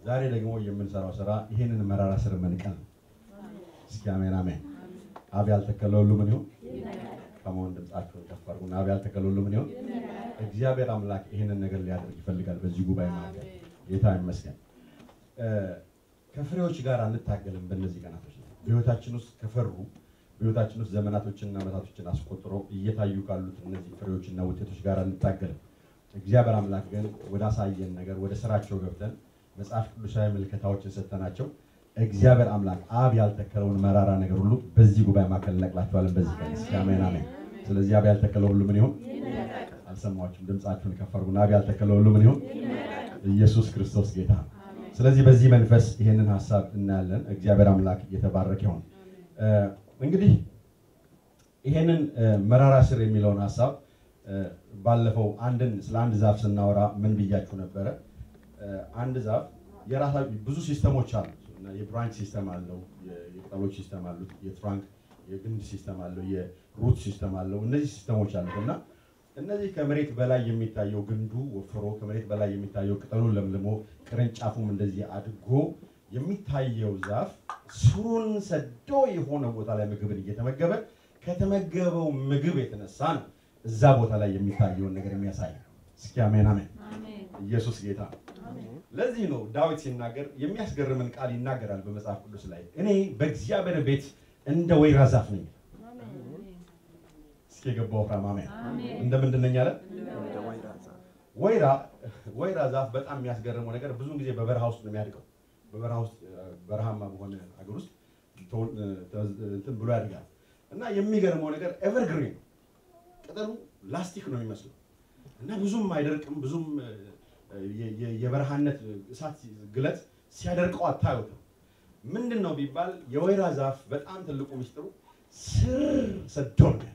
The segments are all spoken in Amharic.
ዛሬ ደግሞ የምንሰራው ስራ ይሄንን መራራ ስር መንቀል ነው። እስኪ አሜን አሜን። አብ ያልተከለው ሁሉ ምን ይሁን? ከመሆን ድምጻችሁን ከፍ አድርጉና አብ ያልተከለው ሁሉ ምን ይሁን? እግዚአብሔር አምላክ ይሄንን ነገር ሊያደርግ ይፈልጋል በዚህ ጉባኤ መካከል። ጌታ ይመስገን። ከፍሬዎች ጋር አንታገልም። በእነዚህ ቀናቶች ላይ በህይወታችን ውስጥ ከፈሩ፣ በህይወታችን ውስጥ ዘመናቶችንና ዓመታቶችን አስቆጥሮ እየታዩ ካሉት እነዚህ ፍሬዎችና ውጤቶች ጋር አንታገልም። እግዚአብሔር አምላክ ግን ወደ አሳየን ነገር ወደ ስራቸው ገብተን መጽሐፍ ቅዱሳዊ ምልከታዎችን ሰጥተናቸው እግዚአብሔር አምላክ አብ ያልተከለውን መራራ ነገር ሁሉ በዚህ ጉባኤ መካከል እንነቅላቸዋለን በዚህ ቀን። እስኪ አሜን አሜን። ስለዚህ አብ ያልተከለው ሁሉ ምን ይሁን? አልሰማችሁም? ድምጻችሁን ከፍ አድርጉና አብ ያልተከለው ሁሉ ምን ይሁን? ኢየሱስ ክርስቶስ ጌታ ነው። ስለዚህ በዚህ መንፈስ ይሄንን ሐሳብ እናያለን። እግዚአብሔር አምላክ የተባረከ ይሁን። እንግዲህ ይሄንን መራራ ስር የሚለውን ሐሳብ ባለፈው አንድን ስለ አንድ ዛፍ ስናወራ ምን ብያችሁ ነበረ? አንድ ዛፍ የራሳ ብዙ system ኦች አሉት እና የ branch system አለው፣ የቅጠሎች system አሉት፣ የ trunk የግንድ system አለው፣ የ root system አለው። እነዚህ system ኦች አሉት እና እነዚህ ከመሬት በላይ የሚታየው ግንዱ ወፍሮ፣ ከመሬት በላይ የሚታየው ቅጠሉ ለምልሞ፣ ቅርንጫፉም እንደዚህ አድጎ የሚታየው ዛፍ ስሩን ሰዶ የሆነ ቦታ ላይ ምግብን እየተመገበ ከተመገበው ምግብ የተነሳ ነው እዛ ቦታ ላይ የሚታየውን ነገር የሚያሳየው። እስኪ አሜን አሜን። ኢየሱስ ጌታ ነው። ለዚህ ነው ዳዊት ሲናገር የሚያስገርምን ቃል ይናገራል በመጽሐፍ ቅዱስ ላይ፣ እኔ በእግዚአብሔር ቤት እንደ ወይራ ዛፍ ነኝ። እስኪ የገባው ፍራም አሜን። እንደ ምንድን ነኝ አለ? ወይራ ዛፍ በጣም የሚያስገርመው ነገር ብዙ ጊዜ በበረሃ ውስጥ ነው የሚያድገው። በበረሃ ውስጥ፣ በረሃማ በሆነ ሀገር ውስጥ እንትን ብሎ ያድጋል እና የሚገርመው ነገር evergreen ነው። ቅጠሉ ላስቲክ ነው የሚመስለው እና ብዙም አይደርቅም። ብዙም የበረሃነት እሳት ግለት ሲያደርቀው አታዩትም። ምንድነው ቢባል የወይራ ዛፍ በጣም ትልቁ ምስጢሩ ስር ሰዶ ነው።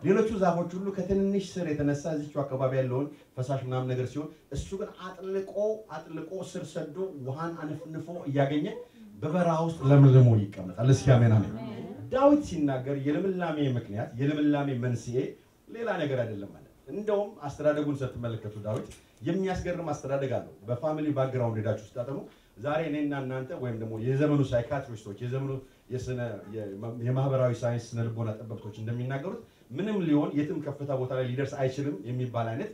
ሌሎቹ ዛፎች ሁሉ ከትንንሽ ስር የተነሳ እዚሁ አካባቢ ያለውን ፈሳሽ ምናምን ነገር ሲሆን፣ እሱ ግን አጥልቆ አጥልቆ ስር ሰዶ ውሃን አነፍንፎ እያገኘ በበረሃ ውስጥ ለምልሞ ይቀመጣል። እስኪ አሜን አሜን። ዳዊት ሲናገር የልምላሜ ምክንያት የልምላሜ መንስኤ ሌላ ነገር አይደለም ማለት። እንደውም አስተዳደጉን ስትመለከቱ ዳዊት የሚያስገርም አስተዳደግ አለው። በ family background ሄዳችሁ ስታጠኑ ዛሬ እኔና እናንተ ወይም ደግሞ የዘመኑ psychiatrist ኦች፣ የዘመኑ የማህበራዊ ሳይንስ ስነ ልቦና ጠበብቶች እንደሚናገሩት ምንም ሊሆን የትም ከፍታ ቦታ ላይ ሊደርስ አይችልም የሚባል አይነት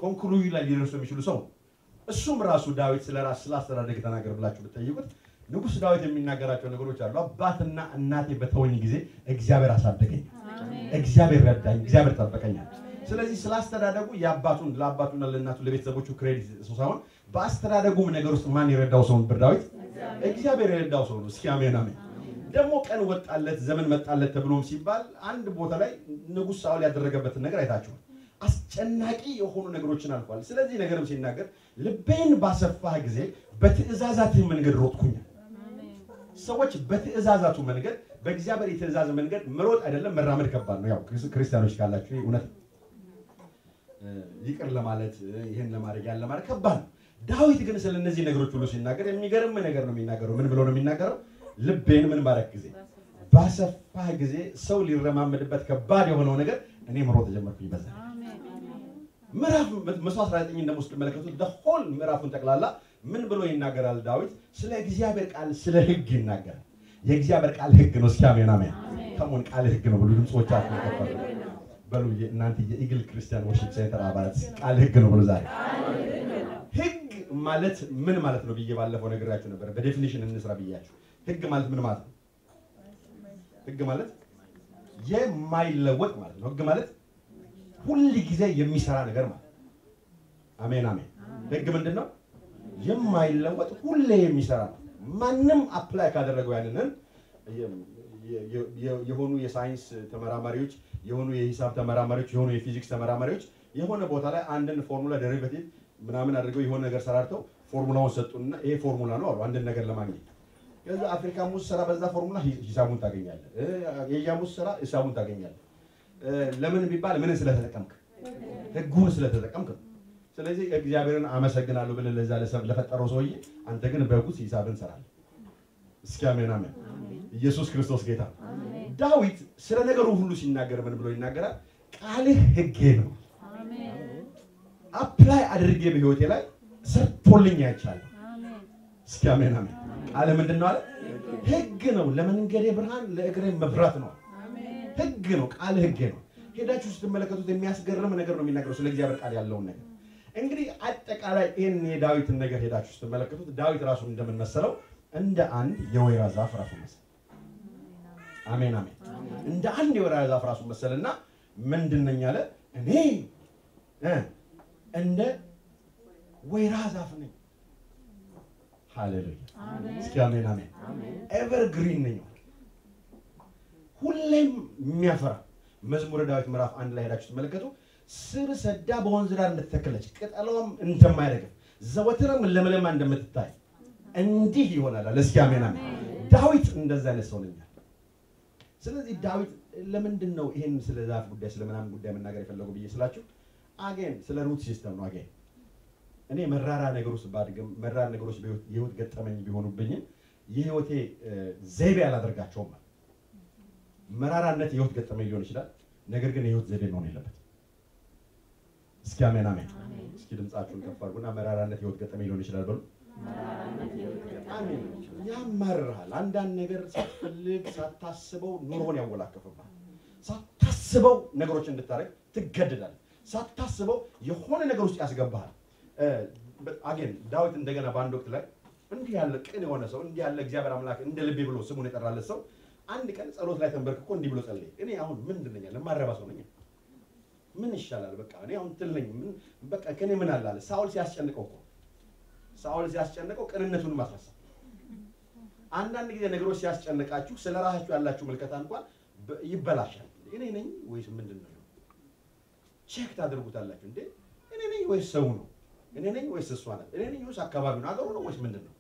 conclusion ላይ ሊደርሱ የሚችሉ ሰው ነው። እሱም ራሱ ዳዊት ስለ ራስ ስለ አስተዳደግ ተናገር ብላችሁ ብትጠይቁት ንጉስ ዳዊት የሚናገራቸው ነገሮች አሉ። አባትና እናቴ በተወኝ ጊዜ እግዚአብሔር አሳደገኝ፣ እግዚአብሔር ረዳኝ፣ እግዚአብሔር ጠበቀኛል። ስለዚህ ስለ አስተዳደጉ የአባቱን ለአባቱና ለእናቱ ለቤተሰቦቹ credit ሰው ሳይሆን በአስተዳደጉም ነገር ውስጥ ማን የረዳው ሰው ነበር? ዳዊት እግዚአብሔር የረዳው ሰው ነው። እስኪ አሜን አሜን። ደግሞ ቀን ወጣለት ዘመን መጣለት ተብሎም ሲባል አንድ ቦታ ላይ ንጉስ ሳኦል ያደረገበትን ነገር አይታችኋል። አስጨናቂ የሆኑ ነገሮችን አልፏል። ስለዚህ ነገርም ሲናገር ልቤን ባሰፋህ ጊዜ በትእዛዛትህ መንገድ ሮጥኩኝ። ሰዎች በትእዛዛቱ መንገድ፣ በእግዚአብሔር የትእዛዝ መንገድ መሮጥ አይደለም መራመድ ከባድ ነው። ያው ክርስቲያኖች ካላችሁ እውነት ይቅር ለማለት፣ ይሄን ለማድረግ ያን ለማድረግ ከባድ ነው። ዳዊት ግን ስለ እነዚህ ነገሮች ሁሉ ሲናገር የሚገርም ነገር ነው የሚናገረው። ምን ብሎ ነው የሚናገረው? ልቤን ምን ባረክ ጊዜ፣ ባሰፋህ ጊዜ፣ ሰው ሊረማመድበት ከባድ የሆነው ነገር እኔ መሮጥ ጀመርኩኝ። በዛ ምዕራፍ 119 ደግሞ ስትመለከቱት the whole ምዕራፉን ጠቅላላ ምን ብሎ ይናገራል ዳዊት? ስለ እግዚአብሔር ቃል፣ ስለ ሕግ ይናገራል። የእግዚአብሔር ቃል ሕግ ነው። እስኪ አሜን አሜን። Come on፣ ቃል ሕግ ነው ብሉ። ድምጾቻችሁን ከፍ በሉ። እናንተ የ Eagle Christian Worship Center አባላት ቃል ሕግ ነው ብሉ። ዛሬ ሕግ ማለት ምን ማለት ነው ብዬ ባለፈው ነግራችሁ ነበር። በ definition እንስራ ብያችሁ። ሕግ ማለት ምን ማለት ነው? ሕግ ማለት የማይለወጥ ማለት ነው። ሕግ ማለት ሁል ጊዜ የሚሰራ ነገር ማለት። አሜን አሜን። ሕግ ምንድን ነው? የማይለወጥ፣ ሁሌ የሚሰራ ነው። ማንም apply ካደረገው ያንንን የሆኑ የሳይንስ ተመራማሪዎች፣ የሆኑ የሂሳብ ተመራማሪዎች፣ የሆኑ የፊዚክስ ተመራማሪዎች የሆነ ቦታ ላይ አንድን formula derivative ምናምን አድርገው የሆነ ነገር ሰራርተው ፎርሙላውን ሰጡንና ይሄ ፎርሙላ ነው አሉ አንድን ነገር ለማግኘት። ከዛ አፍሪካ ውስጥ ስራ በዛ ፎርሙላ ሂሳቡን ታገኛለህ። ኤዥያም ውስጥ ስራ ሂሳቡን ታገኛለህ። ለምን ቢባል ምንን ስለተጠቀምክ? ህጉን ስለተጠቀምክ ነው። ስለዚህ እግዚአብሔርን አመሰግናለሁ ብለህ ለዛ ለፈጠረው ሰውዬ አንተ ግን በህጉ ሂሳብን ትሰራለህ። እስኪ አሜን አሜን። ኢየሱስ ክርስቶስ ጌታ። ዳዊት ስለ ነገሩ ሁሉ ሲናገር ምን ብሎ ይናገራል? ቃልህ ህጌ ነው። Apply አድርጌ በህይወቴ ላይ ሰርቶልኝ አይቻለሁ። እስኪ አሜን አሜን። ቃል ምንድን ነው አለ? ህግ ነው። ለመንገዴ ብርሃን ለእግሬ መብራት ነው። ህግ ነው። ቃል ህግ ነው። ሄዳችሁ ስትመለከቱት የሚያስገርም ነገር ነው የሚናገረው ስለ እግዚአብሔር ቃል ያለውን ነገር። እንግዲህ አጠቃላይ ይህን የዳዊትን ነገር ሄዳችሁ ስትመለከቱት ዳዊት ራሱን እንደምን መሰለው? እንደ አንድ የወይራ ዛፍ ራሱን መሰለ። አሜን አሜን። እንደ አንድ የወይራ ዛፍ ራሱን መሰለና ምንድን ነኝ አለ? እኔ እንደ ወይራ ዛፍ ነኝ። ሃሌሉያ። እስኪ አሜን አሜን። Evergreen ነኝ፣ ሁሌም የሚያፈራ። መዝሙረ ዳዊት ምዕራፍ 1 ላይ ሄዳችሁ ስትመለከቱ ስር ሰዳ በወንዝ ዳር እንደተተከለች ቅጠሏም እንደማይረግፍ ዘወትርም ለምለማ እንደምትታይ እንዲህ ይሆናል አለ። እስኪ አሜን አሜን። ዳዊት እንደዛ አይነት ሰው ነኝ። ስለዚህ ዳዊት ለምንድን ነው ይሄን ስለ ዛፍ ጉዳይ ስለ ምናምን ጉዳይ መናገር የፈለገው ብዬ ስላችሁ again ስለ root system ነው። Again እኔ መራራ ነገር ውስጥ ባድግም መራራ ነገሮች የህይወት ገጠመኝ ቢሆኑብኝም የህይወቴ ዘይቤ አላደርጋቸውም። መራራነት የህይወት ገጠመኝ ሊሆን ይችላል፣ ነገር ግን የህይወት ዘይቤ መሆን የለበትም። እስኪ አሜን አሜን። እስኪ ድምጻችሁን ከፍ አድርጉና መራራነት የህይወት ገጠመኝ ሊሆን ይችላል በሉ። አሜን። ያማርሃል። አንዳንድ ነገር ሳትፈልግ ሳታስበው ኑሮን ያወላከፍብሃል። ሳታስበው ነገሮች እንድታደርግ ትገደዳለህ። ሳታስበው የሆነ ነገር ውስጥ ያስገባሃል። Again ዳዊት እንደገና በአንድ ወቅት ላይ እንዲህ ያለ ቅን የሆነ ሰው፣ እንዲህ ያለ እግዚአብሔር አምላክ እንደ ልቤ ብሎ ስሙን የጠራለት ሰው አንድ ቀን ጸሎት ላይ ተንበርክኮ እንዲህ ብሎ ጸለየ። እኔ አሁን ምንድን ነኝ? የማረባ ሰው ነኝ። ምን ይሻላል? በቃ እኔ አሁን ትል ነኝ። ምን በቃ ከኔ ምን አለ አለ። ሳኦል ሲያስጨንቀው እኮ ሳኦል ሲያስጨንቀው ቅንነቱን ማስረሳ። አንዳንድ ጊዜ ነገሮች ሲያስጨንቃችሁ ስለ ራሳችሁ ያላችሁ ምልከታ እንኳን ይበላሻል። እኔ ነኝ ወይስ ምንድን ነው? Check ታደርጉታላችሁ። እንዴ እኔ ነኝ ወይስ ሰው ነው? እኔ ነኝ ወይስ እሷ ናት? እኔ ነኝ ወይስ አካባቢ ነው? አገሩ ነው ወይስ ምንድን ነው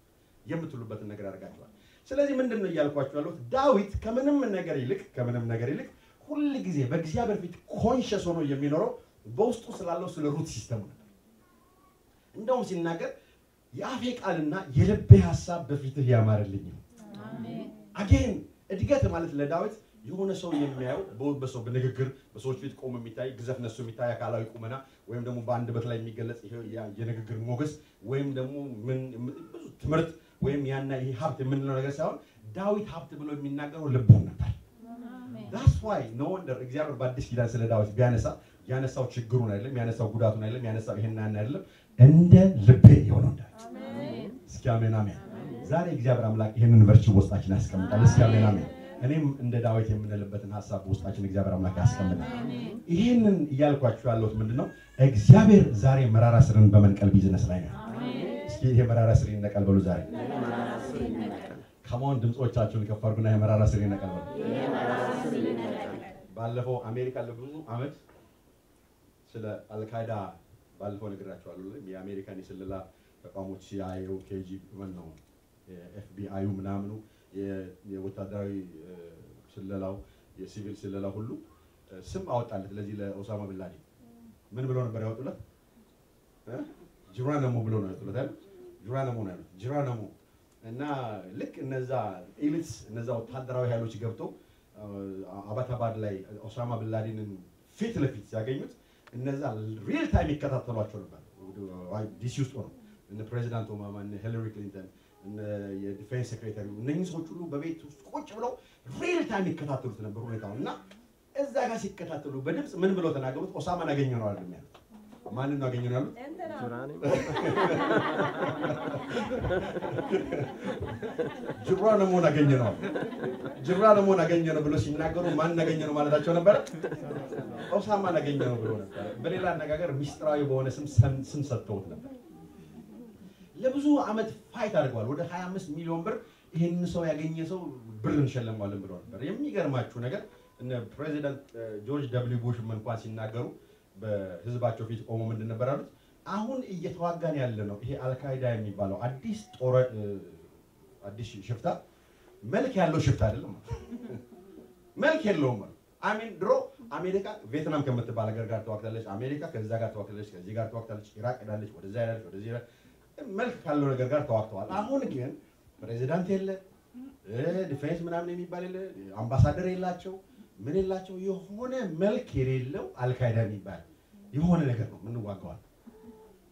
የምትሉበትን ነገር ያደርጋችኋል። ስለዚህ ምንድን ነው እያልኳችሁ ያለሁት ዳዊት ከምንም ነገር ይልቅ ሁል ጊዜ በእግዚአብሔር ፊት conscious ሆኖ የሚኖረው በውስጡ ስላለው ስለ root system ኡ ነበር። እንደውም ሲናገር የአፌ ቃልና የልቤ ሀሳብ በፊትህ ያማረልኝ ነው። Again እድገት ማለት ለዳዊት የሆነ ሰው የሚያየው በሰው በንግግር በሰዎች ፊት ቆሞ የሚታይ ግዘፍ ነሱ የሚታይ አካላዊ ቁመና ወይም ደግሞ በአንደበት ላይ የሚገለጽ የንግግር ሞገስ ወይም ደግሞ ምን ብዙ ትምህርት ወይም ያና ይሄ ሀብት የምንለው ነገር ሳይሆን ዳዊት ሀብት ብሎ የሚናገረው ልቡን ነበር። That's why no wonder እግዚአብሔር በአዲስ ኪዳን ስለ ዳዊት ቢያነሳ ያነሳው ችግሩን አይደለም፣ ያነሳው ጉዳቱን አይደለም፣ ያነሳው ይሄን ያን አይደለም፣ እንደ ልቤ የሆነው ዳዊት። እስኪ አሜን አሜን። ዛሬ እግዚአብሔር አምላክ ይሄንን virtue ውስጣችን ያስቀምጣል። እስኪ አሜን አሜን። እኔም እንደ ዳዊት የምንልበትን ሀሳብ ውስጣችን እግዚአብሔር አምላክ ያስቀምጣል። ይሄንን እያልኳችሁ ያለሁት ምንድነው? እግዚአብሔር ዛሬ መራራ ስርን በመንቀል ቢዝነስ ላይ ነው። እስኪ ይሄ መራራ ስር ይነቀል በሉ ዛሬ። Come on፣ ድምጾቻችሁን ከፍ አድርጉና ይሄ መራራ ስር ይነቀል በሉ። ባለፈው አሜሪካ ለብዙ አመት ስለ አልካይዳ ባለፈው ነግራችኋለሁ። የአሜሪካን የስለላ ተቋሞች CIA ው፣ KG ምን ነው FBI ዩ ምናምኑ፣ የወታደራዊ ስለላው፣ የሲቪል ስለላ ሁሉ ስም አወጣለት ለዚህ ለኦሳማ ቢን ላዴን። ምን ብለው ነበር ያወጡለት? ጅራነሞ ብለው ነው ያወጡለት አይደል? ጅራነሞ ነው ያሉት። ጅራነሞ። እና ልክ እነዛ elites እነዛ ወታደራዊ ኃይሎች ገብተው አባታባድ ላይ ኦሳማ ቢን ላዴንን ፊት ለፊት ሲያገኙት እነዛ real time ይከታተሏቸው ነበር። ዲሲ ውስጥ ሆነው እነ ፕሬዚዳንት ኦባማ፣ እነ ሂላሪ ክሊንተን፣ እነ የ defense secretary፣ እነኚህ ሰዎች ሁሉ በቤት ውስጥ ቁጭ ብለው real time ይከታተሉት ነበር ሁኔታውን። እና እዛ ጋር ሲከታተሉ በድምፅ ምን ብለው ተናገሩት? ኦሳማን አገኘ ነው አይደለም ያሉት። ማንን ነው አገኘ ነው ያሉት? ጅራነሞን አገኘ ነው። ጅራነሞን አገኘ ነው ብሎ ሲናገሩ ማንን አገኘ ነው ማለታቸው ነበረ? ኦሳማን አገኘ ነው ብሎ ነበር። በሌላ አነጋገር ሚስጥራዊ በሆነ ስም ስም ሰጥተውት ነበር። ለብዙ ዓመት fight አድርገዋል። ወደ 25 ሚሊዮን ብር ይህንን ሰው ያገኘ ሰው ብር እንሸለመዋለን ብለው ነበር። የሚገርማችሁ ነገር እነ ፕሬዚዳንት ጆርጅ ደብሊው ቡሽ እንኳን ሲናገሩ በህዝባቸው ፊት ቆሞ ምንድን ነበር አሉት? አሁን እየተዋጋን ያለ ነው ይሄ አልካይዳ የሚባለው አዲስ ጦር አዲስ ሽፍታ መልክ ያለው ሽፍታ አይደለም፣ መልክ የለውም። I mean ድሮ አሜሪካ ቪየትናም ከምትባል ሀገር ጋር ተዋግታለች። አሜሪካ ከዛ ጋር ተዋግታለች፣ ከዚህ ጋር ተዋግታለች፣ ኢራቅ ሄዳለች፣ ወደዛ ሄዳለች፣ ወደዚህ ሄዳለች። መልክ ካለው ነገር ጋር ተዋግተዋል። አሁን ግን ፕሬዚዳንት የለ፣ defense ምናምን የሚባል የለ፣ አምባሳደር የላቸው፣ ምን የላቸው። የሆነ መልክ የሌለው አልካይዳ የሚባል የሆነ ነገር ነው የምንዋጋዋል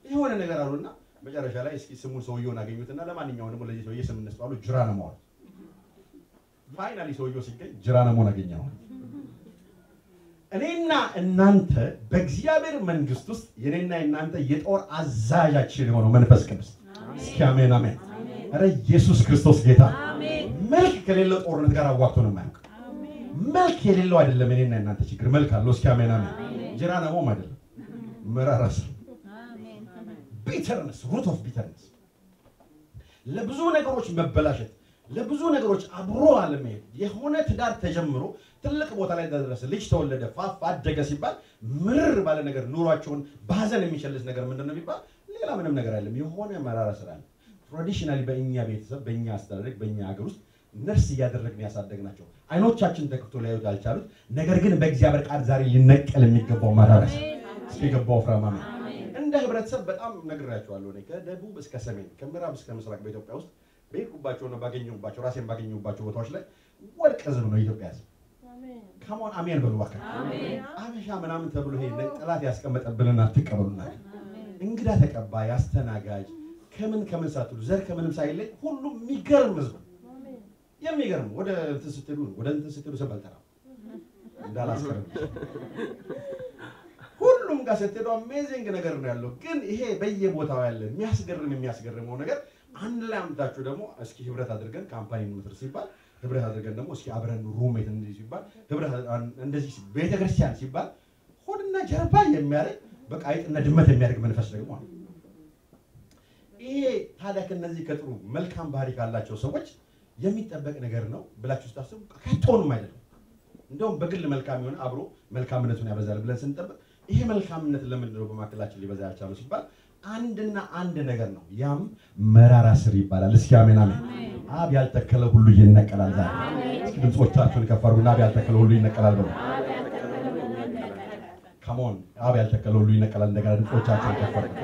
የሆነ ነገር አሉና መጨረሻ ላይ እስኪ ስሙን ሰውየውን አገኙትና ለማንኛውም ደግሞ ለዚህ ሰውዬ ስም እንስጠው አሉ። ጅራነሞ አሉ። Finally ሰውየው ሲገኝ ጅራነሞን አገኘነው። እኔና እናንተ በእግዚአብሔር መንግስት ውስጥ የኔና የእናንተ የጦር አዛዣችን የሆነው መንፈስ ቅዱስ እስኪ አሜን አሜን። ኧረ ኢየሱስ ክርስቶስ ጌታ። መልክ ከሌለው ጦርነት ጋር አዋግቶ ነው የማያውቅ። መልክ የሌለው አይደለም የኔና የእናንተ ችግር፣ መልክ አለው። እስኪ አሜን አሜን። ጅራነሞም አይደለም መራራ ስር bitterness፣ root of bitterness፣ ለብዙ ነገሮች መበላሸት፣ ለብዙ ነገሮች አብሮ አለመሄድ። የሆነ ትዳር ተጀምሮ ትልቅ ቦታ ላይ ደረሰ፣ ልጅ ተወለደ፣ ፋፍ አደገ ሲባል ምርር ባለ ነገር ኑሯቸውን በሀዘን የሚቸልስ ነገር ምንድን ነው የሚባል ሌላ ምንም ነገር አይደለም። የሆነ መራራ ስራ አለ። Traditionally በእኛ ቤተሰብ፣ በእኛ አስተዳደግ፣ በእኛ ሀገር ውስጥ ነርስ እያደረግን ያሳደግናቸው አይኖቻችን ተከፍቶ ሊያዩት ያልቻሉት ነገር ግን በእግዚአብሔር ቃል ዛሬ ሊነቀል የሚገባው መራራ ስር። እስኪ የገባው ወፍራም አሜን። እንደ ህብረተሰብ በጣም ነግራቸዋለሁ። እኔ ከደቡብ እስከ ሰሜን፣ ከምዕራብ እስከ ምስራቅ በኢትዮጵያ ውስጥ በሄድኩባቸውና ባገኘሁባቸው ራሴን ባገኘሁባቸው ቦታዎች ላይ ወርቅ ህዝብ ነው የኢትዮጵያ ህዝብ። Come on አሜን በሉ እባክህ። አበሻ ምናምን ተብሎ ይሄ ጠላት ያስቀመጠብንን አትቀበሉና። እንግዳ ተቀባይ፣ አስተናጋጅ፣ ከምን ከምን ሳትሉ ዘር ከምንም ሳይለይ ሁሉም የሚገርም ህዝብ ነው። የሚገርም ወደ እንትን ስትሉ ስም አልጠራም እንዳላስቀርም ሁሉም ጋር ስትሄዱ amazing ነገር ነው ያለው። ግን ይሄ በየቦታው ያለ የሚያስገርመው ነገር አንድ ላይ አምጣችሁ ደግሞ እስኪ ህብረት አድርገን company እንመስርት ሲባል፣ ህብረት አድርገን ደግሞ እስኪ አብረን roommate እንደዚህ ሲባል፣ ህብረት እንደዚህ ቤተክርስቲያን ሲባል ሆድና ጀርባ የሚያደርግ በቃ አይጥና ድመት የሚያደርግ መንፈስ ደግሞ አለ። ይሄ ታዲያ ከነዚህ ከጥሩ መልካም ባህሪ ካላቸው ሰዎች የሚጠበቅ ነገር ነው ብላችሁ ስታስቡ ከቶንም አይደለም። እንደውም በግል መልካም የሆነ አብሮ መልካምነቱን ያበዛል ብለን ስንጠብቅ ይሄ መልካምነት ለምንድን ነው በማከላችን ሊበዛ ያልቻለው ሲባል አንድና አንድ ነገር ነው። ያም መራራ ስር ይባላል። እስኪ አሜን አሜን። አብ ያልተከለ ሁሉ ይነቀላል። ዛሬ እስኪ ድምጾቻችሁን ከፍ አድርጉና አብ ያልተከለ ሁሉ ይነቀላል በሉ። Come on፣ አብ ያልተከለ ሁሉ ይነቀላል። እንደገና ድምጾቻችሁን ከፍ አድርጉ።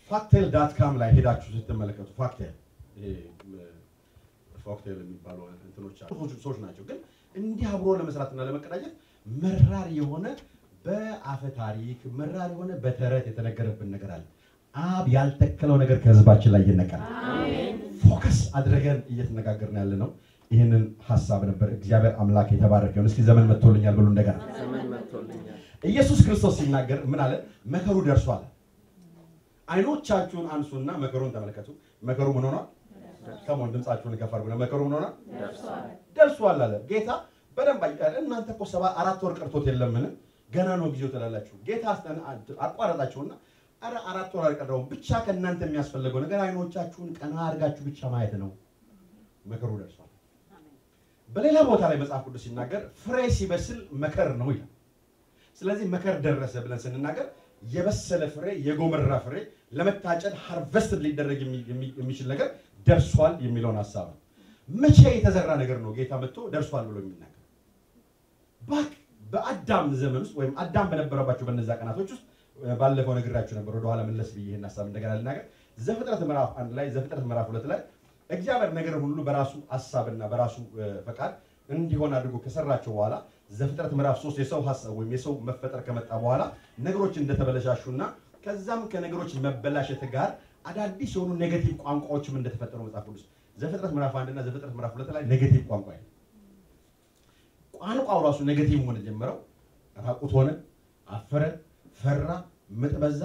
Folktale.com ላይ ሄዳችሁ ስትመለከቱ folktale፣ ይሄ folktale የሚባሉ እንትኖች ሰዎች ናቸው። ግን እንዲህ አብሮ ለመስራትና ለመቀዳጀት መራር የሆነ በአፈ ታሪክ፣ መራር የሆነ በተረት የተነገረብን ነገር አለ። አብ ያልተከለው ነገር ከህዝባችን ላይ ይነቀላል። Focus አድርገን እየተነጋገርን ያለ ነው ይህንን ሐሳብ ነበር። እግዚአብሔር አምላክ የተባረከ ይሁን። እስኪ ዘመን መጥቶልኛል ብሎ እንደገና ዘመን መጥቶልኛል። ኢየሱስ ክርስቶስ ሲናገር ምን አለ? መከሩ ደርሷል። አይኖቻችሁን አንሱና መከሩን ተመልከቱ። መከሩ ምን ሆኗል? Come on ድምጻችሁን ከፍ አድርጉና መከሩ ምን ሆኗል? ደርሷል አለ ጌታ። በደንብ እናንተ እኮ 4 ወር ቀርቶት የለምን? ገና ነው ጊዜው ትላላችሁ። ጌታ አቋረጣችሁና አረ 4 ወር አልቀረውም፣ ብቻ ከእናንተ የሚያስፈልገው ነገር አይኖቻችሁን ቀና አድርጋችሁ ብቻ ማየት ነው። መከሩ ደርሷል። በሌላ ቦታ ላይ መጽሐፍ ቅዱስ ሲናገር ፍሬ ሲበስል መከር ነው ይላል። ስለዚህ መከር ደረሰ ብለን ስንናገር የበሰለ ፍሬ፣ የጎመራ ፍሬ ለመታጨድ harvest ሊደረግ የሚችል ነገር ደርሷል የሚለውን ሐሳብ ነው። መቼ የተዘራ ነገር ነው ጌታ መጥቶ ደርሷል ብሎ የሚናገር? Back በአዳም ዘመን ውስጥ ወይም አዳም በነበረባቸው በነዛ ቀናቶች ውስጥ ባለፈው ነግራችሁ ነበር። ወደ ኋላ መለስ ብዬ ይሄን ሐሳብ እንደገና ልናገር። ዘፍጥረት ምዕራፍ 1 ላይ፣ ዘፍጥረት ምዕራፍ 2 ላይ እግዚአብሔር ነገር ሁሉ በራሱ ሐሳብና በራሱ ፈቃድ እንዲሆን አድርጎ ከሰራቸው በኋላ ዘፍጥረት ምዕራፍ 3 የሰው ሐሳብ ወይም የሰው መፈጠር ከመጣ በኋላ ነገሮች እንደተበለሻሹና ከዛም ከነገሮች መበላሸት ጋር አዳዲስ የሆኑ negative ቋንቋዎችም እንደተፈጠሩ መጽሐፍ ቅዱስ ዘፍጥረት ምዕራፍ 1 እና ዘፍጥረት ምዕራፍ 2 ላይ negative ቋንቋ ይላል። ቋንቋው ራሱ negative መሆን የጀመረው ራቁት ሆነ፣ አፈረ፣ ፈራ፣ ምጥ በዛ፣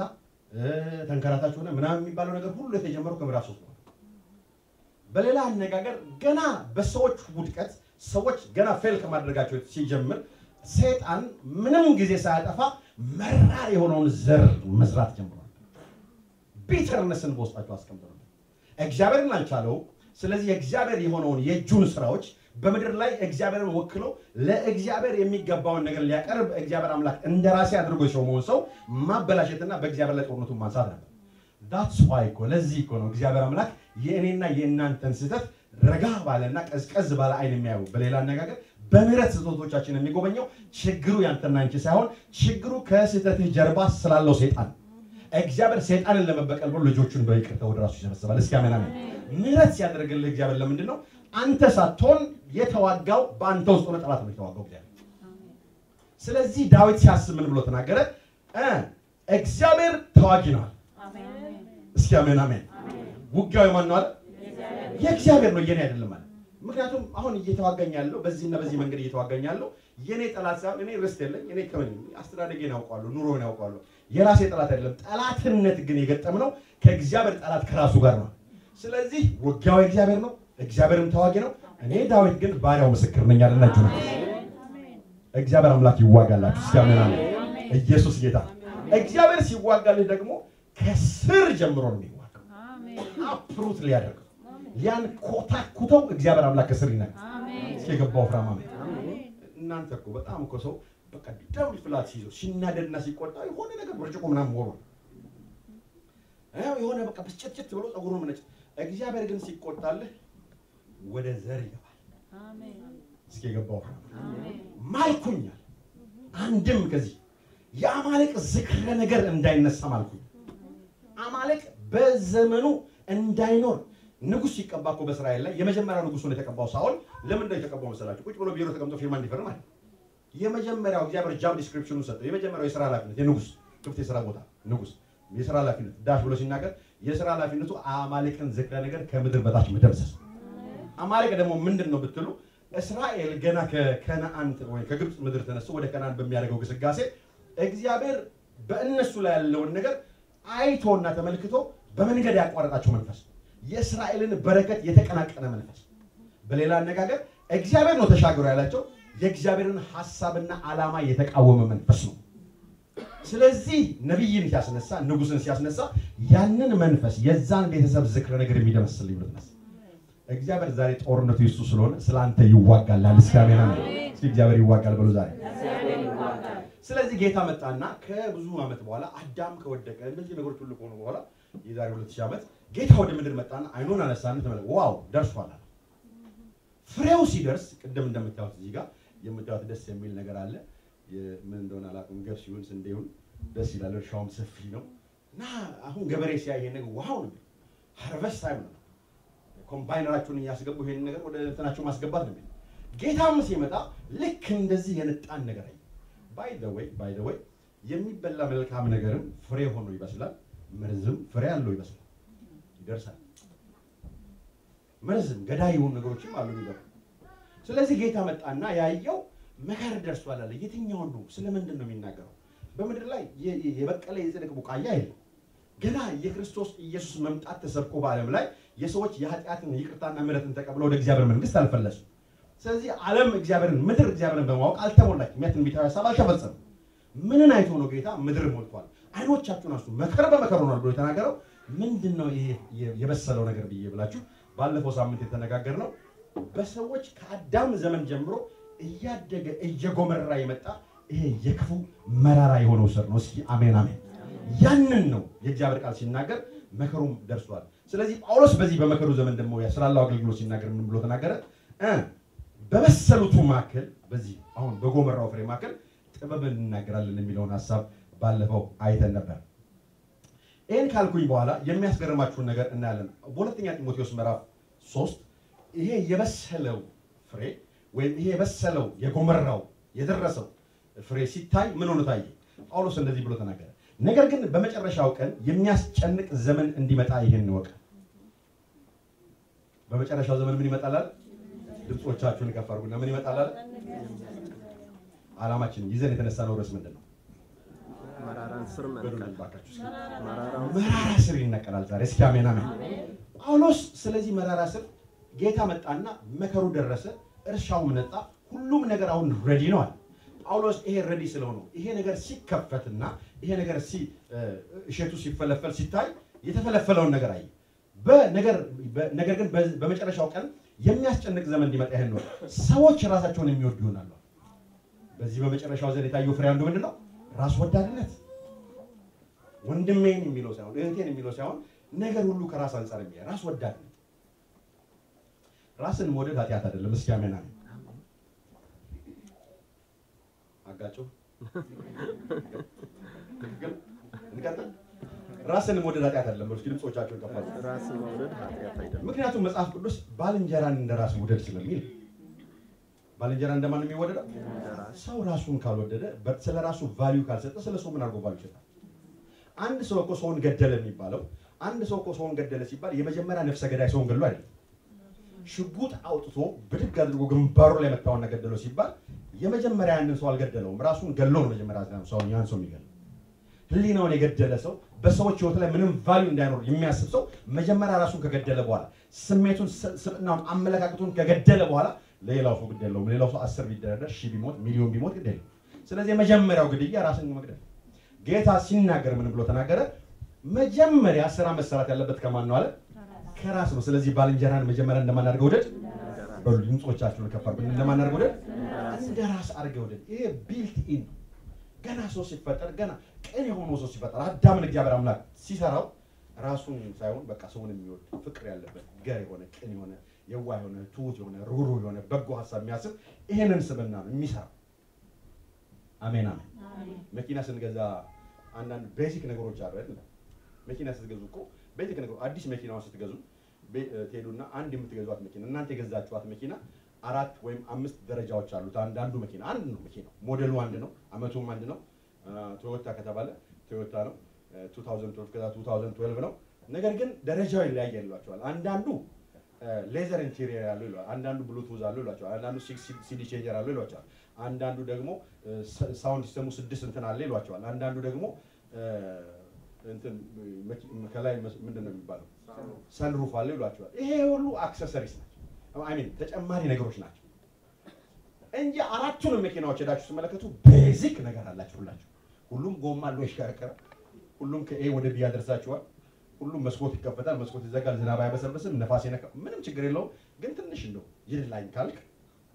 ተንከራታች ሆነ ምናምን የሚባለው ነገር ሁሉ የተጀመረው ከምዕራፍ 3 ነው። በሌላ አነጋገር ገና በሰዎች ውድቀት ሰዎች ገና fail ከማድረጋቸው ሲጀምር ሰይጣን ምንም ጊዜ ሳያጠፋ መራር የሆነውን ዘር መዝራት ጀምሯል። Bitterness ን በውስጣቸው አስቀምጦ ነበር። እግዚአብሔርን አልቻለው። ስለዚህ እግዚአብሔር የሆነውን የእጁን ስራዎች በምድር ላይ እግዚአብሔርን ወክሎ ለእግዚአብሔር የሚገባውን ነገር ሊያቀርብ እግዚአብሔር አምላክ እንደራሴ አድርጎ የሾመውን ሰው ማበላሸትና በእግዚአብሔር ላይ ጦርነቱን ማንሳት ነበር። That's why እኮ ለዚህ እኮ ነው እግዚአብሔር አምላክ የእኔና የእናንተን ስህተት ረጋ ባለና ቀዝቀዝ ባለ አይን የሚያየው። በሌላ አነጋገር በምህረት ስህተቶቻችን የሚጎበኘው ችግሩ ያንተና አንቺ ሳይሆን ችግሩ ከስህተትህ ጀርባ ስላለው ሰይጣን። እግዚአብሔር ሰይጣንን ለመበቀል ብሎ ልጆቹን በይቅርታ ወደ ራሱ ይሰበስባል። እስኪ አሜን አሜን። ምህረት ሲያደርግልህ እግዚአብሔር ለምንድን ነው? አንተ ሳትሆን የተዋጋው በአንተ ውስጥ ሆነ ጠላት ነው የተዋጋው እግዚአብሔር። ስለዚህ ዳዊት ሲያስብ ምን ብሎ ተናገረ? እግዚአብሔር ተዋጊ ነው። እስኪ አሜን አሜን። ውጊያው የማን ነው አለ? የእግዚአብሔር ነው፣ የኔ አይደለም አለ። ምክንያቱም አሁን እየተዋጋኝ ያለው በዚህና በዚህ መንገድ እየተዋጋኝ ያለው የኔ ጠላት ሳይሆን እኔ ርስት የለኝ፣ እኔ ከምን አስተዳደጌን ያውቀዋለሁ፣ ኑሮን ያውቀዋለሁ። የራሴ ጠላት አይደለም። ጠላትነት ግን የገጠምነው ከእግዚአብሔር ጠላት ከራሱ ጋር ነው። ስለዚህ ውጊያው የእግዚአብሔር ነው፣ እግዚአብሔርም ተዋጊ ነው። እኔ ዳዊት ግን ባሪያው ምስክር ነኝ አለላችሁ ነው። እግዚአብሔር አምላክ ይዋጋላችሁ። እስኪ አሜን አሜን። ኢየሱስ ጌታ። እግዚአብሔር ሲዋጋልህ ደግሞ ከስር ጀምሮ ነው የሚዋጋው። uproot ሊያደርገው ያን ኮታኩተው እግዚአብሔር አምላክ ከስር ይነካል። እስኪ የገባው ፍራማ አሜን። እናንተ እኮ በጣም እኮ ሰው በቃ ደም ፍላት ሲይዘው ሲናደድና ሲቆጣ የሆነ ነገር ብርጭቆ ምናምን ወርወር የሆነ በቃ ብስጭትጭት ብሎ ፀጉሩን መነጨ። እግዚአብሔር ግን ሲቆጣልህ ወደ ዘር ይገባል። እስኪ የገባው ፍራማ ማልኩኛል፣ አንድም ከዚህ የአማሌቅ ዝክረ ነገር እንዳይነሳ ማልኩኝ። አማሌቅ በዘመኑ እንዳይኖር ንጉስ ሲቀባ እኮ በእስራኤል ላይ የመጀመሪያው ንጉስ ሆኖ የተቀባው ሳኦል ለምን ነው የተቀባው መሰላችሁ? ቁጭ ብሎ ቢሮ ተቀምጦ ፊርማ እንዲፈርም አይደል። የመጀመሪያው እግዚአብሔር job description ኑን ሰጠው። የመጀመሪያው የስራ ኃላፊነት የንጉስ ክፍት የስራ ቦታ ንጉስ የስራ ኃላፊነት dash ብሎ ሲናገር የስራ ኃላፊነቱ አማሌቅን ዝክረ ነገር ከምድር በታች መደምሰስ። አማሌቅ ደግሞ ምንድን ነው ብትሉ እስራኤል ገና ከከነአን ወይ ከግብፅ ምድር ተነስቶ ወደ ከነአን በሚያደርገው ግስጋሴ እግዚአብሔር በእነሱ ላይ ያለውን ነገር አይቶና ተመልክቶ በመንገድ ያቋረጣቸው መንፈስ፣ የእስራኤልን በረከት የተቀናቀነ መንፈስ። በሌላ አነጋገር እግዚአብሔር ነው ተሻገሩ ያላቸው የእግዚአብሔርን ሐሳብና ዓላማ የተቃወመ መንፈስ ነው። ስለዚህ ነቢይን ሲያስነሳ ንጉስን ሲያስነሳ ያንን መንፈስ የዛን ቤተሰብ ዝክረ ነገር የሚደመስልኝ ብሎ ተነሳ። እግዚአብሔር ዛሬ ጦርነቱ የሱ ስለሆነ ስላንተ ይዋጋል። እስኪ አሜን አሜን። እስኪ እግዚአብሔር ይዋጋል በሉ ዛሬ። ስለዚህ ጌታ መጣና ከብዙ ዓመት በኋላ አዳም ከወደቀ እነዚህ ነገሮች ሁሉ ከሆኑ በኋላ የዛሬ 2000 ዓመት ጌታ ወደ ምድር መጣና አይኑን አነሳና ተመለከተ። wow ደርሷል አለ። ፍሬው ሲደርስ ቅድም እንደምታዩት እዚህ ጋር የምታዩት ደስ የሚል ነገር አለ። ምን እንደሆነ አላውቅም፣ ገብስ ይሁን ስንዴ ይሁን ደስ ይላል። እርሻውም ሰፊ ነው እና አሁን ገበሬ ሲያይ ይሄን ነገር wow ነው። harvest time ነው። combiner ኣችሁን እያስገቡ ይሄን ነገር ወደ እንትናችሁ ማስገባት ነው። ጌታም ሲመጣ ልክ እንደዚህ የነጣን ነገር አየ። by the way የሚበላ መልካም ነገርም ፍሬ ሆኖ ይበስላል። መርዝም ፍሬ አለው ይበስላል፣ ይደርሳል። መርዝም ገዳይ የሆኑ ነገሮችም አሉ የሚበሉ። ስለዚህ ጌታ መጣና ያየው መከር ደርሷል አለ። የትኛውን ነው? ስለምንድን ነው የሚናገረው? በምድር ላይ የበቀለ የጽድቅ ቡቃያ የለም። ገና የክርስቶስ ኢየሱስ መምጣት ተሰብኮ በዓለም ላይ የሰዎች የኃጢአትን ይቅርታና ምሕረትን ተቀብለው ወደ እግዚአብሔር መንግስት አልፈለሱም። ስለዚህ ዓለም እግዚአብሔርን ምድር እግዚአብሔርን በማወቅ አልተሞላችም። ያ ትንቢታዊ ሐሳብ አልተፈጸመም። ምንን አይቶ ነው ጌታ ምድር ሞልቷል፣ አይኖቻችሁን አንሱ መከር በመከር ሆኗል ብሎ የተናገረው? ምንድነው ይሄ የበሰለው ነገር ብዬ ብላችሁ ባለፈው ሳምንት የተነጋገርነው በሰዎች ከአዳም ዘመን ጀምሮ እያደገ እየጎመራ የመጣ ይሄ የክፉ መራራ የሆነው ስር ነው። እስኪ አሜን አሜን። ያንን ነው የእግዚአብሔር ቃል ሲናገር መከሩም ደርሷል። ስለዚህ ጳውሎስ በዚህ በመከሩ ዘመን ደግሞ ስላለው አገልግሎት ሲናገር ምን ብሎ ተናገረ? በበሰሉቱ መካከል በዚህ አሁን በጎመራው ፍሬ መካከል ጥበብን እንናገራለን የሚለውን ሐሳብ ባለፈው አይተን ነበር። ይሄን ካልኩኝ በኋላ የሚያስገርማችሁን ነገር እናያለን። በሁለተኛ ጢሞቴዎስ ምዕራፍ 3 ይሄ የበሰለው ፍሬ ወይም ይሄ የበሰለው የጎመራው የደረሰው ፍሬ ሲታይ ምን ሆኖ ታየ? ጳውሎስ እንደዚህ ብሎ ተናገረ። ነገር ግን በመጨረሻው ቀን የሚያስጨንቅ ዘመን እንዲመጣ ይሄን እወቅ። በመጨረሻው ዘመን ምን ይመጣል? ድምጾቻችሁን ከፍ አድርጉና ምን ይመጣል? ዓላማችን ይዘን የተነሳነው ርዕስ ምንድን ነው? መራራን ስር መንቀል። መራራ ስር ይነቀላል ዛሬ። እስኪ አሜን አሜን። ጳውሎስ ስለዚህ መራራ ስር ጌታ መጣና መከሩ ደረሰ፣ እርሻውም ነጣ፣ ሁሉም ነገር አሁን ready ነው አለ። ጳውሎስ ይሄ ready ስለሆነ ይሄ ነገር ሲከፈትና ይሄ ነገር እሸቱ ሲፈለፈል ሲታይ የተፈለፈለውን ነገር አየ። ነገር ግን በመጨረሻው ቀን የሚያስጨንቅ ዘመን እንዲመጣ ይሄን ነው። ሰዎች ራሳቸውን የሚወዱ ይሆናሉ። በዚህ በመጨረሻው ዘመን የታየው ፍሬ አንዱ ምንድነው? ራስ ወዳድነት። ወንድሜን የሚለው ሳይሆን እህቴን የሚለው ሳይሆን ነገር ሁሉ ከራስ አንፃር የሚያይ ራስ ወዳድነት። ራስን መውደድ ኃጢአት አይደለም። እስኪ አሜን አሜን። አጋጨው። እንቀጥል። ራስን መውደድ ኃጢአት አይደለም። እስኪ ድምጾቻችሁን ከፍ አድርጉ። ራስን መውደድ ኃጢአት አይደለም። ምክንያቱም መጽሐፍ ቅዱስ ባልንጀራን እንደራስ ውደድ ስለሚል ባልንጀራ እንደማን ነው የሚወደደው? ሰው ራሱን ካልወደደ፣ ስለ ራሱ value ካልሰጠ ስለ ሰው ምን አድርጎ value ይሰጣል? አንድ ሰው እኮ ሰውን ገደለ የሚባለው፣ አንድ ሰው እኮ ሰውን ገደለ ሲባል የመጀመሪያ ነፍሰ ገዳይ ሰውን ገድሎ አይደለም። ሽጉጥ አውጥቶ ብድግ አድርጎ ግንባሩ ላይ መታውና ገደለው ሲባል የመጀመሪያ ያንን ሰው አልገደለውም፣ ራሱን ገሎ ነው መጀመሪያ ሰውን ያን ሰው የሚገለው። ህሊናውን የገደለ ሰው፣ በሰዎች ህይወት ላይ ምንም value እንዳይኖር የሚያስብ ሰው መጀመሪያ ራሱን ከገደለ በኋላ፣ ስሜቱን፣ ስብዕናውን፣ አመለካከቱን ከገደለ በኋላ ሌላው ሰው ግድ የለውም። ሌላው ሰው 10 ቢደረደር፣ 1000 ቢሞት፣ ሚሊዮን ቢሞት ግድ የለውም። ስለዚህ የመጀመሪያው ግድያ ራስን መግደል። ጌታ ሲናገር ምን ብሎ ተናገረ? መጀመሪያ ስራ መሰራት ያለበት ከማን ነው አለ? ከራስ ነው። ስለዚህ ባልንጀራን መጀመሪያ እንደማን አድርገህ ውደድ? በሉ ድምጾቻችሁን ከፍ አድርጉ። እንደማን አድርገህ ውደድ? እንደ ራስ አድርገህ ውደድ። ይሄ built in ነው። ገና ሰው ሲፈጠር፣ ገና ቅን የሆነው ሰው ሲፈጠር፣ አዳምን እግዚአብሔር አምላክ ሲሰራው ራሱን ሳይሆን በቃ ሰውን የሚወድ፣ ፍቅር ያለበት፣ ገር የሆነ፣ ቅን የሆነ፣ የዋህ የሆነ፣ ትሁት የሆነ፣ ሩህሩህ የሆነ፣ በጎ ሀሳብ የሚያስብ ይሄንን ስብዕና ነው የሚሰራው። አሜን አሜን። መኪና ስንገዛ አንዳንድ basic ነገሮች አሉ አይደል? መኪና ስትገዙ እኮ basic ነገሮች፣ አዲስ መኪናውን ስትገዙ ትሄዱና አንድ የምትገዟት መኪና፣ እናንተ የገዛችኋት መኪና አራት ወይም አምስት ደረጃዎች አሉት። አንዳንዱ መኪና አንድ ነው፣ መኪናው ሞዴሉ አንድ ነው፣ አመቱም አንድ ነው። ቶዮታ ከተባለ ቶዮታ ነው። 2012 ከዛ 2012 ነው። ነገር ግን ደረጃው ይለያያል ይሏቸዋል። አንዳንዱ leather interior ያለው ይሏል። አንዳንዱ ብሉቱዝ አለው ይሏቸዋል። አንዳንዱ CD changer አለው ይሏቸዋል። አንዳንዱ ደግሞ sound system ኡ ስድስት እንትን አለ ይሏቸዋል። አንዳንዱ ደግሞ እንትን ከላይ ምንድን ነው የሚባለው sunroof አለ ይሏቸዋል። ይሄ ሁሉ accessories ናቸው። I mean ተጨማሪ ነገሮች ናቸው እንጂ አራቱንም መኪናዎች ሄዳችሁ ስትመለከቱ basic ነገር አላቸው ሁላቸው። ሁሉም ጎማ አለው ይሽከረከራል። ሁሉም ከ A ወደ B ያደርሳችኋል። ሁሉም መስኮት ይከፈታል፣ መስኮት ይዘጋል፣ ዝናብ አይበሰብስም፣ ነፋስ የነካ ምንም ችግር የለውም። ግን ትንሽ እንደው ይድላኝ ካልክ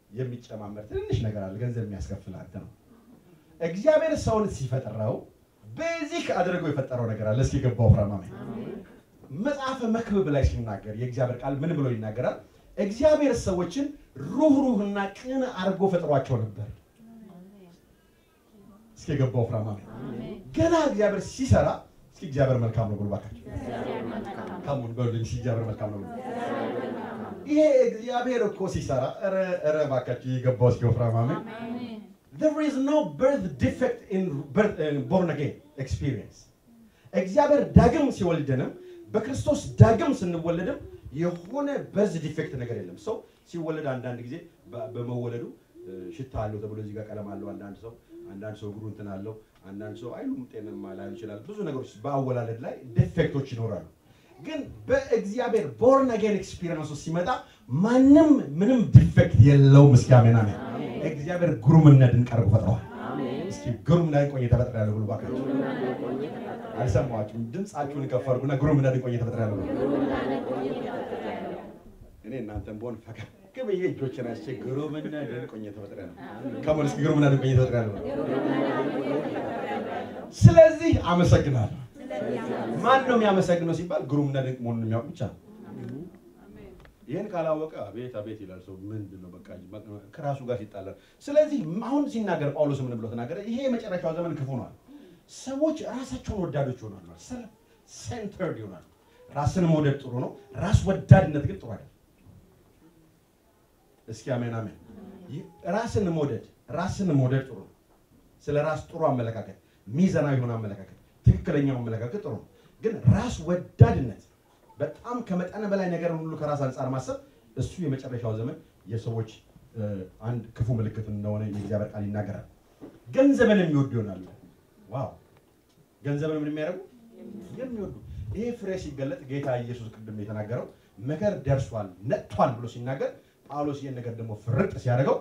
የሚጨማመር ትንሽ ነገር አለ፣ ገንዘብ የሚያስከፍል አንተ ነው። እግዚአብሔር ሰውን ሲፈጥረው basic አድርገው የፈጠረው ነገር አለ። እስኪ ገባው ፍራማ። መጽሐፈ መክብብ ላይ ሲናገር የእግዚአብሔር ቃል ምን ብሎ ይናገራል? እግዚአብሔር ሰዎችን ሩህሩህና ቅን አድርጎ ፈጥሯቸው ነበር። እስኪ የገባው ፍራማ። ገና እግዚአብሔር ሲሰራ፣ እስኪ እግዚአብሔር መልካም ነው ብሎ ባካችሁ። Come on በሉልኝ። እስኪ እግዚአብሔር መልካም ነው ብሎ። ይሄ እግዚአብሔር እኮ ሲሰራ፣ ኧረ ኧረ ባካችሁ የገባው እስኪ ወፍራም አሜን። There is no birth defect in birth, born again experience. እግዚአብሔር ዳግም ሲወልደንም በክርስቶስ ዳግም ስንወለድም የሆነ birth defect ነገር የለም። ሰው ሲወለድ አንዳንድ ጊዜ በመወለዱ ሽታ አለው ተብሎ እዚህ ጋር ቀለም አለው አንዳንድ ሰው እግሩ እንትን አለው፣ አንዳንድ ሰው አይኑም ጤናማ ላይሆን ይችላል። ብዙ ነገሮች በአወላለድ ላይ defect ኦች ይኖራሉ። ግን በእግዚአብሔር born again experience ሲመጣ ማንም ምንም defect የለውም። እስኪ አሜን አሜን። እግዚአብሔር ግሩምና ድንቅ አድርጎ ፈጥረዋል። እስኪ ግሩምና ድንቅ ሆኜ ተፈጥሬያለሁ ብሎ እባካችሁ። አልሰማኋችሁም። ድምፃችሁን ከፍ አድርጉና ግሩምና ድንቅ ሆኜ ተፈጥሬያለሁ ብሎ። እኔ እናንተን ብሆን ፈገግ ብዬ እጆችን አንስቼ ግሩምና ድንቅ ሆኜ ተፈጥሬያለሁ። Come on፣ እስኪ ግሩምና ድንቅ ሆኜ ተፈጥሬያለሁ። ስለዚህ አመሰግናለሁ። ማን ነው የሚያመሰግነው ሲባል ግሩምና ድንቅ መሆኑን የሚያውቅ ብቻ ነው። ይህን ካላወቀ አቤት አቤት ይላል ሰው። ምንድን ነው በቃ ከራሱ ጋር ሲጣላል። ስለዚህ አሁን ሲናገር ጳውሎስ ምን ብሎ ተናገረ? ይሄ የመጨረሻው ዘመን ክፉ ነው። ሰዎች ራሳቸውን ወዳዶች ይሆናሉ። Self centered ይሆናሉ። ራስን መውደድ ጥሩ ነው። ራስ ወዳድነት ግን ጥሩ አይደለም። እስኪ አሜን አሜን። ራስን መውደድ ጥሩ ነው። ስለ ራስ ጥሩ አመለካከት፣ ሚዛናዊ የሆነ አመለካከት፣ ትክክለኛው አመለካከት ጥሩ ነው። ግን ራስ ወዳድነት፣ በጣም ከመጠን በላይ ነገርን ሁሉ ከራስ አንጻር ማሰብ፣ እሱ የመጨረሻው ዘመን የሰዎች አንድ ክፉ ምልክት እንደሆነ የእግዚአብሔር ቃል ይናገራል። ገንዘብን የሚወዱ ይሆናሉ። Wow! ገንዘብን ምን የሚያደርጉ? የሚወዱ። ይሄ ፍሬ ሲገለጥ ጌታ ኢየሱስ ቅድም የተናገረው መከር ደርሷል ነጥቷል ብሎ ሲናገር ጳውሎስ ይህን ነገር ደግሞ ፍርጥ ሲያደርገው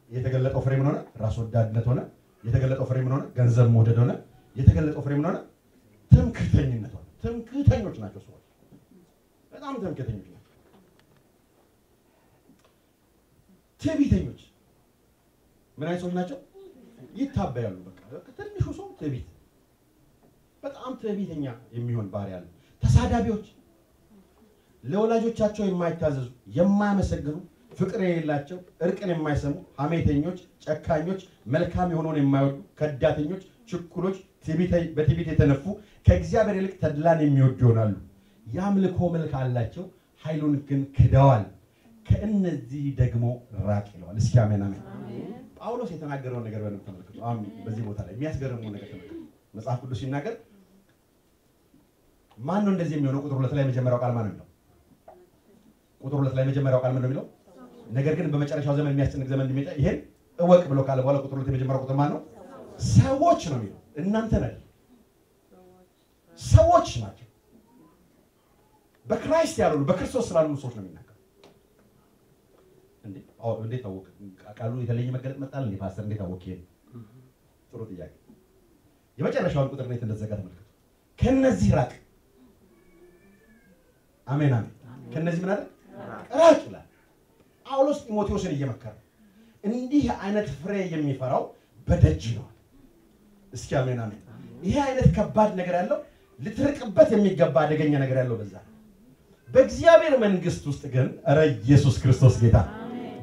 የተገለጠው ፍሬ ምን ሆነ? ራስ ወዳድነት ሆነ። የተገለጠው ፍሬ ምን ሆነ? ገንዘብ መውደድ ሆነ። የተገለጠው ፍሬ ምን ሆነ? ትምክህተኝነት ሆነ። ትምክህተኞች ናቸው ሰዎች፣ በጣም ትምክህተኞች ናቸው። ትዕቢተኞች ምን አይነት ሰዎች ናቸው? ይታበያሉ። በቃ ትንሹ ሰው ትዕቢት፣ በጣም ትዕቢተኛ የሚሆን ባህሪ ያለው፣ ተሳዳቢዎች፣ ለወላጆቻቸው የማይታዘዙ፣ የማያመሰግኑ፣ ፍቅር የሌላቸው፣ እርቅን የማይሰሙ፣ ሐሜተኞች፣ ጨካኞች፣ መልካም የሆነውን የማይወዱ፣ ከዳተኞች፣ ችኩሎች፣ በትዕቢት የተነፉ፣ ከእግዚአብሔር ይልቅ ተድላን የሚወዱ ይሆናሉ። የአምልኮ መልክ አላቸው፣ ኃይሉን ግን ክደዋል። ከእነዚህ ደግሞ ራቅ ይለዋል። እስኪ አሜን አሜን። ጳውሎስ የተናገረውን ነገር በደንብ ተመልከቱ። አሁን በዚህ ቦታ ላይ የሚያስገርመውን ነገር ተመልከቱ። መጽሐፍ ቅዱስ ሲናገር ማን ነው እንደዚህ የሚሆነው? ቁጥር 2 ላይ የመጀመሪያው ቃል ማን ነው የሚለው? ቁጥር 2 ላይ የመጀመሪያው ቃል ምን ነው የሚለው? ነገር ግን በመጨረሻው ዘመን የሚያስጨንቅ ዘመን እንደሚመጣ ይሄን እወቅ ብሎ ካለ በኋላ ቁጥር 2 የመጀመሪያው ቁጥር ማን ነው? ሰዎች ነው የሚለው። እናንተ ናችሁ፣ ሰዎች ናቸው። በ Christ ያልሆኑ በክርስቶስ ስላልሆኑ ሰዎች ነው የሚናገረው። እንዴ እንዴት አወቅ? ቃሉ የተለየ መገለጥ መጣል እንዴ ፓስተር፣ እንዴት አወቅ? ይሄን ጥሩ ጥያቄ። የመጨረሻውን ቁጥር እንዴት እንደተዘጋ ተመልከቱ። ከነዚህ ራቅ። አሜን አሜን። ከነዚህ ምን አለ? ራቅ ይላል። ጳውሎስ ጢሞቴዎስን እየመከረ እንዲህ አይነት ፍሬ የሚፈራው በደጅ ነው። እስኪ አሜን አሜን። ይሄ አይነት ከባድ ነገር ያለው ልትርቅበት የሚገባ አደገኛ ነገር ያለው በዛ። በእግዚአብሔር መንግስት ውስጥ ግን ኧረ ኢየሱስ ክርስቶስ ጌታ፣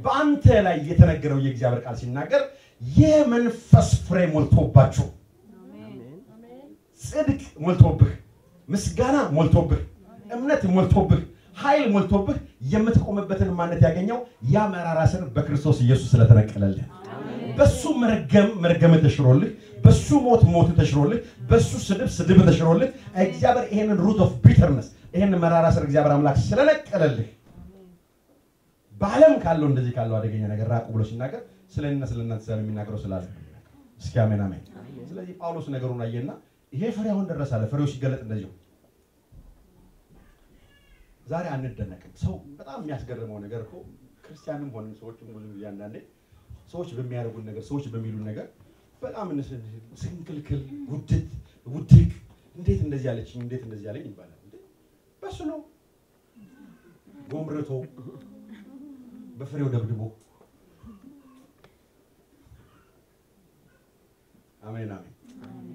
በአንተ ላይ የተነገረው የእግዚአብሔር ቃል ሲናገር የመንፈስ ፍሬ ሞልቶባችሁ፣ ጽድቅ ሞልቶብህ፣ ምስጋና ሞልቶብህ፣ እምነት ሞልቶብህ፣ ኃይል ሞልቶብህ የምትቆምበትን ማንነት ያገኘው ያ መራራ ስር በክርስቶስ ኢየሱስ ስለተነቀለልህ፣ በሱ መርገም መርገም ተሽሮልህ፣ በሱ ሞት ሞት ተሽሮልህ፣ በሱ ስድብ ስድብ ተሽሮልህ፣ እግዚአብሔር ይሄንን root of bitterness ይሄንን መራራ ስር እግዚአብሔር አምላክ ስለነቀለልህ በዓለም ካለው እንደዚህ ካለው አደገኛ ነገር ራቁ ብሎ ሲናገር ስለእኔና ስለእናንተ ስለ የሚናገረው ስላለ እስኪ አሜን አሜን። ስለዚህ ጳውሎስ ነገሩን አየና ይሄ ፍሬ አሁን ደረሰ አለ። ፍሬው ሲገለጥ እንደዚህ ዛሬ አንደነቅም። ሰው በጣም የሚያስገርመው ነገር እኮ ክርስቲያንም ሆነን ሰዎችም ብዙ ጊዜ አንዳንዴ ሰዎች በሚያደርጉን ነገር ሰዎች በሚሉን ነገር በጣም ስንክልክል ጉድት ውድቅ፣ እንዴት እንደዚህ ያለችኝ እንዴት እንደዚህ ያለኝ ይባላል። እንዴ በስሎ ጎምርቶ በፍሬው ደብድቦ። አሜን አሜን።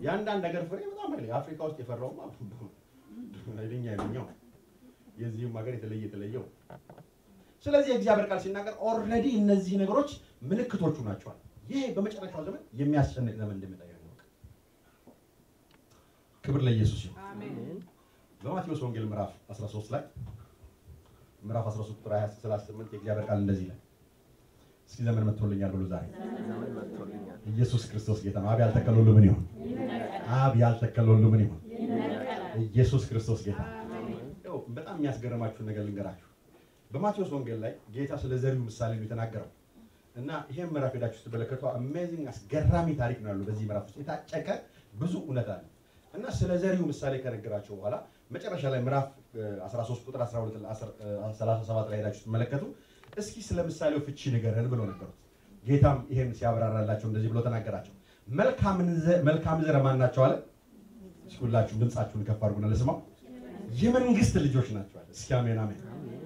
የአንዳንድ ነገር ፍሬ በጣም ኃይለኛ፣ አፍሪካ ውስጥ የፈራውማ ኃይለኛ ኃይለኛው፣ የዚህም ሀገር የተለየ የተለየው። ስለዚህ የእግዚአብሔር ቃል ሲናገር already እነዚህ ነገሮች ምልክቶቹ ናቸዋል። ይሄ በመጨረሻው ዘመን የሚያስጨንቅ ዘመን እንደሚመጣ ያወቅ። ክብር ለኢየሱስ ይሁን። በማቴዎስ ወንጌል ምዕራፍ 13 ላይ ምዕራፍ 13 ቁጥር 38 የእግዚአብሔር ቃል እንደዚህ ይላል። እስኪ ዘመን መጥቶልኛል ብሎ ዛሬ ኢየሱስ ክርስቶስ ጌታ ነው። አብ ያልተከለው ሁሉ ምን ይሁን? አብ ያልተከለው ሁሉ ምን ይሁን? ኢየሱስ ክርስቶስ ጌታ ነው። በጣም የሚያስገርማችሁ ነገር ልንገራችሁ። በማቴዎስ ወንጌል ላይ ጌታ ስለ ዘሪው ምሳሌ ነው የተናገረው እና ይሄን ምዕራፍ ሄዳችሁ ስትመለከቱ amazing አስገራሚ ታሪክ ነው ያለው። በዚህ ምዕራፍ ውስጥ የታጨቀ ብዙ እውነት አለ እና ስለ ዘሪው ምሳሌ ከነገራቸው በኋላ መጨረሻ ላይ ምዕራፍ 13 ቁጥር 12 37 ላይ ሄዳችሁ ስትመለከቱ እስኪ ስለ ምሳሌው ፍቺ ንገረን ብሎ ነገሩት። ጌታም ይሄን ሲያብራራላቸው እንደዚህ ብሎ ተናገራቸው። መልካም ዘር ማን ናቸው አለ? እስኪ ሁላችሁም ድምጻችሁን ከፍ አድርጉና ልስማው። የመንግስት ልጆች ናቸው አለ። እስኪ አሜን አሜን።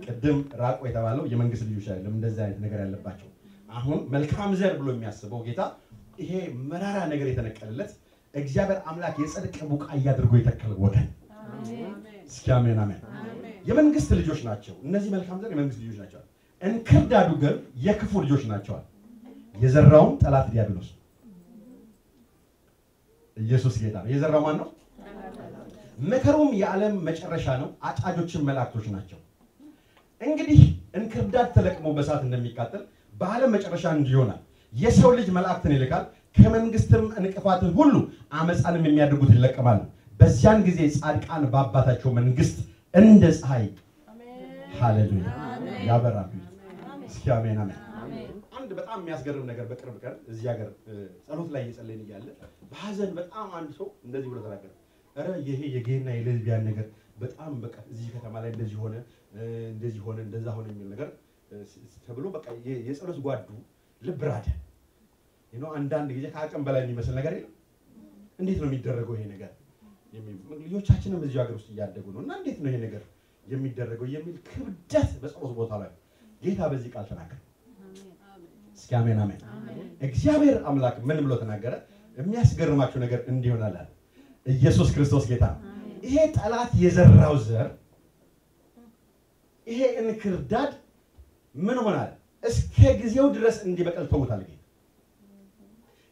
ቅድም ራቆ የተባለው የመንግስት ልጆች አይደለም፣ እንደዚህ አይነት ነገር ያለባቸው። አሁን መልካም ዘር ብሎ የሚያስበው ጌታ ይሄ መራራ ነገር የተነቀለለት እግዚአብሔር አምላክ የጽድቅ ቡቃያ አድርጎ የተከለው ወገን። እስኪ አሜን አሜን። የመንግስት ልጆች ናቸው እነዚህ መልካም ዘር የመንግስት ልጆች ናቸው። እንክርዳዱ ግን የክፉ ልጆች ናቸው። የዘራውም ጠላት ዲያብሎስ። ኢየሱስ ጌታ ነው። የዘራው ማን ነው? መከሩም የዓለም መጨረሻ ነው፣ አጫጆችም መላእክቶች ናቸው። እንግዲህ እንክርዳድ ተለቅሞ በእሳት እንደሚቃጠል በዓለም መጨረሻ እንዲህ ይሆናል። የሰው ልጅ መላእክትን ይልካል፣ ከመንግስትም እንቅፋትን ሁሉ አመፃንም የሚያደርጉት ይለቀማሉ። በዚያን ጊዜ ጻድቃን በአባታቸው መንግስት እንደ ፀሐይ ሃሌሉያ ያበራሉ። እስኪ አሜን አሜን። አንድ በጣም የሚያስገርም ነገር በቅርብ ቀን እዚህ ሀገር ጸሎት ላይ እየጸለይን እያለ በሀዘን በጣም አንድ ሰው እንደዚህ ብሎ ተናገረ። ኧረ ይሄ የጌና የሌዝቢያን ነገር በጣም በቃ እዚህ ከተማ ላይ እንደዚህ ሆነ እንደዚህ ሆነ እንደዛ ሆነ የሚል ነገር ተብሎ በቃ የጸሎት ጓዱ ልብ ራደ። አንዳንድ ጊዜ ከአቅም በላይ የሚመስል ነገር የለም። እንዴት ነው የሚደረገው ይሄ ነገር? ልጆቻችንም እዚሁ ሀገር ውስጥ እያደጉ ነው እና እንዴት ነው ይሄ ነገር የሚደረገው የሚል ክብደት በጸሎት ቦታ ላይ ጌታ በዚህ ቃል ተናገረ። እስኪ አሜን አሜን። እግዚአብሔር አምላክ ምን ብሎ ተናገረ? የሚያስገርማችሁ ነገር እንዲህ ይሆናል አለ። ኢየሱስ ክርስቶስ ጌታ ነው። ይሄ ጠላት የዘራው ዘር ይሄ እንክርዳድ ምን ሆናል? እስከ ጊዜው ድረስ እንዲበቅል ተውታል። ጌታ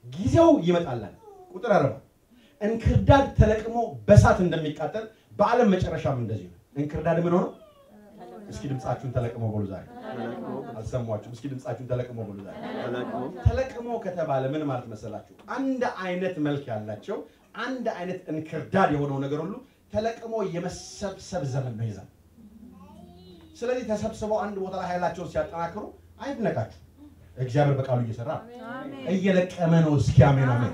ጊዜው ይመጣላል። ቁጥር 40 እንክርዳድ ተለቅሞ በሳት እንደሚቃጠል በዓለም መጨረሻም እንደዚህ ነው። እንክርዳድ ምን ሆኖ? እስኪ ድምጻችሁን ተለቅሞ በሉ ዛሬ። አልሰማችሁም? እስኪ ድምጻችሁን ተለቅሞ በሉ ዛሬ። ተለቅሞ ከተባለ ምን ማለት መሰላችሁ? አንድ አይነት መልክ ያላቸው አንድ አይነት እንክርዳድ የሆነው ነገር ሁሉ ተለቅሞ የመሰብሰብ ዘመን ነው ይዛል። ስለዚህ ተሰብስበው አንድ ቦታ ላይ ኃይላቸውን ሲያጠናክሩ አይድነቃችሁ። እግዚአብሔር በቃሉ እየሰራ ነው፣ እየለቀመ ነው። እስኪ አሜን አሜን።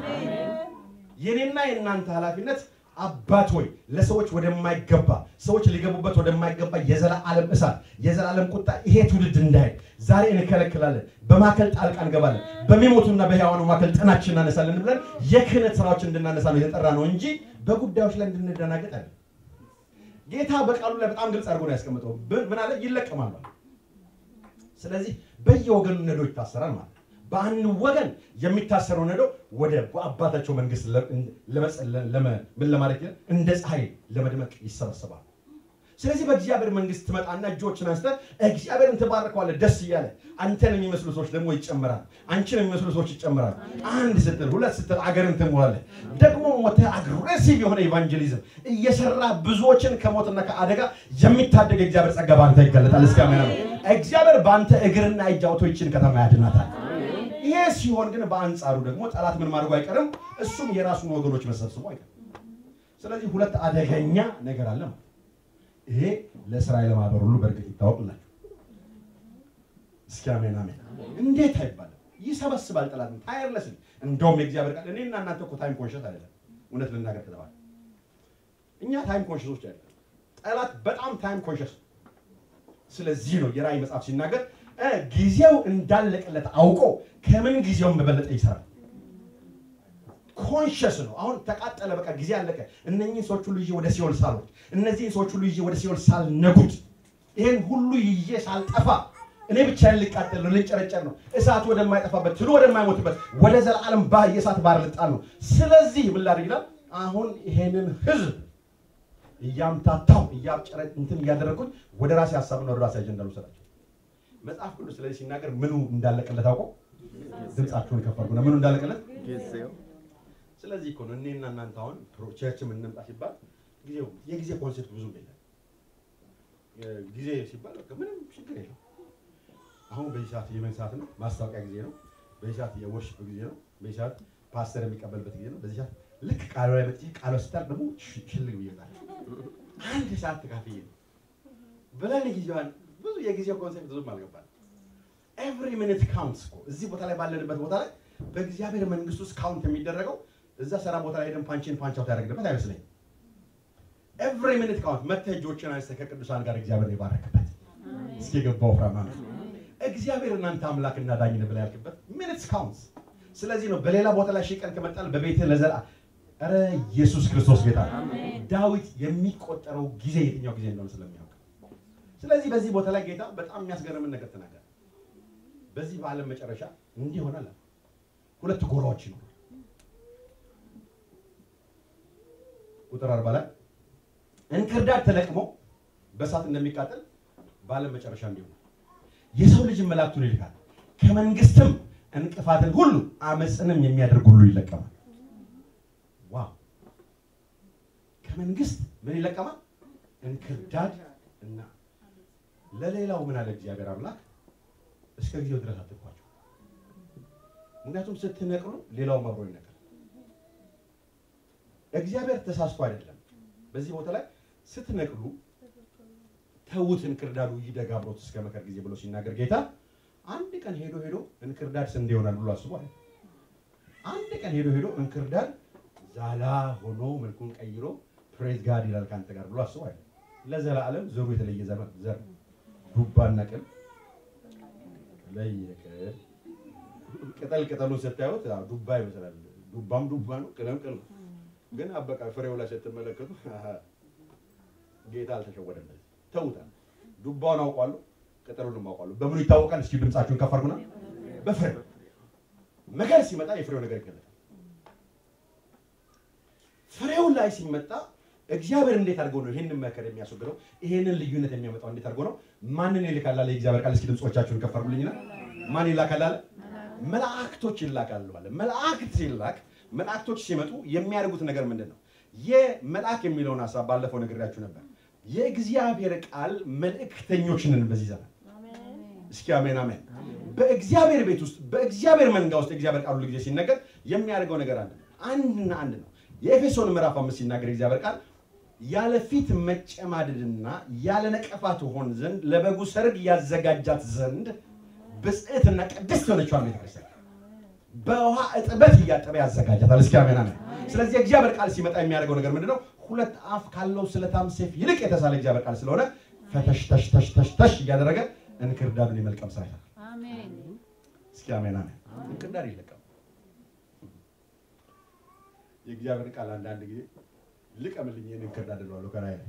የኔና የእናንተ ኃላፊነት አባት ሆይ ለሰዎች ወደማይገባ ሰዎች ሊገቡበት ወደማይገባ የዘላለም እሳት የዘላለም ቁጣ ይሄ ትውልድ እንዳይሄድ ዛሬ እንከለክላለን። በማከል ጣልቃ እንገባለን። በሚሞቱና በሕያዋኑ መካከል ጥናችን እናነሳለን ብለን የክህነት ስራዎች እንድናነሳ ነው የተጠራ ነው እንጂ በጉዳዮች ላይ እንድንደናገጥ አይደለም። ጌታ በቃሉ ላይ በጣም ግልጽ አድርጎ ነው ያስቀመጠው። ምን አለ? ይለቀማሉ። ስለዚህ በየወገኑ ነዶ ይታሰራል ማለት ነው። በአንድ ወገን የሚታሰረው ነዶ ወደ አባታቸው መንግስት ምን ለማለት እንደ ፀሐይ ለመድመቅ ይሰበሰባል። ስለዚህ በእግዚአብሔር መንግስት ትመጣና እጆችን አንስተህ እግዚአብሔርን ትባርከዋለህ ደስ እያለ። አንተን የሚመስሉ ሰዎች ደግሞ ይጨምራል። አንቺን የሚመስሉ ሰዎች ይጨምራል። አንድ ስትል ሁለት ስትል አገርን ትሞላለህ። ደግሞ ሞተህ aggressive የሆነ evangelism እየሰራ ብዙዎችን ከሞትና ከአደጋ የሚታደግ እግዚአብሔር ጸጋ በአንተ ይገለጣል። እስከ አሜን አሜን። እግዚአብሔር በአንተ እግርና እጅ አውጥቶ ይህችን ከተማ ያድናታል። ይሄ ሲሆን ግን በአንጻሩ ደግሞ ጠላት ምን ማድረጉ አይቀርም፣ እሱም የራሱን ወገኖች መሰብሰቡ አይቀርም። ስለዚህ ሁለት አደገኛ ነገር አለ ማለት። ይሄ ለእስራኤል ማህበር ሁሉ በእርግጥ ይታወቅላችሁ። እስኪ አሜን አሜን። እንዴት አይባልም? ይሰበስባል ጠላት tireless። እንደውም የእግዚአብሔር ቃል እኔና እናንተ እኮ time conscious አይደለም። እውነት ልናገር ከተባለ እኛ time conscious ኦች አይደለም። ጠላት በጣም time conscious። ስለዚህ ነው የራእይ መጽሐፍ ሲናገር ጊዜው እንዳለቀለት አውቆ ከምን ጊዜውም በበለጠ ይሰራል። conscious ነው። አሁን ተቃጠለ፣ በቃ ጊዜ አለቀ። እነኚህን ሰዎች ሁሉ ይዤ ወደ ሲኦል ሳልወርድ፣ እነዚህን ሰዎች ሁሉ ይዤ ወደ ሲኦል ሳልነጉድ፣ ይሄን ሁሉ ይዤ ሳልጠፋ እኔ ብቻዬን ልቃጠል ነው፣ ልንጨረጨር ነው፣ እሳቱ ወደማይጠፋበት ትሉ ወደማይሞትበት ወደ ዘላለም የእሳት ባህር ልጣል ነው። ስለዚህ ምን ላድርግ ይላል። አሁን ይሄንን ህዝብ እያምታታው እያብጨረ እንትን እያደረኩት ወደ ራሴ ሀሳብና ወደ ራሴ አጀንዳ ልውሰዳቸው። መጽሐፍ ቅዱስ ስለዚህ ሲናገር ምኑ እንዳለቀለት አውቆ ድምጻችሁን ከፍ አድርጉና ምኑ እንዳለቀለት ጊዜው። ስለዚህ እኮ ነው እኔና እናንተ አሁን church ም እንምጣ ሲባል ጊዜው የጊዜ concept ብዙም የለም። ጊዜ ሲባል በቃ ምንም ችግር የለም። አሁን በዚህ ሰዓት የምን ሰዓት ነው? ማስታወቂያ ጊዜ ነው። በዚህ ሰዓት የ worship ጊዜ ነው። በዚህ ሰዓት ፓስተር የሚቀበልበት ጊዜ ነው። በዚህ ሰዓት ልክ ቃሉ ላይ መጥቼ ቃሉ ስታልቅ ደግሞ ሽልግ ብዬ እወጣለሁ። አንድ ሰዓት ተካፍዬ ነው ብለን ጊዜዋን ብዙ የጊዜው concept ብዙም አልገባንም። Every minute counts እኮ እዚህ ቦታ ላይ ባለንበት ቦታ ላይ በእግዚአብሔር መንግስት ውስጥ count የሚደረገው እዛ ስራ ቦታ ላይ ሄደን punch in punch out ያደረግንበት አይመስለኝም። Every minute count። መተህ እጆችን አንስተህ ከቅዱሳን ጋር እግዚአብሔር የባረክበት እስኪ የገባው ፍራማ ነው። እግዚአብሔር እናንተ አምላክና ዳኝ ነህ ብለህ ያልክበት minutes counts። ስለዚህ ነው በሌላ ቦታ ላይ ሺህ ቀን ከመጣል በቤትህ ለዘላ ኧረ ኢየሱስ ክርስቶስ ጌታ ነው። ዳዊት የሚቆጠረው ጊዜ የትኛው ጊዜ እንደሆነ ስለሚያውቅ ስለዚህ በዚህ ቦታ ላይ ጌታ በጣም የሚያስገርምን ነገር ተናገረ። በዚህ በዓለም መጨረሻ እንዲህ ይሆናል። ሁለት ጎራዎች ይኖራሉ። ቁጥር 40 ላይ እንክርዳድ ተለቅሞ በእሳት እንደሚቃጠል በዓለም መጨረሻ እንዲህ ይሆናል። የሰው ልጅ መላእክቱን ይልካል፣ ከመንግስትም እንቅፋትን ሁሉ አመፅንም የሚያደርግ ሁሉ ይለቀማል። Wow! ከመንግስት ምን ይለቀማል? እንክርዳድ እና ለሌላው ምን አለ እግዚአብሔር አምላክ? እስከ ጊዜው ድረስ አትንኳቸው። ምክንያቱም ስትነቅሉ ሌላው አብሮ ይነቅላል። እግዚአብሔር ተሳስቶ አይደለም። በዚህ ቦታ ላይ ስትነቅሉ ተውት እንክርዳዱ ይደግ አብሮት እስከ መከር ጊዜ ብሎ ሲናገር ጌታ አንድ ቀን ሄዶ ሄዶ እንክርዳድ ስንዴ ይሆናል ብሎ አስቦ አይደለም። አንድ ቀን ሄዶ ሄዶ እንክርዳድ ዛላ ሆኖ መልኩን ቀይሮ praise God ይላል ካንተ ጋር ብሎ አስቦ አይደለም። ለዘላለም ዘሩ የተለየ ዘር ዱባና ቅል ለየቅል ቅጠል ቅጠሉን ስታዩት ዱባ ይመስላል። ዱባም ዱባ ነው፣ ቅልም ቅል ነው። ግን አበቃ ፍሬው ላይ ስትመለከቱ ጌታ አልተሸወደም። ተውታል። ዱባውን አውቋለሁ፣ ቅጠሉንም አውቋለሁ። በምኑ ይታወቃል? እስኪ ድምጻችሁን ከፍ አድርጉና በፍሬው። መከር ሲመጣ የፍሬው ነገር ይገለጣል። ፍሬው ላይ ሲመጣ እግዚአብሔር እንዴት አድርጎ ነው ይሄንን መከር የሚያስወግደው? ይሄንን ልዩነት የሚያመጣው እንዴት አድርጎ ነው? ማንን ይልካል አለ የእግዚአብሔር ቃል። እስኪ ድምጾቻችሁን ከፍ አድርጉልኝና ማን ይላካል አለ? መላእክቶች ይላካሉ አለ። መላእክት ሲላክ መላእክቶች ሲመጡ የሚያደርጉት ነገር ምንድን ነው? የመልአክ የሚለውን ሐሳብ ባለፈው ነግሬያችሁ ነበር። የእግዚአብሔር ቃል መልእክተኞች ነን በዚህ ዘመን። እስኪ አሜን አሜን። በእግዚአብሔር ቤት ውስጥ በእግዚአብሔር መንጋ ውስጥ የእግዚአብሔር ቃል ሁሉ ጊዜ ሲነገር የሚያደርገው ነገር አለ። አንድና አንድ ነው። የኤፌሶን ምዕራፍ 5 ሲናገር የእግዚአብሔር ቃል ያለ ፊት መጨማደድና ያለ ነቀፋ ትሆን ዘንድ ለበጉ ሰርግ ያዘጋጃት ዘንድ ብጽዕትና ቅድስት የሆነችዋን ቤተክርስቲያን በውሃ እጥበት እያጠበ ያዘጋጃታል። እስኪ አሜን አሜን። ስለዚህ የእግዚአብሔር ቃል ሲመጣ የሚያደርገው ነገር ምንድነው? ሁለት አፍ ካለው ስለታም ሰይፍ ይልቅ የተሳለ እግዚአብሔር ቃል ስለሆነ ፈተሽ ተሽ ተሽ ተሽ ተሽ እያደረገ እንክርዳዱን የመልቀም ስራ ይሰራል። አሜን። እስኪ አሜን አሜን። እንክርዳድ ይለቀም። የእግዚአብሔር ቃል አንዳንድ ጊዜ ልቀምልኝ ይሄን እንክርዳድ እለዋለሁ ከላይ ላይ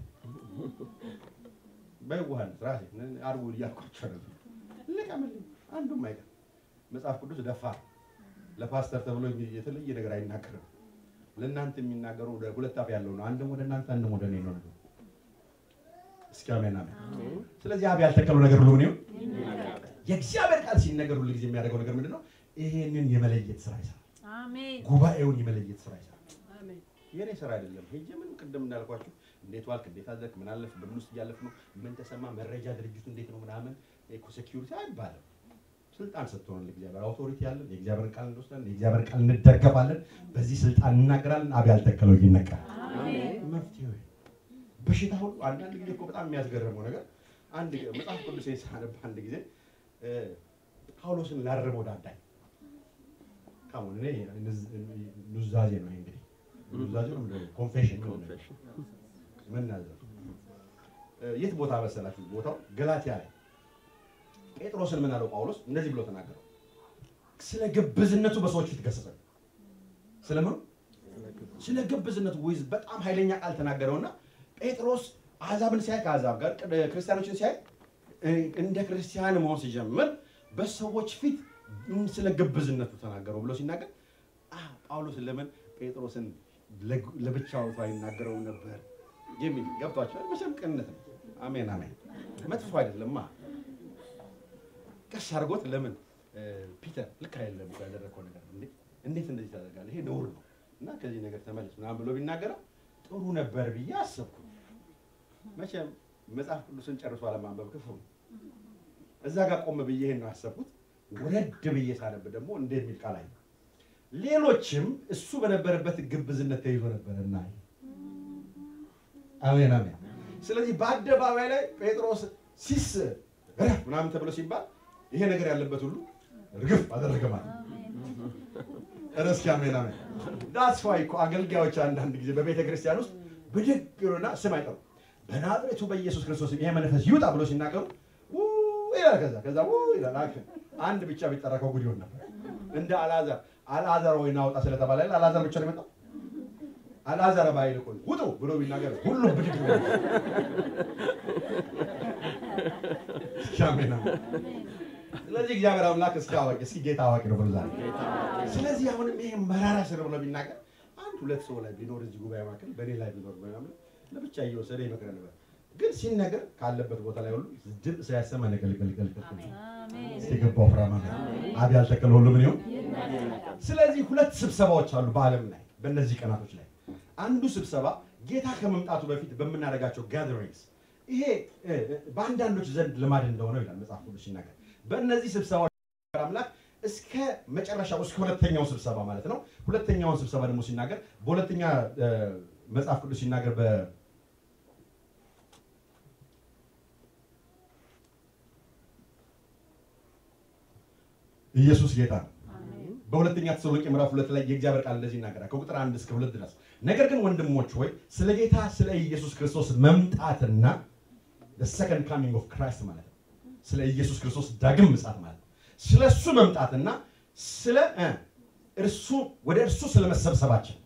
በየዋህነት ራሴ አድርጉ እያልኳቸው ነበር። ልቀምልኝ አንዱም አይቀር። መጽሐፍ ቅዱስ ደፋር ለፓስተር ተብሎ የተለየ ነገር አይናገርም። ለእናንተ የሚናገረው ሁለት አፍ ያለው ነው። አንድም ወደ እናንተ አንድም ወደ እኔ ነው። እስኪ አሜን አሜን። ስለዚህ አብ ያልተከለው ነገር ሁሉ ምን ይሁን? የእግዚአብሔር ቃል ሲነገር ሁሉ ጊዜ የሚያደርገው ነገር ምንድነው? ይሄንን የመለየት ስራ ይሰራል። አሜን። ጉባኤውን የመለየት ስራ ይሰራል። አሜን። የኔ ስራ አይደለም። ሄጄ ምን ቅድም እንዳልኳችሁ እንዴት ዋልክ፣ እንዴት አደርክ፣ ምን አለፍ፣ በምን ውስጥ እያለፍ ነው፣ ምን ተሰማ፣ መረጃ ድርጅቱ እንዴት ነው ምናምን eco security አይባልም። ስልጣን ሰጥቶናል እግዚአብሔር፣ authority ያለን የእግዚአብሔርን ቃል እንወስዳለን፣ የእግዚአብሔርን ቃል እንደገፋለን፣ በዚህ ስልጣን እንናገራለን። አብ ያልተከለው ይነቀላል። አሜን። መፍትሄው በሽታ ሁሉ አንዳንድ ጊዜ እኮ በጣም የሚያስገርመው ነገር አንድ መጽሐፍ ቅዱስ ሳነብ አንድ ጊዜ ጳውሎስን ላርመው ዳዳኝ። ካሙን እኔ ኑዛዜ ነው እንግዲህ ኑዛዜ ነው ምንድነው? confession ነው መናዘዝ። የት ቦታ መሰላችሁ? ቦታው ገላትያ ላይ ጴጥሮስን ምን አለው ጳውሎስ? እንደዚህ ብሎ ተናገረው። ስለ ግብዝነቱ በሰዎች ፊት ገሰጸው። ስለምኑ? ስለ ግብዝነቱ ወይስ በጣም ኃይለኛ ቃል ተናገረውና ጴጥሮስ አሕዛብን ሲያይ ከአሕዛብ ጋር ክርስቲያኖችን ሲያይ እንደ ክርስቲያን መሆን ሲጀምር በሰዎች ፊት ስለ ግብዝነቱ ተናገረው ብሎ ሲናገር ጳውሎስ ለምን ጴጥሮስን ለብቻው አይናገረው ነበር የሚል ገብቷቸዋል። መቼም ቅንነት ነው። አሜን አሜን። መጥፎ አይደለማ። ቀስ አድርጎት ለምን ፒተር ልክ አይደለም እኮ ያደረከው ነገር እንዴ፣ እንዴት እንደዚህ ታደርጋለህ? ይሄ ነውር ነው እና ከዚህ ነገር ተመለስ ምናምን ብሎ ቢናገረው ጥሩ ነበር ብዬ አሰብኩ። መቼም መጽሐፍ ቅዱስን ጨርሶ አለማንበብ ክፉ ነው። እዛ ጋር ቆም ብዬ ይሄን ነው ያሰብኩት። ወረድ ብዬ ሳነብ ደግሞ እንደሚል ቃል አየሁ። ሌሎችም እሱ በነበረበት ግብዝነት ተይዞ ነበርና። አሜን አሜን። ስለዚህ በአደባባይ ላይ ጴጥሮስ ሲስ ረፍ ምናምን ተብሎ ሲባል ይሄ ነገር ያለበት ሁሉ እርግፍ አደረገ ማለት ነው። እስኪ አሜን አሜን። That's why እኮ አገልጋዮች አንዳንድ ጊዜ በቤተ ክርስቲያን ውስጥ ብድግ ይሉና ስም አይጠሩ በናዝሬቱ በኢየሱስ ክርስቶስ ይሄ መንፈስ ይውጣ ብሎ ሲናገሩ ይላል። ከዛ ይላል። አንድ ብቻ ቢጠራ ከጉድ ይሆን ነበር። እንደ አልዓዛር አልዓዛር ወይ ናውጣ ስለተባለ አልዓዛር ብቻ ነው የመጣው። አልዓዛር ባይል እኮ ውጡ ብሎ ቢናገር ሁሉም ብድግ ነው። አሜን አሜን። ስለዚህ እግዚአብሔር አምላክ እስኪ አዋቂ እስኪ ጌታ አዋቂ ነው ብሎ ዛሬ። ስለዚህ አሁንም ይሄ መራራ ስር ብሎ ቢናገር አንድ ሁለት ሰው ላይ ቢኖር እዚህ ጉባኤ መካከል በኔ ላይ ቢኖር ምናምን ለብቻ እየወሰደ ይመክረን ነበር። ግን ሲነገር ካለበት ቦታ ላይ ሁሉ ድምፅ ሳያሰማ ነቀልቀልቀልቀል። እስኪ ገባው ፍራማ አብ ያልተከለው ሁሉ ምን ይሁን? ስለዚህ ሁለት ስብሰባዎች አሉ በዓለም ላይ በእነዚህ ቀናቶች ላይ። አንዱ ስብሰባ ጌታ ከመምጣቱ በፊት በምናደርጋቸው gatherings፣ ይሄ በአንዳንዶች ዘንድ ልማድ እንደሆነ ይላል መጽሐፍ ቅዱስ ሲናገር። በእነዚህ ስብሰባዎች አምላክ እስከ መጨረሻው እስከ ሁለተኛው ስብሰባ ማለት ነው። ሁለተኛውን ስብሰባ ደግሞ ሲናገር በሁለተኛ መጽሐፍ ቅዱስ ሲናገር ኢየሱስ ጌታ ነው። በሁለተኛ ተሰሎንቄ ምዕራፍ 2 ላይ የእግዚአብሔር ቃል እንደዚህ ይናገራል ከቁጥር 1 እስከ 2 ድረስ። ነገር ግን ወንድሞች ሆይ ስለ ጌታ ስለ ኢየሱስ ክርስቶስ መምጣትና the second coming of Christ ማለት ነው። ስለ ኢየሱስ ክርስቶስ ዳግም ምጽአት ማለት ነው። ስለ እሱ መምጣትና ስለ እርሱ ወደ እርሱ ስለመሰብሰባችን።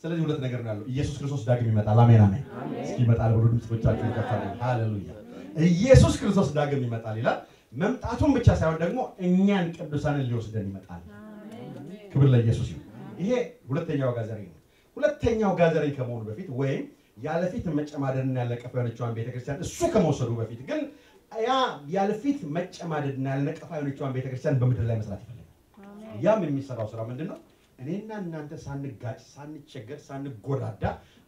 ስለዚህ ሁለት ነገር ነው ያለው። ኢየሱስ ክርስቶስ ዳግም ይመጣል። አሜን አሜን። እስኪ ይመጣል ብሎ ድምጾቻችሁን ከፍ አድርጉ። ሃሌሉያ። ኢየሱስ ክርስቶስ ዳግም ይመጣል ይላል። መምጣቱን ብቻ ሳይሆን ደግሞ እኛን ቅዱሳንን ሊወስደን ይመጣል። ክብር ለኢየሱስ ይሁን። ይሄ ሁለተኛው gathering ነው። ሁለተኛው gathering ከመሆኑ በፊት ወይም ያለፊት መጨማደድና ያለነቀፋ የሆነችዋን ቤተክርስቲያን እሱ ከመውሰዱ በፊት ግን ያ ያለፊት መጨማደድና ያለነቀፋ የሆነችዋን ቤተክርስቲያን በምድር ላይ መስራት ይፈልጋል። ያም የሚሰራው ስራ ምንድነው? እኔና እናንተ ሳንጋጭ፣ ሳንቸገር፣ ሳንጎዳዳ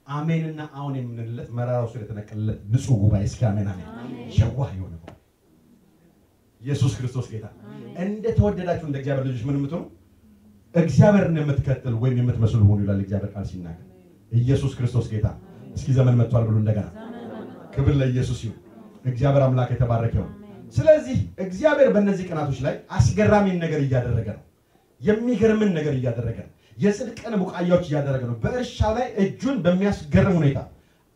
አሜንና አሁን የምንልለት መራራው ስር የተነቀለለት ንጹህ ጉባኤ እስኪ አሜን አሜን። የዋህ የሆነ ጉባኤ ኢየሱስ ክርስቶስ ጌታ። እንደተወደዳችሁ እንደ እግዚአብሔር ልጆች ምን የምትሆኑ እግዚአብሔርን የምትከተሉ ወይም የምትመስሉ ሁኑ ይላል እግዚአብሔር ቃል ሲናገር። ኢየሱስ ክርስቶስ ጌታ። እስኪ ዘመን መጥቷል ብሎ እንደገና ክብር ለኢየሱስ ይሁን። እግዚአብሔር አምላክ የተባረከ ይሁን። ስለዚህ እግዚአብሔር በእነዚህ ቀናቶች ላይ አስገራሚን ነገር እያደረገ ነው። የሚገርምን ነገር እያደረገ ነው። የጽድቅን ቡቃያዎች እያደረገ ነው። በእርሻው ላይ እጁን በሚያስገርም ሁኔታ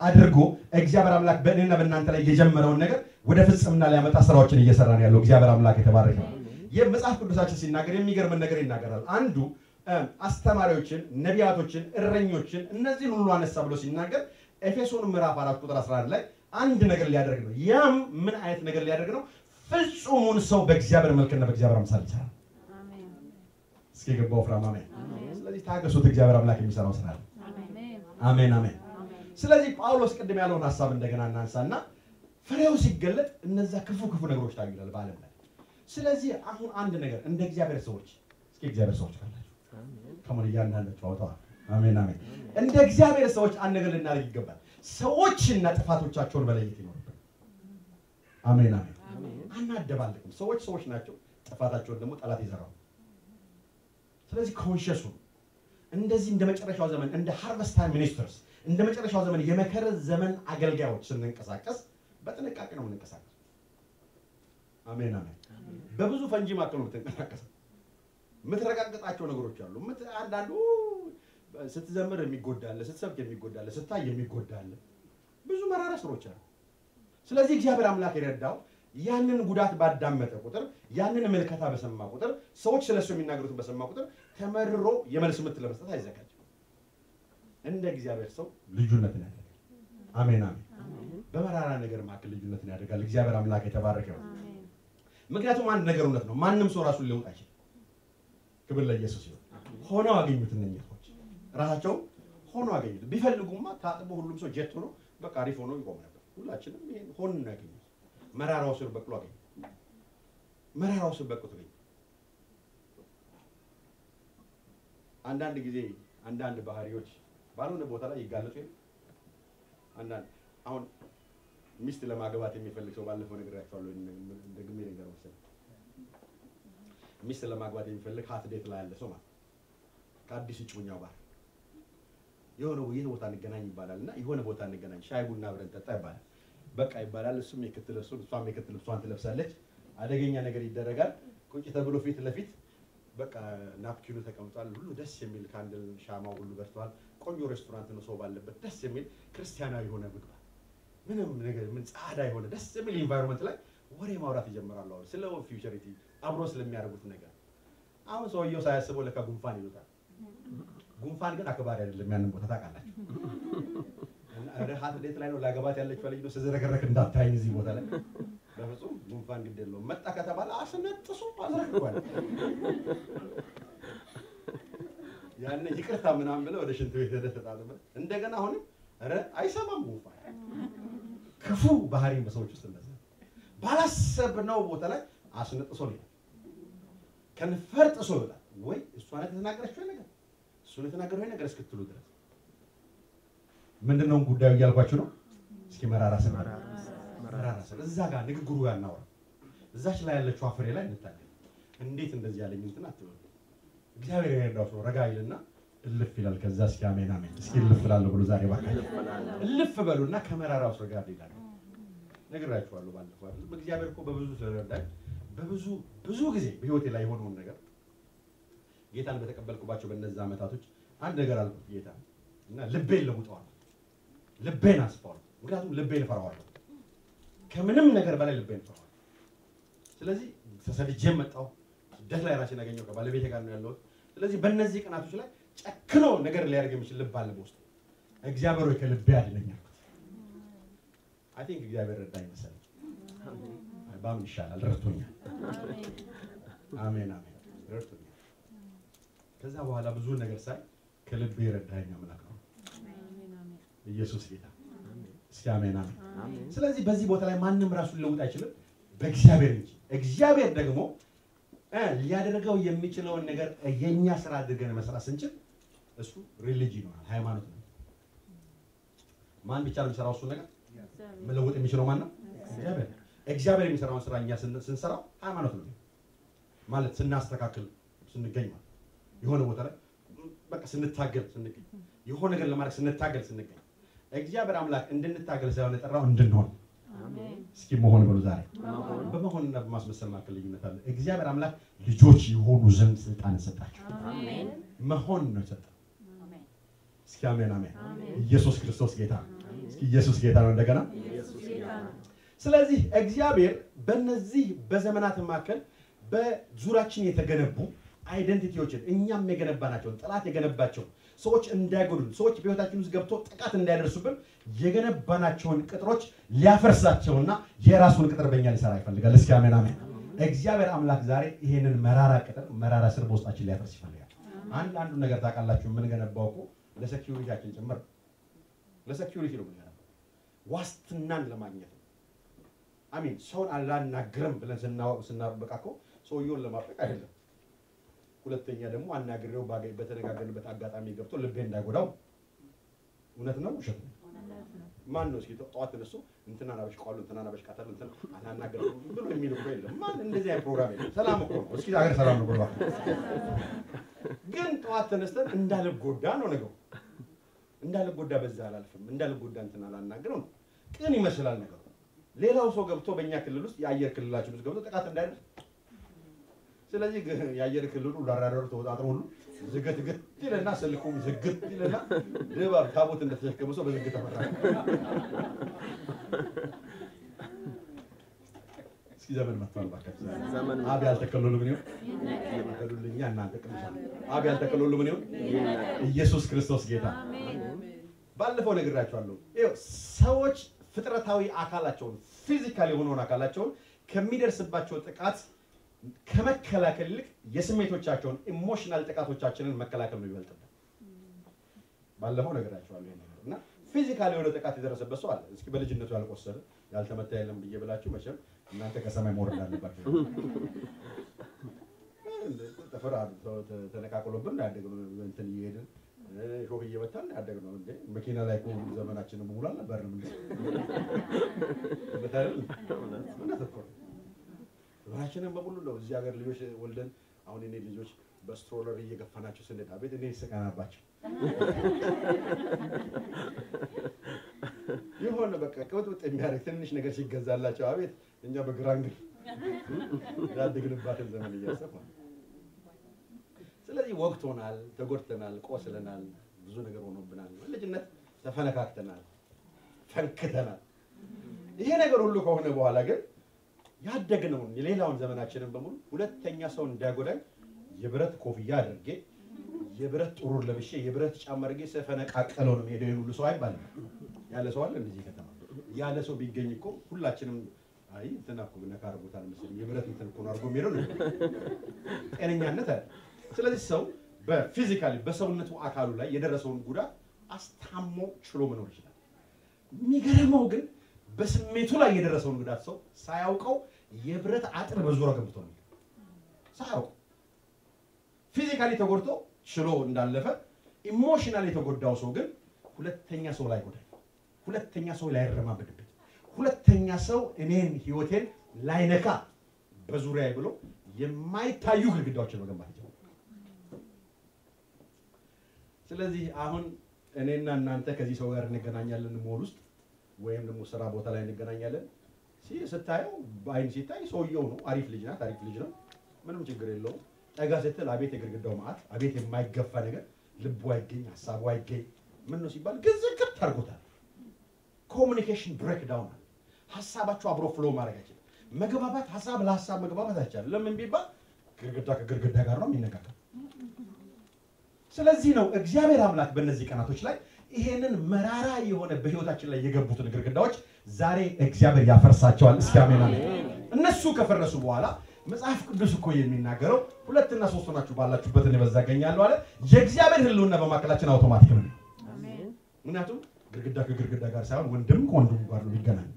አድርጎ እግዚአብሔር አምላክ በእኔና በእናንተ ላይ የጀመረውን ነገር ወደ ፍጽምና ሊያመጣ ስራዎችን እየሰራ ነው ያለው። እግዚአብሔር አምላክ የተባረከ ነው። የመጽሐፍ ቅዱሳችን ሲናገር የሚገርምን ነገር ይናገራል። አንዱ አስተማሪዎችን፣ ነቢያቶችን፣ እረኞችን እነዚህን ሁሉ አነሳ ብሎ ሲናገር ኤፌሶን ምዕራፍ 4 ቁጥር 11 ላይ አንድ ነገር ሊያደርግ ነው። ያም ምን አይነት ነገር ሊያደርግ ነው? ፍጹሙን ሰው በእግዚአብሔር መልክና በእግዚአብሔር አምሳል ይሰራል። እስኪ የገባው ፍራም አሜን። ስለዚህ ታገሱት፣ እግዚአብሔር አምላክ የሚሰራው ስራ አለ። አሜን አሜን። ስለዚህ ጳውሎስ ቅድም ያለውን ሐሳብ እንደገና እናንሳና ፍሬው ሲገለጥ እነዛ ክፉ ክፉ ነገሮች ታዩ ይላል በዓለም ላይ። ስለዚህ አሁን አንድ ነገር እንደ እግዚአብሔር ሰዎች እስኪ እግዚአብሔር ሰዎች ካላችሁ ከሞን እያንዳንዳችሁ አውጣዋል። አሜን አሜን። እንደ እግዚአብሔር ሰዎች አንድ ነገር ልናደርግ ይገባል። ሰዎችና ጥፋቶቻቸውን መለየት ይኖርብናል። አሜን አሜን። አናደባልቅም። ሰዎች ሰዎች ናቸው። ጥፋታቸውን ደግሞ ጠላት ይዘራው። ስለዚህ conscious ሁኑ። እንደዚህ እንደ መጨረሻው ዘመን እንደ harvest time ministers እንደ መጨረሻው ዘመን የመከር ዘመን አገልጋዮች ስንንቀሳቀስ በጥንቃቄ ነው የምንንቀሳቀስ። አሜን አሜን። በብዙ ፈንጂ ማከል ነው የምትንቀሳቀሰው። የምትረጋግጣቸው ነገሮች አሉ። አንዳንዱ ስትዘምር የሚጎዳ አለ፣ ስትሰብክ የሚጎዳ አለ፣ ስታይ የሚጎዳ አለ። ብዙ መራራ ስሮች አሉ። ስለዚህ እግዚአብሔር አምላክ የረዳው ያንን ጉዳት ባዳመጠ ቁጥር፣ ያንን ምልከታ በሰማ ቁጥር፣ ሰዎች ስለሱ የሚናገሩትን በሰማ ቁጥር ተመርሮ የመልስ ምት ለመስጠት አይዘጋጅም። እንደ እግዚአብሔር ሰው ልዩነትን ያደርጋል። አሜን አሜን። በመራራ ነገር መካከል ልዩነትን ያደርጋል። እግዚአብሔር አምላክ የተባረከ ይሁን። ምክንያቱም አንድ ነገር እውነት ነው፣ ማንም ሰው ራሱን ሊለውጥ አይችልም። ክብር ለኢየሱስ ይሁን። ሆነው አገኙት እነኚህ ሰዎች ራሳቸው ሆነው አገኙት። ቢፈልጉማ ታጥቦ ሁሉም ሰው ጀት ሆኖ በቃ አሪፍ ሆኖ ይቆም ነበር። ሁላችንም ይሄን ሆን ነው ያገኙት። መራራው ስር በቅሎ አገኙት። መራራው ስር በቅሎ ተገኘ። አንዳንድ ጊዜ አንዳንድ ባህሪዎች ባልሆነ ቦታ ላይ ይጋለጡ የለ። አንዳንድ አሁን ሚስት ለማግባት የሚፈልግ ሰው ባለፈው ነግሬያቸዋለሁ፣ ደግሜ ነገር መሰለኝ። ሚስት ለማግባት የሚፈልግ hot date ላይ ያለ ሰው ማለት ከአዲስ እጮኛው ጋር የሆነ የት ቦታ እንገናኝ ይባላል እና የሆነ ቦታ እንገናኝ ሻይ ቡና አብረን ጠጣ ይባላል። በቃ ይባላል። እሱም የክት ልብሱን እሷም የክት ልብሷን ትለብሳለች። አደገኛ ነገር ይደረጋል። ቁጭ ተብሎ ፊት ለፊት በቃ napkin ኑ ተቀምጧል። ሁሉ ደስ የሚል candle ሻማው ሁሉ በርቷል። ቆንጆ ሬስቶራንት ነው፣ ሰው ባለበት ደስ የሚል ክርስቲያናዊ የሆነ ምግብ ምንም ነገር ምን ጻዳ የሆነ ደስ የሚል environment ላይ ወሬ ማውራት ይጀምራሉ። አሁን ስለ futurity አብሮ ስለሚያደርጉት ነገር። አሁን ሰውየው ሳያስበው ለካ ጉንፋን ይሉታል። ጉንፋን ግን አክባሪ አይደለም። ያንን ቦታ ታውቃላችሁ። እና hot date ላይ ነው ላገባት ያለችው ልጅ ነው ስዝረከረክ እንዳታይኝ እዚህ ቦታ ላይ በፍጹም ጉንፋን ግድ የለውም። መጣ ከተባለ አስነጥሶ አዝረክሯል። ያኔ ይቅርታ ምናምን ብለህ ወደ ሽንት ቤት ሄደህ ተጣጥበህ እንደገና አሁንም ኧረ አይሰማም ጉንፋን። ክፉ ባህሪ በሰዎች ውስጥ እንደዛ ባላሰብነው ቦታ ላይ አስነጥሶ ነው ከንፈር ጥሶ ይወጣል። ወይ እሷ ናት የተናገረችው ነገር እሱ ነው የተናገረው ነገር እስክትሉ ድረስ ምንድነው ጉዳዩ እያልኳችሁ ነው። እስኪ መራራ ስር መራራ ስር እዛ ጋር ንግግሩ ያናወራ እዛች ላይ ያለችው አፍሬ ላይ እንታገል። እንዴት እንደዚህ ያለኝ እንትን አትበሉ። እግዚአብሔር የረዳው ሰው ረጋ ይልና እልፍ ይላል። ከዛ እስኪ አሜን አሜን እስኪ እልፍ እላለሁ ብሎ ዛሬ እባካችሁ እልፍ በሉና ከመራራው ስር ጋር ይላል። ነግራችኋለሁ ባለፈው አይደል? እግዚአብሔር እኮ በብዙ ስለረዳኝ በብዙ ብዙ ጊዜ በህይወቴ ላይ የሆነውን ነገር ጌታን በተቀበልኩባቸው በእነዛ ዓመታቶች አንድ ነገር አልኩት ጌታ እና ልቤን ለውጠዋል። ልቤን አስፋዋለሁ። ምክንያቱም ልቤን እፈራዋለሁ። ከምንም ነገር በላይ ልቤን እፈራዋለሁ። ስለዚህ ተሰድጄ መጣሁ። ስደት ላይ ራሴን አገኘሁ። ከባለቤቴ ጋር ነው ያለሁት። ስለዚህ በእነዚህ ቀናቶች ላይ ጨክኖ ነገር ሊያደርግ የሚችል ልብ አለ በውስጤ። እግዚአብሔር ሆይ ከልቤ አድነኝ አልኩት። I think እግዚአብሔር ረዳኝ መሰለኝ። ባምን ይሻላል፣ ረድቶኛል። አሜን አሜን፣ ረድቶኛል። ከዛ በኋላ ብዙ ነገር ሳይ ከልቤ ረዳኝ አምላክ ነው ኢየሱስ ጌታ። እስኪ አሜን አሜን። ስለዚህ በዚህ ቦታ ላይ ማንም ራሱን ሊለውጥ አይችልም በእግዚአብሔር እንጂ። እግዚአብሔር ደግሞ ሊያደርገው የሚችለውን ነገር የኛ ስራ አድርገን መስራት ስንችል እሱ religion ይሆናል፣ ሃይማኖት ነው። ማን ብቻ ነው የሚሰራው እሱን ነገር? መለወጥ የሚችለው ማን ነው? እግዚአብሔር። እግዚአብሔር የሚሰራውን ስራ እኛ ስንሰራው ሃይማኖት ነው ማለት ስናስተካክል ስንገኝ ማለት የሆነ ቦታ ላይ በቃ ስንታገል ስንገኝ የሆነ ነገር ለማድረግ ስንታገል ስንገኝ እግዚአብሔር አምላክ እንድንታገል ሳይሆን የጠራው እንድንሆን። እስኪ መሆን በሉ ዛሬ። በመሆንና በማስመሰል መካከል ልዩነት አለ። እግዚአብሔር አምላክ ልጆች የሆኑ ዘንድ ስልጣን ሰጣቸው። መሆን ነው የሰጠው። እስኪ አሜን አሜን። ኢየሱስ ክርስቶስ ጌታ ነው። እስኪ ኢየሱስ ጌታ ነው እንደገና። ስለዚህ እግዚአብሔር በእነዚህ በዘመናት መካከል በዙሪያችን የተገነቡ identity ዎችን እኛም የገነባናቸውን ጠላት የገነባቸው ሰዎች እንዳይጎዱን ሰዎች በህይወታችን ውስጥ ገብቶ ጥቃት እንዳይደርሱብን የገነባናቸውን ቅጥሮች ሊያፈርሳቸውና የራሱን ቅጥር በእኛ ሊሰራ ይፈልጋል። እስኪ አሜን አሜን። እግዚአብሔር አምላክ ዛሬ ይሄንን መራራ ቅጥር መራራ ስር በውስጣችን ሊያፈርስ ይፈልጋል። አንዱ ነገር ታውቃላችሁ፣ የምንገነባው እኮ ለ security ያችን ጭምር ለ security ነው የምንገነባው፣ ዋስትናን ለማግኘት ነው። አሜን። ሰውን አላናግርም ብለን ስናበቃ እኮ ሰውየውን ለማጥበቅ አይደለም። ሁለተኛ ደግሞ አናግሬው በተነጋገርንበት አጋጣሚ ገብቶ ልቤ እንዳይጎዳው። እውነት ነው ውሸት ነው? ማን ነው እስኪ ጠዋት ተነስቶ እንትናን አበሽቀዋለሁ እንትናን አበሽቃታለሁ እንትና አላናግርም ብሎ የሚል እኮ የለም። ማን እንደዚህ አይነት ፕሮግራም የለም። ሰላም እኮ ነው። እስኪ ሀገር ሰላም ነው ብሎ ግን ጠዋት ተነስተን እንዳልጎዳ ነው ነገሩ። እንዳልጎዳ በዛ አላልፍም፣ እንዳልጎዳ እንትና አላናግረው ነው። ቅን ይመስላል ነገሩ። ሌላው ሰው ገብቶ በእኛ ክልል ውስጥ የአየር ክልላችን ውስጥ ገብቶ ጥቃት እንዳይደርስ ስለዚህ የአየር ክልሉ ላራዳሩ ተወጣጥሮ ሁሉ ዝግት ግት ይልና ስልኩም ዝግት ይልና ድባብ ታቦት እንደተሸከመ ሰው በዝግት ተመራ። እስኪ ዘመን መጥቷል። እባካችሁ አብ ያልተከለሉ ምን ይሁን ይበሉልኛ እናንተ ቅዱሳን። አብ ያልተከለሉ ምን ይሁን? ኢየሱስ ክርስቶስ ጌታ። ባለፈው ነግራችኋለሁ። ይኸው ሰዎች ፍጥረታዊ አካላቸውን physical የሆነውን አካላቸውን ከሚደርስባቸው ጥቃት ከመከላከል ይልቅ የስሜቶቻቸውን emotional ጥቃቶቻችንን መከላከል ነው ይበልጥብን። ባለፈው ነግራችኋለሁ ይሄን ነገር እና physical የሆነ ጥቃት የደረሰበት ሰው አለ። እስኪ በልጅነቱ ያልቆሰለ ያልተመታ የለም ብዬ ብላችሁ መቼም እናንተ ከሰማይ መውረድ አለባችሁ። ጥፍር ተነቃቅሎብን ያደግነው እንትን እየሄድን ሾህ እየመታን ያደግነው እንዴ መኪና ላይ እኮ ዘመናችንን በሙሉ አልነበርንም እንዴ። እውነት እኮ ነው። ዘመናችንን በሙሉ ነው እዚህ ሀገር ልጆች ወልደን አሁን እኔ ልጆች በ stroller እየገፋናቸው ስንሄድ አቤት እኔ ስቀናባቸው የሆነ በቃ ቅብጥብጥ የሚያደርግ ትንሽ ነገር ሲገዛላቸው አቤት እኛ በግራንግል ያደግንባትን ዘመን እያሰብኩ ነው። ስለዚህ ወቅቶናል፣ ተጎድተናል፣ ቆስለናል፣ ብዙ ነገር ሆኖብናል። በልጅነት ተፈነካክተናል፣ ፈንክተናል። ይሄ ነገር ሁሉ ከሆነ በኋላ ግን ያደግነውን የሌላውን ዘመናችንን በሙሉ ሁለተኛ ሰው እንዳይጎዳኝ የብረት ኮፍያ አድርጌ የብረት ጥሩር ለብሼ የብረት ጫማ አድርጌ ስፈነቃቀለው ነው የምሄደው። ሁሉ ሰው አይባልም። ያለ ሰው አለ እንደዚህ ከተማ ያለ ሰው ቢገኝ እኮ ሁላችንም አይ እንትና እኮ ነካ አድርጎታል መሰለኝ የብረት እንትን እኮ ነው አድርጎ የሚሄደው ነው። ጤነኛነት አለ። ስለዚህ ሰው በ physically በሰውነቱ አካሉ ላይ የደረሰውን ጉዳት አስታሞ ችሎ መኖር ይችላል። የሚገርመው ግን በስሜቱ ላይ የደረሰውን ጉዳት ሰው ሳያውቀው የብረት አጥር በዙሪያው ገንብቶ ነው ሳያውቀው። physically ተጎድቶ ችሎ እንዳለፈ emotionally የተጎዳው ሰው ግን ሁለተኛ ሰው ላይ ጎዳኝ፣ ሁለተኛ ሰው ላይረማመድብኝ፣ ሁለተኛ ሰው እኔን ህይወቴን ላይነካ በዙሪያዬ ብሎ የማይታዩ ግድግዳዎችን መገንባት ይችላል። ስለዚህ አሁን እኔና እናንተ ከዚህ ሰው ጋር እንገናኛለን ሞል ውስጥ ወይም ደግሞ ስራ ቦታ ላይ እንገናኛለን። ስታየው በአይን ሲታይ ሰውየው ነው፣ አሪፍ ልጅ ናት፣ አሪፍ ልጅ ነው፣ ምንም ችግር የለውም። ጠጋ ስትል አቤት የግድግዳው መዓት፣ አቤት የማይገፋ ነገር፣ ልቡ አይገኝ፣ ሀሳቡ አይገኝ። ምን ነው ሲባል ግዝግት አድርጎታል። communication breakdown አለ። ሀሳባቸው አብሮ flow ማድረግ አይችልም። መግባባት፣ ሀሳብ ለሀሳብ መግባባት አይቻልም። ለምን ቢባል ግድግዳ ከግድግዳ ጋር ነው የሚነጋገር። ስለዚህ ነው እግዚአብሔር አምላክ በእነዚህ ቀናቶች ላይ ይሄንን መራራ የሆነ በህይወታችን ላይ የገቡትን ግድግዳዎች ዛሬ እግዚአብሔር ያፈርሳቸዋል። እስኪ አሜን አሜን። እነሱ ከፈረሱ በኋላ መጽሐፍ ቅዱስ እኮ የሚናገረው ሁለትና ሶስት ሆናችሁ ባላችሁበት እኔ በዛ እገኛለሁ አለ። የእግዚአብሔር ህልውና በማዕከላችን አውቶማቲክ ነው። ምክንያቱም ግድግዳ ከግድግዳ ጋር ሳይሆን ወንድም ከወንድሙ ጋር ነው የሚገናኝ።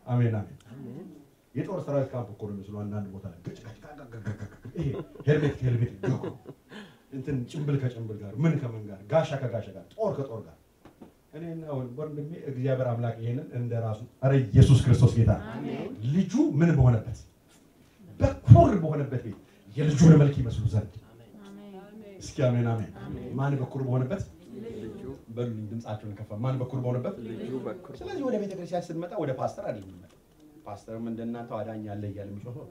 አሜን አሜን። የጦር ሰራዊት ካምፕ እኮ ነው የሚመስለው አንዳንድ ቦታ ላይ ግጭ ግጭ ይሄ ሄልሜት ከሄልሜት እንትን ጭንብል ከጭንብል ጋር ምን ከምን ጋር ጋሻ ከጋሻ ጋር ጦር ከጦር ጋር እኔና ወንድሜ እግዚአብሔር አምላክ ይሄንን እንደራሱ አረ ኢየሱስ ክርስቶስ ጌታ ልጁ ምን በሆነበት በኩር በሆነበት ቤት የልጁን መልክ ይመስሉ ዘንድ። እስኪ አሜን አሜን። ማን በኩር በሆነበት? በሉኝ ድምጻቸውን ከፍ። ማን በኩር በሆነበት? ልጁ በኩር። ስለዚህ ወደ ቤተክርስቲያን ስንመጣ ወደ ፓስተር አይደለም የምንመጣው። ፓስተርም እንደናንተው አዳኝ አለ እያለ የሚጮኸው፣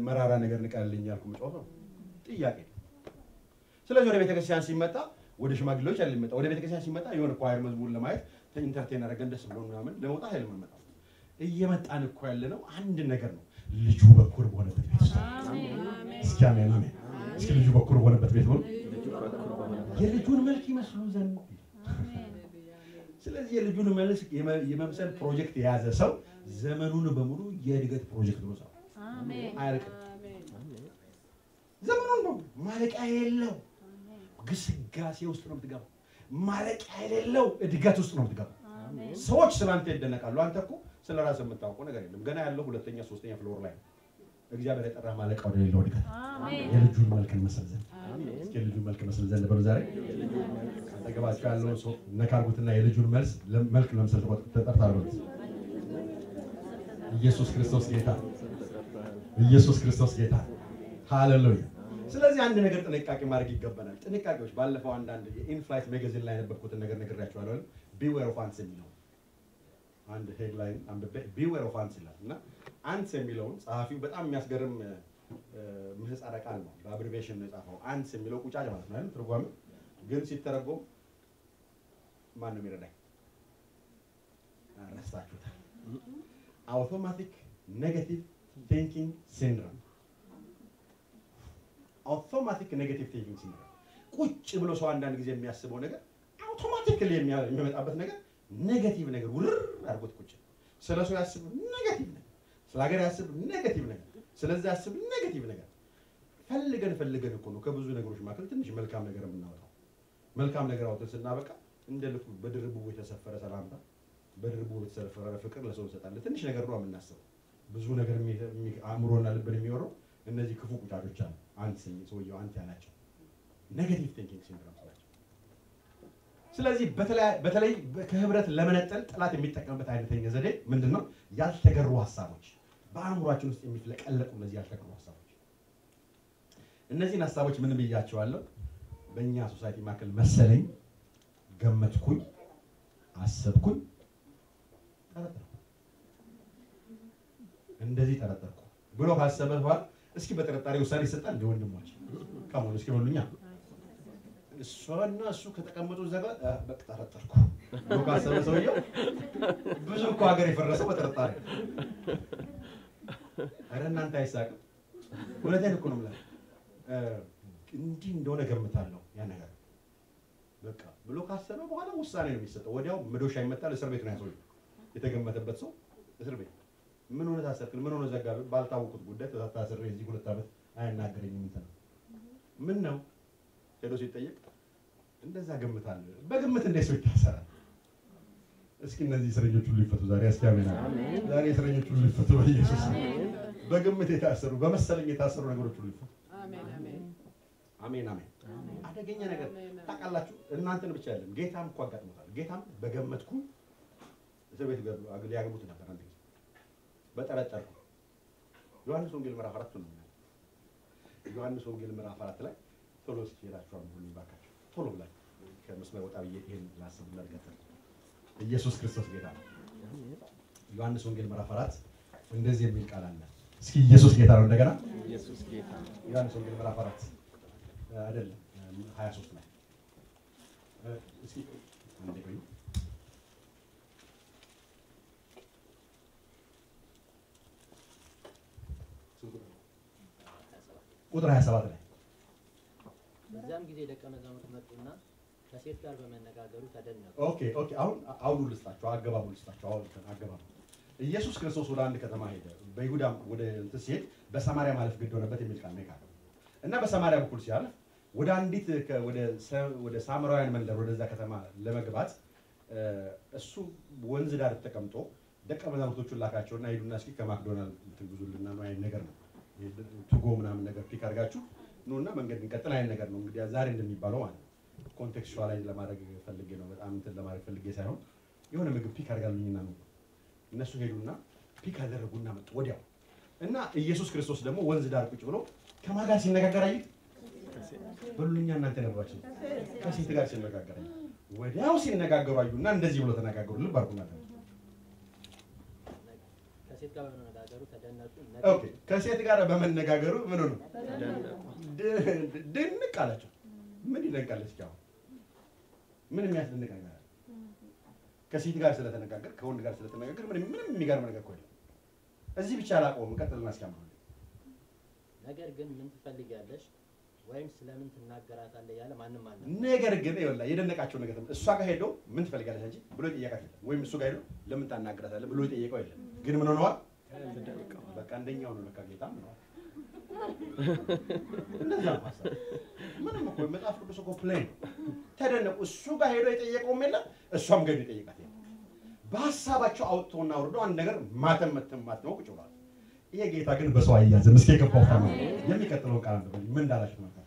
መራራ ነገር ንቀልልኝ ያልኩ የሚጮኸው ጥያቄ ነው። ስለዚህ ወደ ቤተክርስቲያን ሲመጣ ወደ ሽማግሌዎች አይደለም የሚመጣው። ወደ ቤተክርስቲያን ሲመጣ የሆነ choir መዝሙር ለማየት entertain አድርገን ደስ ብሎ ምናምን ለመውጣት አይደለም የምንመጣው። እየመጣን እኮ ያለነው አንድ ነገር ነው። ልጁ በኩር በሆነበት ቤት ውስጥ። እስኪ አሜን አሜን። እስኪ ልጁ በኩር በሆነበት ቤት በሉ። ልጁ በኩር በሆነበት የልጁን መልክ ይመስሉ ዘንድ። ስለዚህ የልጁን መልክ የመምሰል ፕሮጀክት የያዘ ሰው ዘመኑን በሙሉ የእድገት ፕሮጀክት ነው። ሰው አያልቅም። ዘመኑን በሙሉ ማለቂያ የሌለው ግስጋሴ ውስጥ ነው የምትገባው። ማለቂያ የሌለው እድገት ውስጥ ነው የምትገባው። ሰዎች ስላንተ ይደነቃሉ። አንተ እኮ ስለ ራስህ የምታውቀው ነገር የለም። ገና ያለው ሁለተኛ ሶስተኛ floor ላይ ነው። እግዚአብሔር የጠራህ ማለቂያ ወደሌለው እድገት፣ የልጁን መልክ እንመስል ዘንድ። እስኪ የልጁን መልክ እንመስል ዘንድ በሉ። ዛሬ አጠገባቸው ያለውን ሰው ነካ አድርጉትና የልጁን መልክ ለመምሰል ተጠርተሃል በሉት። ኢየሱስ ክርስቶስ ጌታ፣ ኢየሱስ ክርስቶስ ጌታ። ሃሌሉያ። ስለዚህ አንድ ነገር ጥንቃቄ ማድረግ ይገባናል። ጥንቃቄዎች ባለፈው አንዳንድ የ In-Flight magazine ላይ ያነበብኩትን ነገር ነግሬያችኋለሁ። Beware of ants የሚለው አንድ headline አንብቤ beware of ants ይላል። እና ants የሚለውን ጸሐፊው በጣም የሚያስገርም ምህጻረ ቃል ነው። በ abbreviation ነው የጻፈው። Ants የሚለው ቁጫጭ ማለት ነው አይደል? ትርጓሜው ግን ሲተረጎም ማን ነው የሚረዳኝ? ረስታችሁታል። Automatic negative thinking syndrome፣ automatic negative thinking syndrome። ቁጭ ብሎ ሰው አንዳንድ ጊዜ የሚያስበው ነገር automatically የሚመጣበት ነገር negative ነገር ውርር አድርጎት ቁጭ፣ ስለ ሰው ያስብ negative ነገር፣ ስለ ሀገር ያስብ negative ነገር፣ ስለዚህ ያስብ negative ነገር። ፈልገን ፈልገን እኮ ነው ከብዙ ነገሮች መካከል ትንሽ መልካም ነገር የምናወጣው። መልካም ነገር አውጥተን ስናበቃ እንደ ልኩ በድርቡ የተሰፈረ ሰላምታ፣ በድርቡ የተሰፈረ ፍቅር ለሰው እንሰጣለን። ትንሽ ነገር ነው የምናስበው። ብዙ ነገር አእምሮና ልብን የሚወረው እነዚህ ክፉ ቁጫጮች አሉ። Ant ሰውየው ant ያላቸው negative thinking syndrome ናቸው። ስለዚህ በተለይ ከህብረት ለመነጠል ጠላት የሚጠቀምበት አይነተኛ ዘዴ ምንድን ነው? ያልተገሩ ሀሳቦች፣ በአእምሯችን ውስጥ የሚፍለቀለቁ እነዚህ ያልተገሩ ሀሳቦች። እነዚህን ሀሳቦች ምን ብያቸዋለሁ? በእኛ society መካከል መሰለኝ፣ ገመትኩኝ፣ አሰብኩኝ፣ ጠረጠርኩ፣ እንደዚህ ጠረጠርኩ ብሎ ካሰበ በኋላ እስኪ በጥርጣሬ ውሳኔ ይሰጣል እንደ ወንድሞች come on እስኪ በሉኛ። እሷና እሱ ከተቀመጡ እዛ ጋር በቃ ጠረጠርኩ ብሎ ካሰበ ሰውየው ብዙ እኮ ሀገር የፈረሰው በጥርጣሬ። ኧረ እናንተ አይሳቅም። እውነቴን እኮ ነው የምላችሁ። እንዲህ እንደሆነ ገምታለሁ ያ ነገር በቃ ብሎ ካሰበ በኋላ ውሳኔ ነው የሚሰጠው። ወዲያው መዶሻ ይመጣል፣ እስር ቤት ነው ያ ሰውዬው። የተገመተበት ሰው እስር ቤት። ምን ሆነ ታሰርክ? ምን ሆነ ዘጋ? ባልታወቁት ጉዳይ ታስሬ እዚህ 2 ዓመት አያናገረኝም እንትን ነው። ምን ነው ሄዶ ሲጠየቅ እንደዛ ገምታለሁ። በግምት እንዴት ሰው ይታሰራል? እስኪ እነዚህ እስረኞች ሁሉ ይፈቱ ዛሬ። እስኪ አሜን። ዛሬ እስረኞች ሁሉ ይፈቱ በኢየሱስ ስም። በግምት የታሰሩ፣ በመሰለኝ የታሰሩ ነገሮች ሁሉ ይፈቱ። አሜን አሜን። አደገኛ ነገር ታውቃላችሁ። እናንተን ብቻ አይደለም ጌታም እኮ አጋጥሞታል። ጌታም በገመትኩ እስር ቤት ሊያገቡት ነበር አንድ ጊዜ በጠረጠርኩ። ዮሐንስ ወንጌል ምዕራፍ 4 ነው የሚለው። ዮሐንስ ወንጌል ምዕራፍ 4 ላይ ቶሎ እስኪ ሄዳችሁ አንብቡልኝ እባካችሁ። ቶሎ ብላችሁ ከመስመር ወጣ ብዬ ይሄን ላስብና ልቀጥል። ኢየሱስ ክርስቶስ ጌታ ነው። ዮሐንስ ወንጌል ምዕራፍ 4 እንደዚህ የሚል ቃል አለ። እስኪ ኢየሱስ ጌታ ነው እንደገና። ኢየሱስ ጌታ ነው። ዮሐንስ ወንጌል ምዕራፍ 4 አይደለም 23 ላይ እስኪ አንዴ ቆዩ። ቁጥር 27 ላይ። በዚያም ጊዜ ደቀ መዛሙርት መጡና ከሴት ጋር በመነጋገሩ ተደነቁ። Okay፣ አሁን አውዱ ልስጣቸው፣ አገባቡ ልስጣቸው። አሁን አገባቡ ኢየሱስ ክርስቶስ ወደ አንድ ከተማ ሄደ። በይሁዳም ወደ እንትን ሲሄድ በሰማርያ ማለፍ ግድ ሆነበት የሚል ቃል ነው የቃለው። እና በሰማርያ በኩል ሲያልፍ ወደ አንዲት ወደ ሳምራውያን መንደር ወደዛ ከተማ ለመግባት እሱ ወንዝ ዳር ተቀምጦ ደቀ መዛሙርቶቹን ላካቸውና ሂዱና እስኪ ከማክዶናልድ እንትን ግዙልና ነው አይነት ነገር ነው፣ to go ምናምን ነገር pick አድርጋችሁ ኑና መንገድ እንቀጥል አይነት ነገር ነው። እንግዲህ ዛሬ እንደሚባለው ማለት ነው። Contextualize ለማድረግ ፈልጌ ነው፣ በጣም እንትን ለማድረግ ፈልጌ ሳይሆን የሆነ ምግብ pick አድርጋሉኝና ነው። እነሱ ሄዱና pick አደረጉና መጡ ወዲያው። እና ኢየሱስ ክርስቶስ ደግሞ ወንዝ ዳር ቁጭ ብሎ ከማን ጋር ሲነጋገር አዩት? በሉልኛ እናንተ ነበራችሁ። ከሴት ጋር ሲነጋገር አዩት። ወዲያው ሲነጋገሩ አዩና እንደዚህ ብሎ ተነጋገሩ። ልብ አድርጉና ከሴት ጋር በመነጋገሩ ተደነቁ። Okay፣ ከሴት ጋር በመነጋገሩ ምን ሆኑ? ድንቅ አላቸው። ምን ይደንቃል? እስኪ አሁን ምን የሚያስደንቅ ነገር አለ? ከሴት ጋር ስለተነጋገር ከወንድ ጋር ስለተነጋገር ምንም ምንም የሚገርም ነገር እኮ የለም። እዚህ ብቻ አላቆምም። ቀጥልና እስኪ አንብብ። ነገር ግን ምን ትፈልጊያለሽ ወይም ስለምን ትናገራታለህ ያለ ማንም አልነበረም። ነገር ግን ይኸውልህ የደነቃቸው ነገር እሷ ጋር ሄዶ ምን ትፈልጋለሽ አንቺ ብሎ የጠየቃት የለም። ወይም እሱ ጋር ሄዶ ለምን ታናግራታለህ ብሎ የጠየቀው የለም። ግን ምን ሆነዋል? በቃ አንደኛው ነው ለካ ጌታ ነው። እንደዛ ነው ሀሳብ። ምንም እኮ መጽሐፍ ቅዱስ እኮ plain ነው። ተደነቁ። እሱ ጋር ሄዶ የጠየቀውም የለም፣ እሷም ጋር ሄዶ የጠየቃት የለም። በሀሳባቸው አውጥተውና አውርደው አንድ ነገር ማተም መተም ማተመው ቁጭ ብለዋል። ይሄ ጌታ ግን በሰው አይያዝም። እስኪ የገባው ታማ የሚቀጥለውን ቃል አንብበልኝ። ምን እንዳላችሁ ተመልከቱ።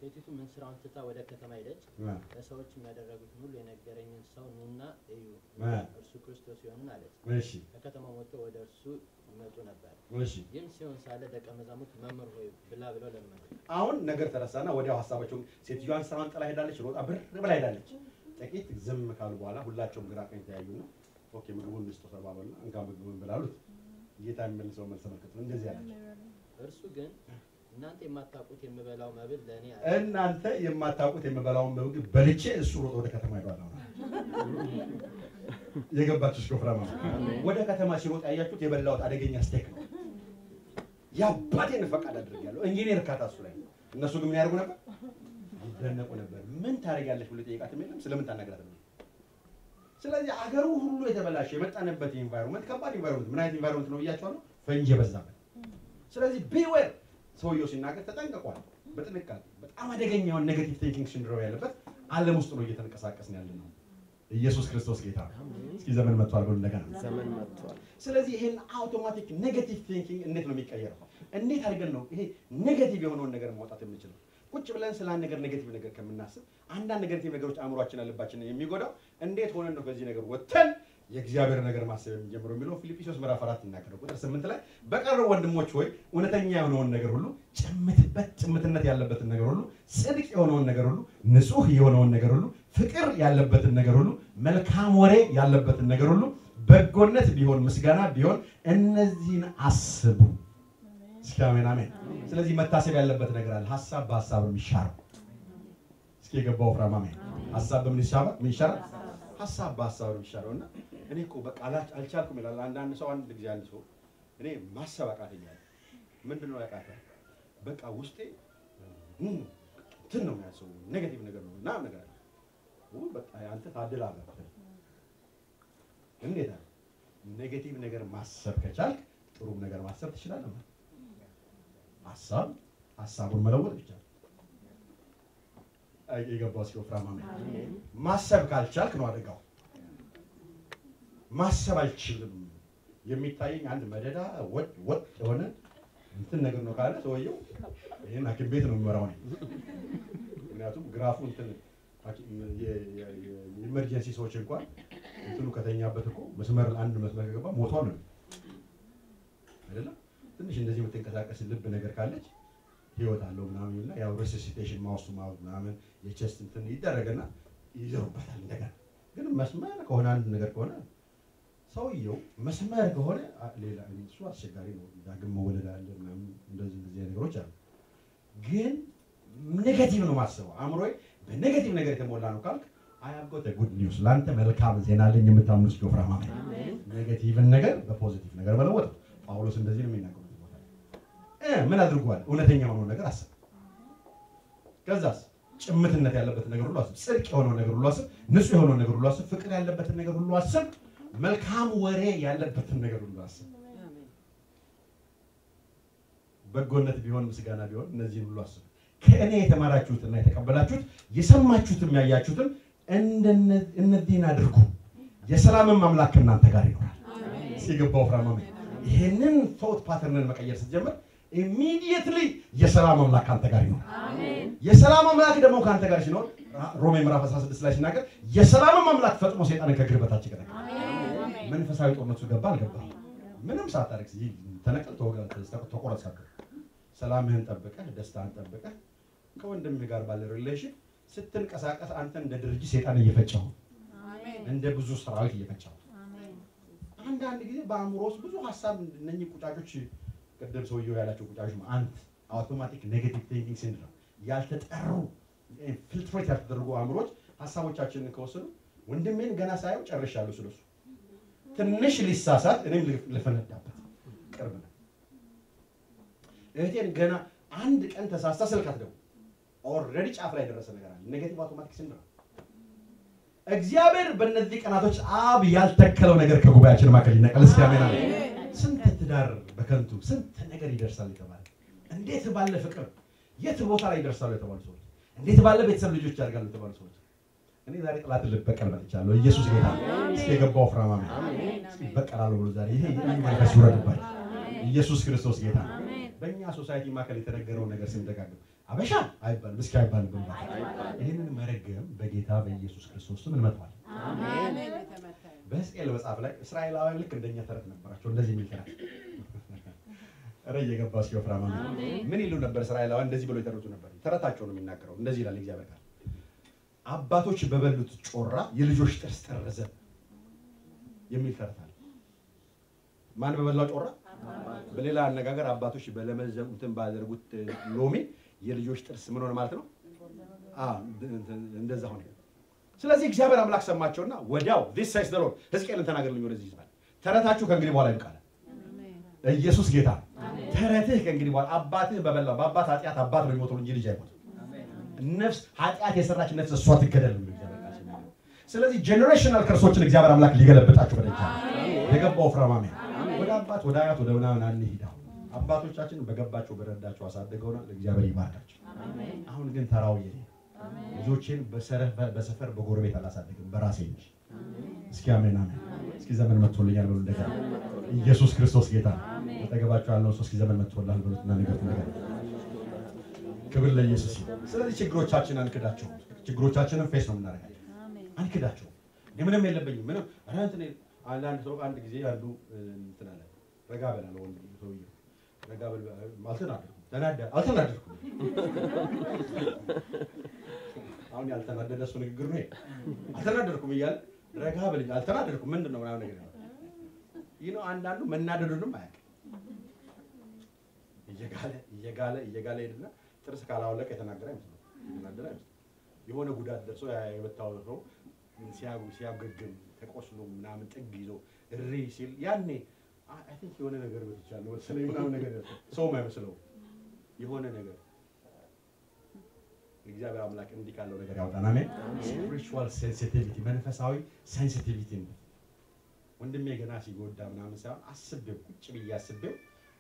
ሴቲቱ እንስራዋን ትታ ወደ ከተማ ሄደች። ለሰዎች የሚያደረጉትን ሁሉ የነገረኝን ሰው ኑና እዩ፣ እርሱ ክርስቶስ ይሆንን አለች። ከከተማው ወጥተው ወደ እርሱ ይመጡ ነበር። ይህም ሲሆን ሳለ ደቀ መዛሙርት መምህር ሆይ ብላ ብለው ለመኑት። አሁን ነገር ተረሳና ወዲያው ሀሳባቸውን ሴትዮዋን ስራዋን ጥላ ሄዳለች። ሮጣ ብር ብላ ሄዳለች። ጥቂት ዝም ካሉ በኋላ ሁላቸውም ግራ ቀኝ ተያዩና okay ምግቡን እንስጠው ተባባሉና እንካ ምግቡን ብላ አሉት። ጌታ የሚመልሰው መልስ ተመልከቱ። እንደዚህ አላቸው፣ እርሱ ግን እናንተ የማታውቁት የምበላው መብል ለእኔ አለ። እናንተ የማታውቁት የምበላውን ምግብ በልቼ እሱ ሮጦ ወደ ከተማ ሄዷል። አሁን የገባችሁ እስኪ ወፍራማ ወደ ከተማ ሲሮጥ ያያችሁት የበላሁት አደገኛ steak ነው። የአባቴን ፈቃድ አድርጌያለሁ። እንጂ እኔ እርካታ እሱ ላይ ነው። እነሱ ግን ምን ያደርጉ ነበር? ይደነቁ ነበር። ምን ታደርጊያለሽ ብሎ ጠይቃትም የለም፣ ስለምን ታናግራትም የለም። ስለዚህ አገሩ ሁሉ የተበላሸ የመጣንበት environment ከባድ environment። ምን አይነት environment ነው ብያቸዋለሁ? ፈንጅ የበዛበት። ስለዚህ beware ሰውየው ሲናገር ተጠንቀቋል። በጥንቃቄ በጣም አደገኛ የሆነ negative thinking syndrome ያለበት ዓለም ውስጥ ነው እየተንቀሳቀስን ያለ ነው። ኢየሱስ ክርስቶስ ጌታ ነው። እስኪ ዘመን መጥቷል በሉ እንደገና። ዘመን መጥቷል። ስለዚህ ይሄን automatic negative thinking እንዴት ነው የሚቀየረው? እንዴት አድርገን ነው ይሄ negative የሆነውን ነገር ማውጣት የምንችለው? ቁጭ ብለን ስለ አንድ ነገር negative ነገር ከምናስብ አንዳንድ negative ነገሮች አእምሯችን ልባችንን የሚጎዳው እንዴት ሆነን ነው ከዚህ ነገር ወጥተን የእግዚአብሔር ነገር ማሰብ የሚጀምረው የሚለው ፊልጵስዩስ ምዕራፍ 4 ይናገራል። ቁጥር 8 ላይ በቀረው ወንድሞች ሆይ እውነተኛ የሆነውን ነገር ሁሉ ጭምትበት ጭምትነት ያለበትን ነገር ሁሉ ጽድቅ የሆነውን ነገር ሁሉ ንጹህ የሆነውን ነገር ሁሉ ፍቅር ያለበትን ነገር ሁሉ መልካም ወሬ ያለበትን ነገር ሁሉ በጎነት ቢሆን ምስጋና ቢሆን እነዚህን አስቡ። እስኪ አሜን አሜን። ስለዚህ መታሰብ ያለበት ነገር አለ። ሀሳብ በሀሳብ ነው የሚሻረው። እስኪ የገባው ወፍራም አሜን። ሀሳብ በምን ይሻራል? ምን ይሻራል? ሀሳብ በሀሳብ ነው የሚሻረው። እና እኔ እኮ በቃ አልቻልኩም ይላል አንዳንድ ሰው። አንድ ጊዜ አንድ ሰው እኔ ማሰብ አቃተኝ አለ። ምንድን ነው ያቃተህ? በቃ ውስጤ እንትን ነው የሚያስበው negative ነገር ነው እና ነገር አለ። በቃ አንተ ታድላለህ። እንዴት አለ? negative ነገር ማሰብ ከቻልክ ጥሩም ነገር ማሰብ ትችላለህ ማለት ሀሳብ ሀሳቡን መለወጥ ብቻ ነው። የገባው እስኪ ወፍራም አሜን። ማሰብ ካልቻልክ ነው አደጋው። ማሰብ አልችልም የሚታየኝ አንድ መደዳ ወጥ ወጥ የሆነ እንትን ነገር ነው ካለ ሰውየው ይሄን ሐኪም ቤት ነው የሚመራው ነው። ምክንያቱም ግራፉ እንትን የ emergency ሰዎች እንኳን እንትኑ ከተኛበት እኮ መስመር አንድ መስመር ከገባ ሞቷል ነው አይደለም። ትንሽ እንደዚህ የምትንቀሳቀስ ልብ ነገር ካለች ህይወት አለው ምናምን ይልና ያው resuscitation mouth to mouth ምናምን የ chest እንትን ይደረግና ይዘሩበታል እንደገና። ግን መስመር ከሆነ አንድ ነገር ከሆነ ሰውየው መስመር ከሆነ ሌላ እሱ አስቸጋሪ ነው። ዳግም መወለድ አለ ምናምን እንደዚህ እንደዚህ ነገሮች አሉ። ግን negative ነው ማስበው፣ አእምሮዬ በ negative ነገር የተሞላ ነው ካልክ I have got a good news፣ ላንተ መልካም ዜና አለኝ። የምታምኑ እስኪ ወፍራም አሜን። negative ን ነገር በ positive ነገር መለወጥ ነው። ጳውሎስ እንደዚህ ነው የሚናገረው ቦታ ምን አድርጓል? እውነተኛ የሆነውን ነገር አስብ። ከዛስ ጭምትነት ያለበትን ነገር ሁሉ አስብ፣ ጽድቅ የሆነውን ነገር ሁሉ አስብ፣ ንጹህ የሆነውን ነገር ሁሉ አስብ፣ ፍቅር ያለበትን ነገር ሁሉ አስብ፣ መልካም ወሬ ያለበትን ነገር ሁሉ አስብ፣ በጎነት ቢሆን ምስጋና ቢሆን እነዚህን ሁሉ አስብ። ከእኔ የተማራችሁትና የተቀበላችሁት የሰማችሁትም ያያችሁትም እነዚህን አድርጉ፣ የሰላምም አምላክ ከእናንተ ጋር ይኖራል። ሲገባው ወፍራም አሜን። ይሄንን thought pattern ን መቀየር ስትጀምር immediately የሰላም አምላክ ካንተ ጋር ይኖራል። የሰላም አምላክ ደግሞ ካንተ ጋር ሲኖር ሮሜ ምዕራፍ 16 ላይ ሲናገር የሰላም አምላክ ፈጥሞ ሰይጣንን ከእግር በታች ይቀጠቅጣል። መንፈሳዊ ጦርነቱ ገባ አልገባ ምንም ሳታደርግ ተነቀል ተቆረጥ ሳትል ሰላምህን ጠብቀህ ደስታህን ጠብቀህ ከወንድምህ ጋር ባለ relation ስትንቀሳቀስ አንተ እንደ ድርጅት ሰይጣን እየፈጨው እንደ ብዙ ሰራዊት እየፈጨው። አንዳንድ ጊዜ በአእምሮ ውስጥ ብዙ ሐሳብ እነኚህ ቁጫጮች ቅድም ሰውየው ያላቸው ቁጫጮች አንት automatic negative thinking syndrome ያልተጠሩ filtrate ያልተደረጉ አእምሮች ሐሳቦቻችንን ከወሰዱ ወንድሜን ገና ሳየው ጨርሻለሁ ስለሱ ትንሽ ሊሳሳት እኔም ልፈነዳበት ቅርብ ነው። እህቴን ገና አንድ ቀን ተሳስታ ስልክ አትደውል already ጫፍ ላይ ደረሰ ነገር አለ። negative automatic syndrome። እግዚአብሔር በእነዚህ ቀናቶች አብ ያልተከለው ነገር ከጉባኤያችን መካከል ይነቀል። እስኪ አሜን አሜን። ስንት ትዳር በከንቱ ስንት ነገር ይደርሳል የተባለ እንዴት ባለ ፍቅር የት ቦታ ላይ ይደርሳሉ የተባሉ ሰዎች፣ እንዴት ባለ ቤተሰብ ልጆች ያድጋሉ የተባሉ ሰዎች፣ እኔ ዛሬ ጠላትን ልበቀል መጥቻለሁ። ኢየሱስ ጌታ። እስኪ የገባው ፍራማ አሜን። እስኪ በቀላለሁ ብሎ ዛሬ ይሄ መንፈስ ይውረድባችሁ። ኢየሱስ ክርስቶስ ጌታ። በእኛ society መካከል የተነገረው ነገር ስንደጋግም አበሻ አይባልም፣ እስኪ አይባልም። ይሄንን መረገም በጌታ በኢየሱስ ክርስቶስ ስም እንመታዋለን። አሜን። በሕዝቅኤል መጽሐፍ ላይ እስራኤላውያን ልክ እንደኛ ተረት ነበራቸው። እንደዚህ የሚል ተረት ኧረ እየገባ እስኪ ወፍራማ ምን ይሉ ነበር? እስራኤላውያን እንደዚህ ብለው ይተርቱ ነበር። ተረታቸው ነው የሚናገረው። እንደዚህ ይላል እግዚአብሔር ቃል፣ አባቶች በበሉት ጮራ የልጆች ጥርስ ጠረዘ የሚል ተረት አለ። ማን በበላው ጮራ? በሌላ አነጋገር አባቶች በለመዘሙትን ባደረጉት ሎሚ የልጆች ጥርስ ምን ሆነ ማለት ነው? እንደዛ ሆነ። ስለዚህ እግዚአብሔር አምላክ ሰማቸውና ወዲያው this says the Lord ሕዝቅኤልን ተናገርልኝ ወደዚህ ህዝብ አለ። ተረታችሁ ከእንግዲህ በኋላ ይብቃል። ኢየሱስ ጌታ። ተረትህ ከእንግዲህ በኋላ አባትህ በበላው በአባት ኃጢአት አባት ነው የሚሞተው እንጂ ልጅ አይሞትም። ነፍስ ኃጢአት የሰራች ነፍስ እሷ ትገደል ነው እግዚአብሔር ቃል ሲናገር። ስለዚህ generational curse ኦችን እግዚአብሔር አምላክ ሊገለብጣችሁ በደጃ የገባው ፍራማሜ ወደ አባት ወደ አያት ወደ ምናምን አንሂድ። አባቶቻችን በገባቸው በረዳቸው አሳድገውናል። እግዚአብሔር ይባርካቸው። አሁን ግን ተራው የኔ ልጆቼን በሰፈር በጎረቤት አላሳድግም በራሴ እንጂ። እስኪ አሜን አሜን። እስኪ ዘመን መጥቶልኛል በሉ እንደገና። ኢየሱስ ክርስቶስ ጌታ። አጠገባችሁ ያለው ሰው እስኪ ዘመን መጥቶልሃል በሉትና ንገሩት እንደገና። ክብር ለኢየሱስ ይሁን። ስለዚህ ችግሮቻችንን አንክዳቸውም። ችግሮቻችንን face ነው የምናደርጋቸው። አንክዳቸውም። እኔ ምንም የለብኝም ምንም ኧረ እንትን አንዳንድ ሰው አንድ ጊዜ አንዱ እንትን አለ ረጋ በል አለ ወንድ ሰውዬው ረጋ በል አልተናደድኩም ተናዳ አልተናደድኩም። አሁን ያልተናደደ እሱ ንግግር ነው። አልተናደድኩም እያለ ረጋ በል አልተናደድኩም ምንድን ነው ምናምን ነገር ይላል። ይህ ነው አንዳንዱ መናደዱንም አያውቅም። እየጋለ እየጋለ እየጋለ ሄድና ጥርስ ካላወለቀ የተናገረ አይመስለውም። የተናደደ አይመስለውም። የሆነ ጉዳት ደርሶ የመታው ሰው ሲያገግም ተቆስሎ ምናምን ጥግ ይዞ እሪ ሲል ያኔ I think የሆነ ነገር መጥቻለሁ መሰለኝ ምናምን ነገር ሰውም አይመስለውም። የሆነ ነገር እግዚአብሔር አምላክ እንዲህ ካለው ነገር ያውጣን። አሜን። spiritual sensitivity መንፈሳዊ sensitivity ነው። ወንድሜ ገና ሲጎዳ ምናምን ሳይሆን አስቤው ቁጭ ብዬ አስቤው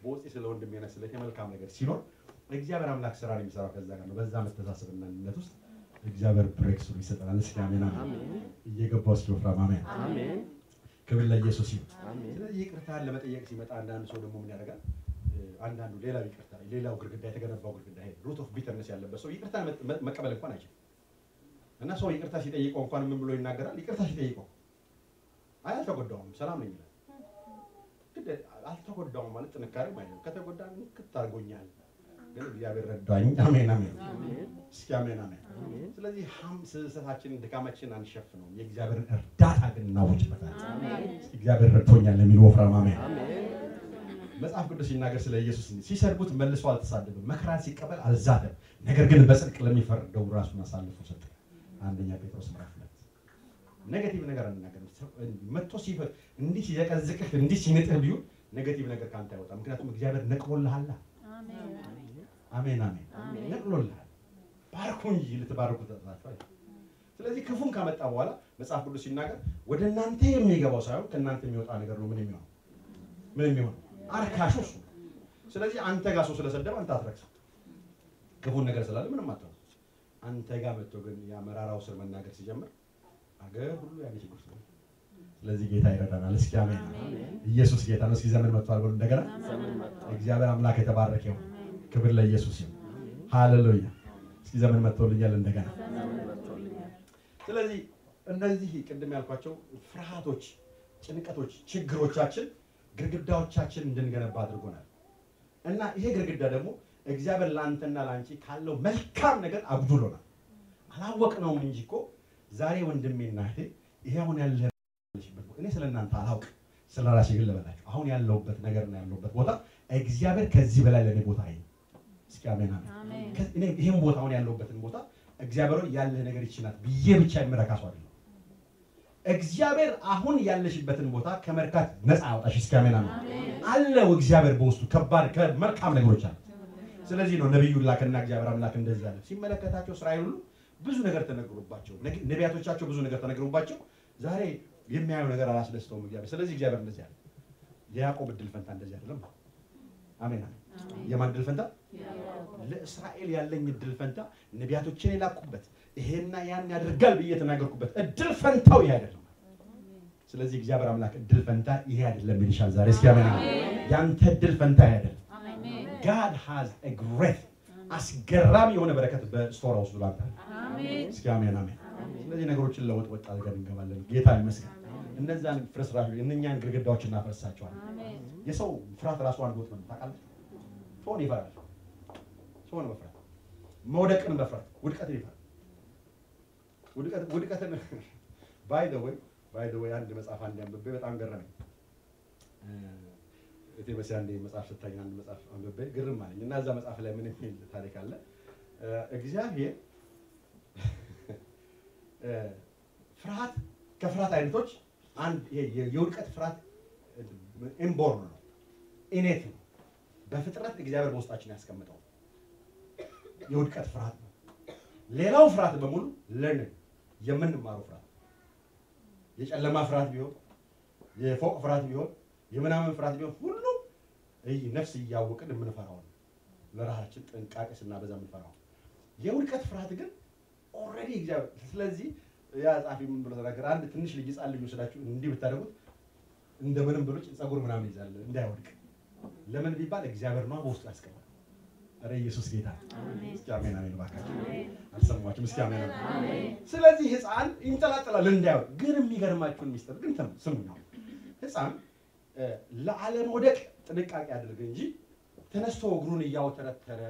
በውስጤ ስለ ወንድሜ እና ስለ መልካም ነገር ሲኖር እግዚአብሔር አምላክ ስራ ነው የሚሰራው ከዛ ጋር ነው። በዛ መተሳሰብና አንድነት ውስጥ እግዚአብሔር breakthrough ይሰጠናል። እስኪ አሜን አሜን። እየገባው እስኪ ወፍራም አሜን አሜን። ክብር ለኢየሱስ ይሁን። ስለዚህ ይቅርታን ለመጠየቅ ሲመጣ አንዳንድ ሰው ደግሞ ምን ያደርጋል? አንዳንዱ ሌላው ይቅርታ ሌላው ግድግዳ የተገነባው ግድግዳ ይሄ root of bitterness ያለበት ሰው ይቅርታ መቀበል እንኳን አይችልም። እና ሰው ይቅርታ ሲጠይቀው እንኳን ምን ብሎ ይናገራል? ይቅርታ ሲጠይቀው አይ አልተጎዳሁም ሰላም ነኝ ይላል። ግን አልተጎዳሁም ማለት ጥንካሬው ማለት ነው። ከተጎዳ ንክት አድርጎኛል ግን እግዚአብሔር ረዳኝ። አሜን አሜን። እስኪ አሜን አሜን። ስለዚህ ስህተታችንን ድካማችንን አንሸፍነውም። የእግዚአብሔርን እርዳታ ግን እናውጅበታለን። እስኪ እግዚአብሔር ረድቶኛል የሚል ወፍራም አሜን። መጽሐፍ ቅዱስ ሲናገር ስለ ኢየሱስ ሲሰድቡት መልሶ አልተሳደበም፣ መከራን ሲቀበል አልዛተም፣ ነገር ግን በጽድቅ ለሚፈርደው ራሱን አሳልፎ ሰጠ። አንደኛ ጴጥሮስ ምዕራፍ 2። negative ነገር አንናገርም። መጥቶ ሲፈር እንዲህ ሲዘቀዝቅህ እንዲህ ሲንጥህ ቢሆን negative ነገር ካንተ አይወጣም። ምክንያቱም እግዚአብሔር ነቅሎልሃል። አሜን አሜን። ነቅሎልሃል። ባርኩ እንጂ ልትባርኩ ተጠርታችኋል። ስለዚህ ክፉን ካመጣ በኋላ መጽሐፍ ቅዱስ ሲናገር ወደ እናንተ የሚገባው ሳይሆን ከእናንተ የሚወጣ ነገር ነው። ምን የሚሆነው ምን የሚሆነው አርካሹ እሱ። ስለዚህ አንተ ጋር ሰው ስለሰደበ አንተ አትረክስም። ክፉን ነገር ስላለ ምንም አትሆንም። አንተ ጋር መጥቶ ግን ያ መራራው ስር መናገር ሲጀምር አገር ሁሉ ያለ ችግር ነው። ስለዚህ ጌታ ይረዳናል። እስኪ አሜን። ኢየሱስ ጌታ ነው። እስኪ ዘመን መጥቷል በሉ እንደገና። እግዚአብሔር አምላክ የተባረከ ይሁን። ክብር ለኢየሱስ ይሁን። ሃሌሉያ። እስኪ ዘመን መጥቶልኛል እንደገና። ስለዚህ እነዚህ ቅድም ያልኳቸው ፍርሃቶች፣ ጭንቀቶች፣ ችግሮቻችን ግድግዳዎቻችን እንድንገነባ አድርጎናል። እና ይሄ ግድግዳ ደግሞ እግዚአብሔር ላንተና ላንቺ ካለው መልካም ነገር አጉድሎናል። አላወቅነውም እንጂ እኮ ዛሬ ወንድሜና እህቴ ይሄ አሁን ያለሽበት እኔ ስለእናንተ አላውቅ፣ ስለራሴ ግን ልበላችሁ አሁን ያለሁበት ነገርና ያለሁበት ቦታ እግዚአብሔር ከዚህ በላይ ለኔ ቦታ አይ። እስኪ አሜን አሜን። እኔ ይሄን ቦታ አሁን ያለሁበትን ቦታ እግዚአብሔር ያለህ ነገር ይችላል ብዬ ብቻ የምረካ ሰው አይደለም። እግዚአብሔር አሁን ያለሽበትን ቦታ ከመርካት ነፃ አውጣሽ። እስኪ አሜን አሜን። አለው እግዚአብሔር በውስጡ ከባድ መልካም ነገሮች አሉ። ስለዚህ ነው ነብዩን ላከና እግዚአብሔር አምላክ እንደዚህ አለ። ሲመለከታቸው እስራኤል ሁሉ ብዙ ነገር ተነግሮባቸው፣ ነቢያቶቻቸው ብዙ ነገር ተነግሮባቸው ዛሬ የሚያየው ነገር አላስደስተውም እግዚአብሔር። ስለዚህ እግዚአብሔር እንደዚህ አለ፣ የያዕቆብ እድል ፈንታ እንደዚህ አይደለም። አሜን አሜን። የማን እድል ፈንታ? ለእስራኤል ያለኝ እድል ፈንታ ነቢያቶችን የላኩበት ይሄና ያን ያደርጋል ብዬ የተናገርኩበት እድል ፈንታው ይሄ አይደለም። ስለዚህ እግዚአብሔር አምላክ እድል ፈንታ ይሄ አይደለም ይልሻል ዛሬ። እስኪ አሜን አሜን። ያንተ እድል ፈንታ ይሄ አይደለም። God has a great አስገራሚ የሆነ በረከት በ store ውስጥ ላንተ። እስኪ አሜን አሜን። ስለዚህ ነገሮችን ለወጥ ወጥ አድርገን እንገባለን። ጌታ ይመስገን። እነዛን ፍርስራሾች እነኛን ግድግዳዎች እናፈርሳቸዋለን። የሰው ፍርሃት ራሱ አንድ ወጥ ነው ታውቃለህ። ሰውን ይፈራል። ሰውን መፍራት፣ መውደቅን መፍራት፣ ውድቀትን ይፈራል። ውድቀትን by the way አንድ መጽሐፍ አንድ አንብቤ በጣም ገረመኝ። እቴ መሲ አንዴ መጽሐፍ ስታኝ አንድ መጽሐፍ አንብቤ ግርም አለኝ እና እዛ መጽሐፍ ላይ ምን የሚል ታሪክ አለ? እግዚአብሔር ፍርሃት ከፍርሃት አይነቶች አንድ የውድቀት ፍርሃት inborn ነው፣ innate ነው። በፍጥረት እግዚአብሔር በውስጣችን ያስቀምጠው የውድቀት ፍርሃት ነው። ሌላው ፍርሃት በሙሉ learn የምንማረው ፍርሃት፣ የጨለማ ፍርሃት ቢሆን፣ የፎቅ ፍርሃት ቢሆን፣ የምናምን ፍርሃት ቢሆን ሁሉ ነፍስ እያወቅን የምንፈራው ነው። ለራሳችን ጥንቃቄ ስናበዛ የምንፈራው። የውድቀት ፍርሃት ግን already እግዚአብሔር። ስለዚህ ያ ጻፊ ምን ብሎ ተናገረ? አንድ ትንሽ ልጅ ህፃን ልጅ ወስዳችሁ እንዲህ ብታደርጉት እንደምንም ብሎ ፀጉር ምናምን ይዛል እንዳይወድቅ። ለምን ቢባል እግዚአብሔር ነው በውስጡ ያስቀመጠው። ኧረ ኢየሱስ ጌታ። እስኪ አሜን አሜን እባካችሁ። አልሰማችሁም? እስኪ አሜን አሜን። ስለዚህ ህፃን ይንጠላጠላል እንዳይወድቅ። ግን የሚገርማችሁን ሚስጥር ግን ስሙኝ። ህፃን ለአለመውደቅ ጥንቃቄ አድርግ እንጂ ተነስቶ እግሩን እያወተረተረ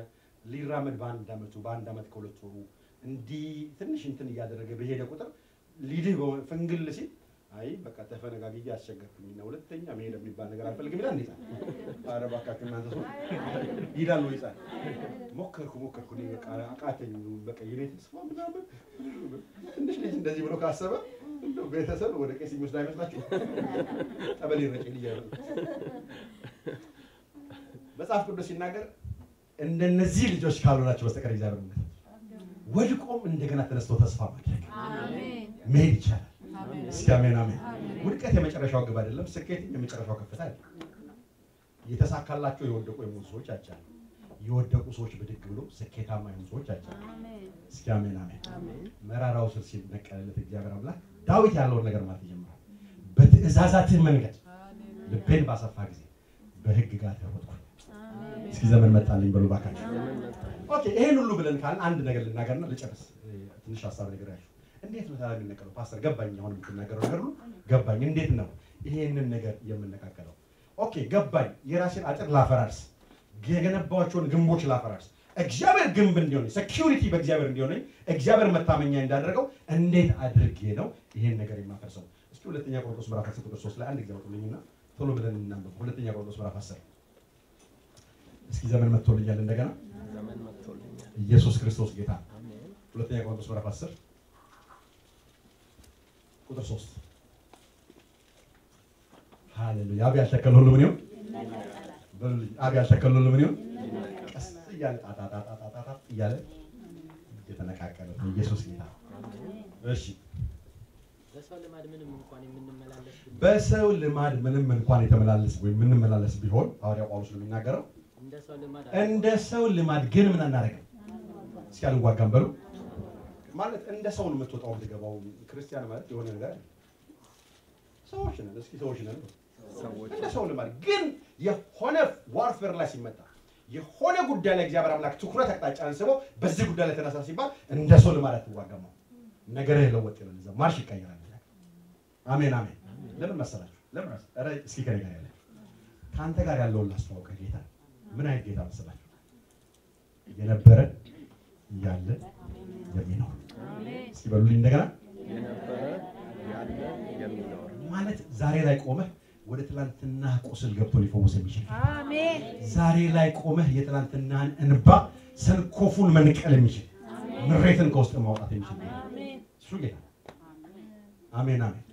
ሊራመድ በአንድ አመቱ በአንድ አመት ከሁለት ወሩ እንዲህ ትንሽ እንትን እያደረገ በሄደ ቁጥር ሊድህ ፍንግል ሲል አይ በቃ ተፈነጋግዬ አስቸገርኩኝና ሁለተኛ መሄድ የሚባል ነገር አልፈልግም ይላል። እንዴ ኧረ እባካችሁ እናንተ ሰው ይላል ወይ ህፃን? ሞከርኩ እኔ በቃ አቃተኝ፣ በቃ የኔ ተስፋ ምናምን። ትንሽ ልጅ እንደዚህ ብሎ ካሰበ እንደው ቤተሰብ ወደ ቄስ የሚወስድ አይመስላችሁ? ጠበል ይረጭ ልጅ አይደለም። መጽሐፍ ቅዱስ ሲናገር እንደነዚህ ልጆች ካልሆናችሁ በስተቀር እግዚአብሔር ወድቆም እንደገና ተነስቶ ተስፋ ማድረግ መሄድ ይቻላል። እስኪ አሜን አሜን። ውድቀት የመጨረሻው ግብ አይደለም፣ ስኬትም የመጨረሻው ከፍታ አይደለም። የተሳካላቸው የወደቁ የሞቱ ሰዎች አይቻልም። የወደቁ ሰዎች ብድግ ብሎ ስኬታማ የሆኑ ሰዎች አይቻልም። እስኪ አሜን አሜን። መራራው ስር ሲነቀልለት እግዚአብሔር አምላክ ዳዊት ያለውን ነገር ማለት ይጀምራል። በትእዛዛትህ መንገድ ልቤን ባሰፋ ጊዜ በሕግጋትህ ሮጥኩኝ። እስኪ ዘመን መጣልኝ በሉ እባካችሁ። okay ይሄን ሁሉ ብለን ካልን አንድ ነገር ልናገርና ልጨርስ። ትንሽ ሐሳብ ነገራችሁ። እንዴት ነው ታዲያ የሚነቀለው? ፓስተር ገባኝ፣ አሁን የምትናገረው ነገር ሁሉ ገባኝ። እንዴት ነው ይሄንን ነገር የምነቃቀለው? okay ገባኝ። የራሴን አጥር ላፈራርስ፣ የገነባቸውን ግንቦች ላፈራርስ፣ እግዚአብሔር ግንብ እንዲሆነኝ፣ security በእግዚአብሔር እንዲሆነኝ፣ እግዚአብሔር መታመኛ እንዳደረገው እንዴት አድርጌ ነው ይሄን ነገር የማፈርሰው? እስኪ ሁለተኛ ቆሮንቶስ ምዕራፍ 10 ቁጥር 3 ላይ አንድ ጊዜ አውጡልኝና ቶሎ ብለን እናንብብ። ሁለተኛ ቆሮንቶስ ምዕራፍ 10። እስኪ ዘመን መጥቶልኛል እንደገና። ዘመን መጥቶልኛል። ኢየሱስ ክርስቶስ ጌታ። ሁለተኛ ቆሮንቶስ ምዕራፍ 10 ቁጥር 3። ሃሌሉያ። አብ ያልተከለው ሁሉ ምን ይሁን? በሉልኝ። አብ ያልተከለው ሁሉ ምን ይሁን? ቀስ እያለ ጣጣጣጣጣጣ እያለ እየተነቃቀለ ነው። ኢየሱስ ጌታ። እሺ በሰው ልማድ ምንም እንኳን የምንመላለስ በሰው ልማድ ምንም እንኳን የተመላለስ ወይ የምንመላለስ ቢሆን ሐዋርያው ጳውሎስ ነው የሚናገረው። እንደ ሰው ልማድ ግን ምን አናደርግም። እስኪ አልዋጋም በሉ። ማለት እንደ ሰው ነው የምትወጣው የምትገባው። ክርስቲያን ማለት የሆነ ነገር ሰዎች ነን። እስኪ ሰዎች ነን። እንደ ሰው ልማድ ግን የሆነ warfare ላይ ሲመጣ የሆነ ጉዳይ ላይ እግዚአብሔር አምላክ ትኩረት አቅጣጫ አንስቦ በዚህ ጉዳይ ላይ ተነሳ ሲባል እንደ ሰው ልማድ አትዋጋም። ነገርህ ለወጥ ይላል። እዛ ማርሽ ይቀየራል። አሜን አሜን። ለምን መሰላችሁ? ለምን ኧረ እስኪ ከእኔ ጋር ያለ ከአንተ ጋር ያለውን ላስተዋውቅህ ጌታ። ምን አይነት ጌታ መሰላችሁ? የነበረ ያለ የሚኖር። እስኪ በሉልኝ እንደገና። የነበረ ያለ የሚኖር ማለት ዛሬ ላይ ቆመህ ወደ ትላንትና ቁስል ገብቶ ሊፈውስ የሚችል አሜን። ዛሬ ላይ ቆመህ የትላንትናን እንባ ሰንኮፉን መንቀል የሚችል ምሬትን ከውስጥ ማውጣት የሚችል አሜን። እሱ ጌታ ነው። አሜን አሜን።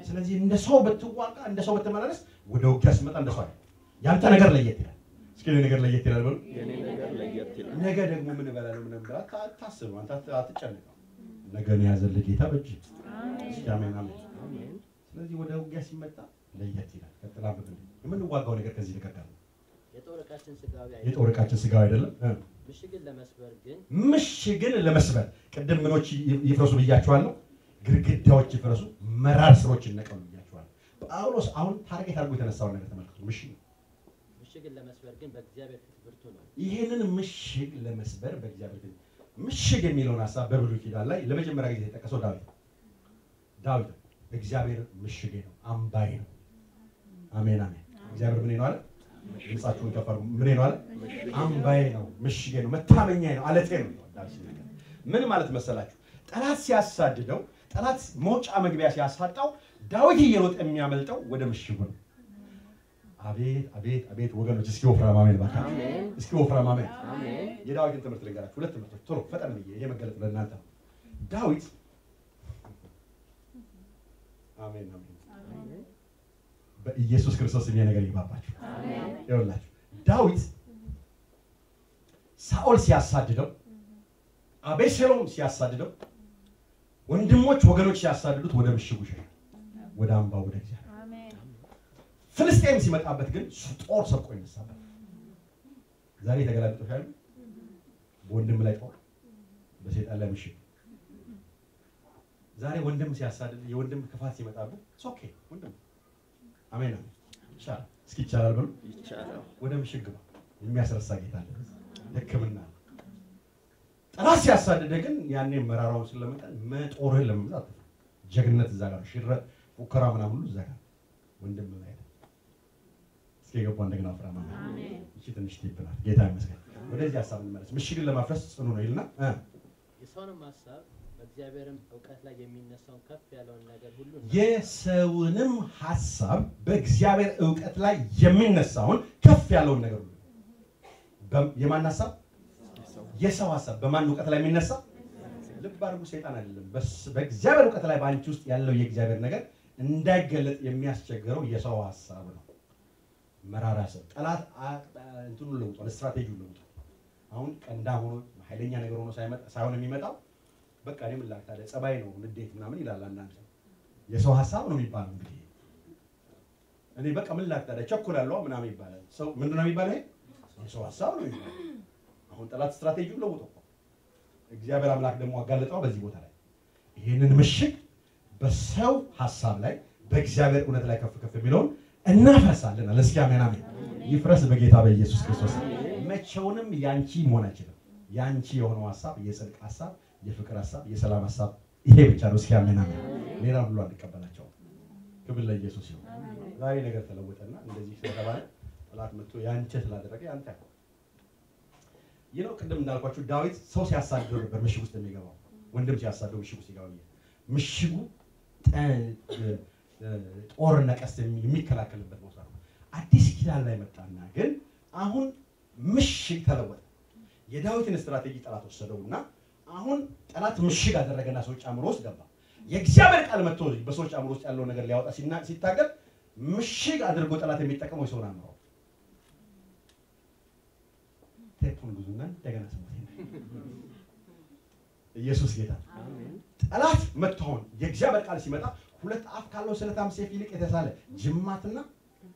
ስለዚህ እንደ ሰው ብትዋጋ፣ እንደ ሰው ብትመላለስ፣ ወደ ውጊያ ስትመጣ እንደ ሰው አይደለም። ያንተ ነገር ለየት ይላል። እስኪ የኔ ነገር ለየት ይላል በሉ። የኔ ነገር ለየት ይላል። ነገ ደግሞ ምን እበላለሁ ምን እበላለሁ አታስብም። አንተ አትጨነቅም። ነገን የያዘልህ ጌታ በእጅህ። እስኪ አሜን አሜን። አሜን። ስለዚህ ወደ ውጊያ ሲመጣ ለየት ይላል። ቀጥላ አንብብልኝ። የምንዋጋው ነገር ከዚህ ነገር ጋር ነው። የጦር ዕቃችን ሥጋዊ አይደለም፣ የጦር ዕቃችን ስጋዊ አይደለም፣ ምሽግን ለመስበር ግን ምሽግን ለመስበር ቅድም ምኖች ይፍረሱ ብያቸዋለሁ። ግድግዳዎች ይፍረሱ፣ መራር ስሮች ይነቀሉ ብያቸዋለሁ። ጳውሎስ አሁን target አድርጎ የተነሳውን ነገር ተመልከቱ። ምሽግ ምሽግን ለመስበር ግን በእግዚአብሔር ፊት ብርቱ ነው። ይህንን ምሽግ ለመስበር በእግዚአብሔር ፊት ምሽግ የሚለውን ሀሳብ በብሉይ ኪዳን ላይ ለመጀመሪያ ጊዜ የተጠቀሰው ዳዊት ነው። ዳዊት ነው። እግዚአብሔር ምሽጌ ነው፣ አምባዬ ነው። አሜን አሜን። እግዚአብሔር ምን ነው አለ? ድምጻችሁን ከፍ አድርጉ። ምን ነው አለ? አምባዬ ነው፣ ምሽጌ ነው፣ መታመኛዬ ነው፣ አለቴ ነው ይለዋል ዳዊት ሲናገር። ምን ማለት መሰላችሁ? ጠላት ሲያሳድደው፣ ጠላት መውጫ መግቢያ ሲያሳጣው ዳዊት እየሮጠ የሚያመልጠው ወደ ምሽጉ ነው። አቤት አቤት አቤት ወገኖች፣ እስኪ ወፍራም አሜን ባካችሁ፣ እስኪ ወፍራም አሜን። አሜን። የዳዊትን ትምህርት ልንገራችሁ። ሁለት ትምህርቶች ቶሎ ፈጠን ብዬ፣ ይሄ መገለጥ ለእናንተ ነው። ዳዊት አሜን አሜን፣ በኢየሱስ ክርስቶስ ይሄ ነገር ይግባባችሁ። ይኸውላችሁ ዳዊት ሳኦል ሲያሳድደው፣ አቤሴሎም ሲያሳድደው፣ ወንድሞች ወገኖች ሲያሳድዱት ወደ ምሽጉ ይሸሻል፣ ወደ አምባው፣ ወደ እግዚአብሔር። አሜን። ፍልስጤም ሲመጣበት ግን ጦር ሰብቆ ይነሳበት። ዛሬ የተገላቢጦሽ ያሉ በወንድም ላይ ጦር፣ በሰይጣን ላይ ምሽግ። ዛሬ ወንድም ሲያሳድድ፣ የወንድም ክፋት ሲመጣብህ okay ወንድም፣ አሜን አሜን፣ ይቻላል። እስኪ ይቻላል በሉ። ይቻላል። ወደ ምሽግ ግባ። የሚያስረሳ ጌታ አለ። ሕክምና አለ። ጠላት ሲያሳድደ ግን ያኔ መራራውን ስለመጣን መጦርህን ለመምዛት አትፍራ። ጀግንነት እዛ ጋር ነው። ሽረ ፉከራ ምናምን ሁሉ እዛ ጋር ነው። ወንድም ላይ ነው። እስኪ የገባ እንደገና ፍራ ማለት እቺ ትንሽ tip ናት። ጌታ ይመስገን። ወደዚህ ሀሳብ እንመለስ። ምሽግን ለማፍረስ ጽኑ ነው ይልና የሰውንም ሀሳብ በእግዚአብሔርም እውቀት ላይ የሚነሳውን ከፍ ያለውን ነገር ሁሉ የሰውንም ሀሳብ በእግዚአብሔር እውቀት ላይ የሚነሳውን ከፍ ያለውን ነገር ሁሉ። የማን ሀሳብ? የሰው ሀሳብ በማን እውቀት ላይ የሚነሳ? ልብ አድርጉ፣ ሰይጣን አይደለም። በእግዚአብሔር እውቀት ላይ በአንቺ ውስጥ ያለው የእግዚአብሔር ነገር እንዳይገለጥ የሚያስቸግረው የሰው ሀሳብ ነው። መራራ ሰው ጠላት እንትኑን ለውጧል፣ ስትራቴጂውን ለውጧል። አሁን ቀንዳ ሆኖ ኃይለኛ ነገር ሆኖ ሳይሆን የሚመጣው በቃ እኔ ምን ላድርግ ታዲያ ጸባይ ነው ንዴት ምናምን ይላል አንዳንድ ሰው። የሰው ሀሳብ ነው የሚባለው እንግዲህ እኔ በቃ ምን ላድርግ ታዲያ ቸኩላለሁ ምናምን ይባላል። ሰው ምንድን ነው የሚባለው? ይሄ የሰው ሀሳብ ነው የሚባለው። አሁን ጠላት ስትራቴጂውን ለውጦ እኮ እግዚአብሔር አምላክ ደግሞ አጋለጠው በዚህ ቦታ ላይ ይሄንን ምሽግ በሰው ሀሳብ ላይ በእግዚአብሔር እውነት ላይ ከፍ ከፍ የሚለውን እናፈርሳለን አለ። እስኪ አሜን አሜን። ይፍረስ በጌታ በኢየሱስ ክርስቶስ። መቼውንም ያንቺ መሆን አይችልም። ያንቺ የሆነው ሀሳብ የጽድቅ ሀሳብ፣ የፍቅር ሀሳብ፣ የሰላም ሀሳብ ይሄ ብቻ ነው። እስኪ አሜን አሜን። ሌላ ሁሉ አንቀበላቸውም። ክብር ለኢየሱስ ይሁን። ዛሬ ነገር ተለወጠና እንደዚህ ስለተባለ ጠላት መጥቶ ያንቺ ስላደረገ ያንተ አይሆንም። ይህ ነው ቅድም እንዳልኳችሁ ዳዊት ሰው ሲያሳድደው ነበር ምሽግ ውስጥ የሚገባው። ወንድም ሲያሳድደው ምሽግ ውስጥ ይገባል። ምሽጉ ጦርና ቀስት የሚከላከልበት ቦታ ነው። አዲስ ኪዳን ላይ መጣና ግን አሁን ምሽግ ተለወጠ። የዳዊትን ስትራቴጂ ጠላት ወሰደውና አሁን ጠላት ምሽግ አደረገና ሰዎች አእምሮ ውስጥ ገባ። የእግዚአብሔር ቃል መጥቶ በሰዎች አእምሮ ውስጥ ያለው ነገር ሊያወጣ ሲታገል ምሽግ አድርጎ ጠላት የሚጠቀመው የሰውን አእምሮ። ቴፑን ጉዙና እንደገና ስሙት። ኢየሱስ ጌታ። ጠላት መጥቶ አሁን የእግዚአብሔር ቃል ሲመጣ ሁለት አፍ ካለው ስለታም ሰይፍ ይልቅ የተሳለ ጅማትና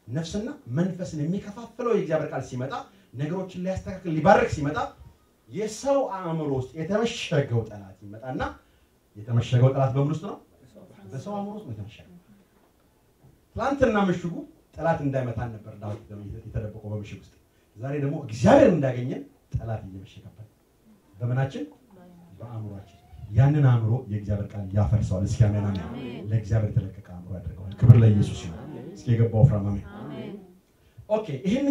ነፍስና መንፈስን የሚከፋፍለው የእግዚአብሔር ቃል ሲመጣ ነገሮችን ሊያስተካክል ሊባርክ ሲመጣ የሰው አእምሮ ውስጥ የተመሸገው ጠላት ይመጣና የተመሸገው ጠላት በምን ውስጥ ነው? በሰው አእምሮ ውስጥ ነው የተመሸገው። ትላንትና ምሽጉ ጠላት እንዳይመታን ነበር ዳዊት የተደበቀው በምሽግ ውስጥ። ዛሬ ደግሞ እግዚአብሔር እንዳገኘን ጠላት እየመሸገበት በምናችን? በአእምሯችን። ያንን አእምሮ የእግዚአብሔር ቃል ያፈርሰዋል። እስኪ አሜን አሜን። ለእግዚአብሔር የተለቀቀ አእምሮ ያደርገዋል። ክብር ለኢየሱስ ይሁን። እስኪ የገባው ወፍራም አሜን። okay፣ ይሄን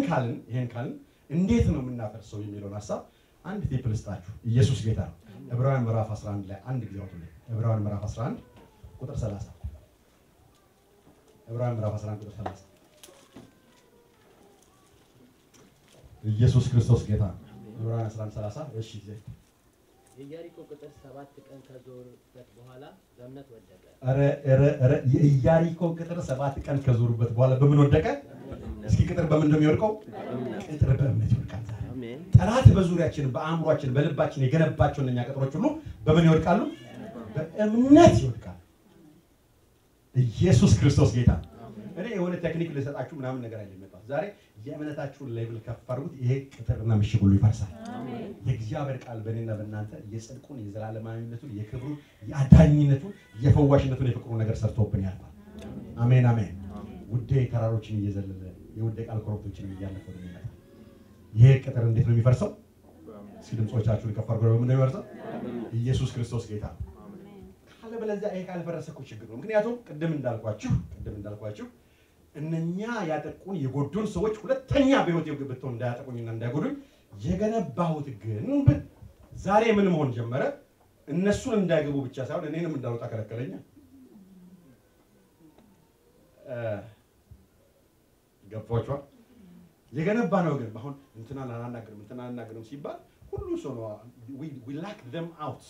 ካልን እንዴት ነው የምናፈርሰው የሚለውን ሀሳብ አንድ tip ልስጣችሁ። ኢየሱስ ጌታ ነው። ዕብራውያን ምዕራፍ 11 ላይ አንድ ጊዜ አውጡልኝ። ዕብራውያን ምዕራፍ 11 ቁጥር 30። ዕብራውያን ምዕራፍ 11 ቁጥር 30። ኢየሱስ ክርስቶስ ጌታ ነው። ዕብራውያን 11 30። እሺ የኢያሪኮ ቅጥር 7 ቀን ከዞሩበት በኋላ በእምነት ወደቀ። ኧረ ኧረ ኧረ የኢያሪኮ ቅጥር 7 ቀን ከዞሩበት በኋላ በምን ወደቀ? እስኪ ቅጥር በምን ነው የሚወድቀው? ቅጥር በእምነት ይወድቃል። ዛሬ ጠላት በዙሪያችን በአእምሯችን በልባችን የገነባቸው እነኛ ቅጥሮች ሁሉ በምን ይወድቃሉ? በእምነት ይወድቃሉ። ኢየሱስ ክርስቶስ ጌታ። እኔ የሆነ ቴክኒክ ልሰጣችሁ ምናምን ነገር አይደለም የመጣሁት። ዛሬ የእምነታችሁን level ከፍ አድርጉት። ይሄ ቅጥርና ምሽግ ሁሉ ይፈርሳል። የእግዚአብሔር ቃል በእኔና በእናንተ የጽድቁን፣ የዘላለማዊነቱን፣ የክብሩን፣ የአዳኝነቱን፣ የፈዋሽነቱን፣ የፍቅሩን ነገር ሰርቶብን ያልፋል። አሜን አሜን። ውዴ ተራሮችን እየዘለለ የውዴ ቃል ኮረብቶችን እያለፈ ነው የሚመጣ። ይሄ ቅጥር እንዴት ነው የሚፈርሰው? እስኪ ድምጾቻችሁን ከፍ አድርጉ። በምን ነው የሚፈርሰው? ኢየሱስ ክርስቶስ ጌታ። ካለበለዚያ ይሄ ካልፈረሰ እኮ ችግር ነው። ምክንያቱም ቅድም እንዳልኳችሁ እነኛ ያጠቁን የጎዱን ሰዎች ሁለተኛ በህይወት ገብተው እንዳያጠቁኝና እንዳይጎዱኝ የገነባሁት ግንብ ዛሬ ምን መሆን ጀመረ? እነሱን እንዳይገቡ ብቻ ሳይሆን እኔንም እንዳልወጣ ከለከለኛ። ገብቷችኋል? የገነባ ነው ግንብ አሁን እንትናን አላናግርም እንትናን አላናግርም ሲባል ሁሉ ሰው ነው we lock them out።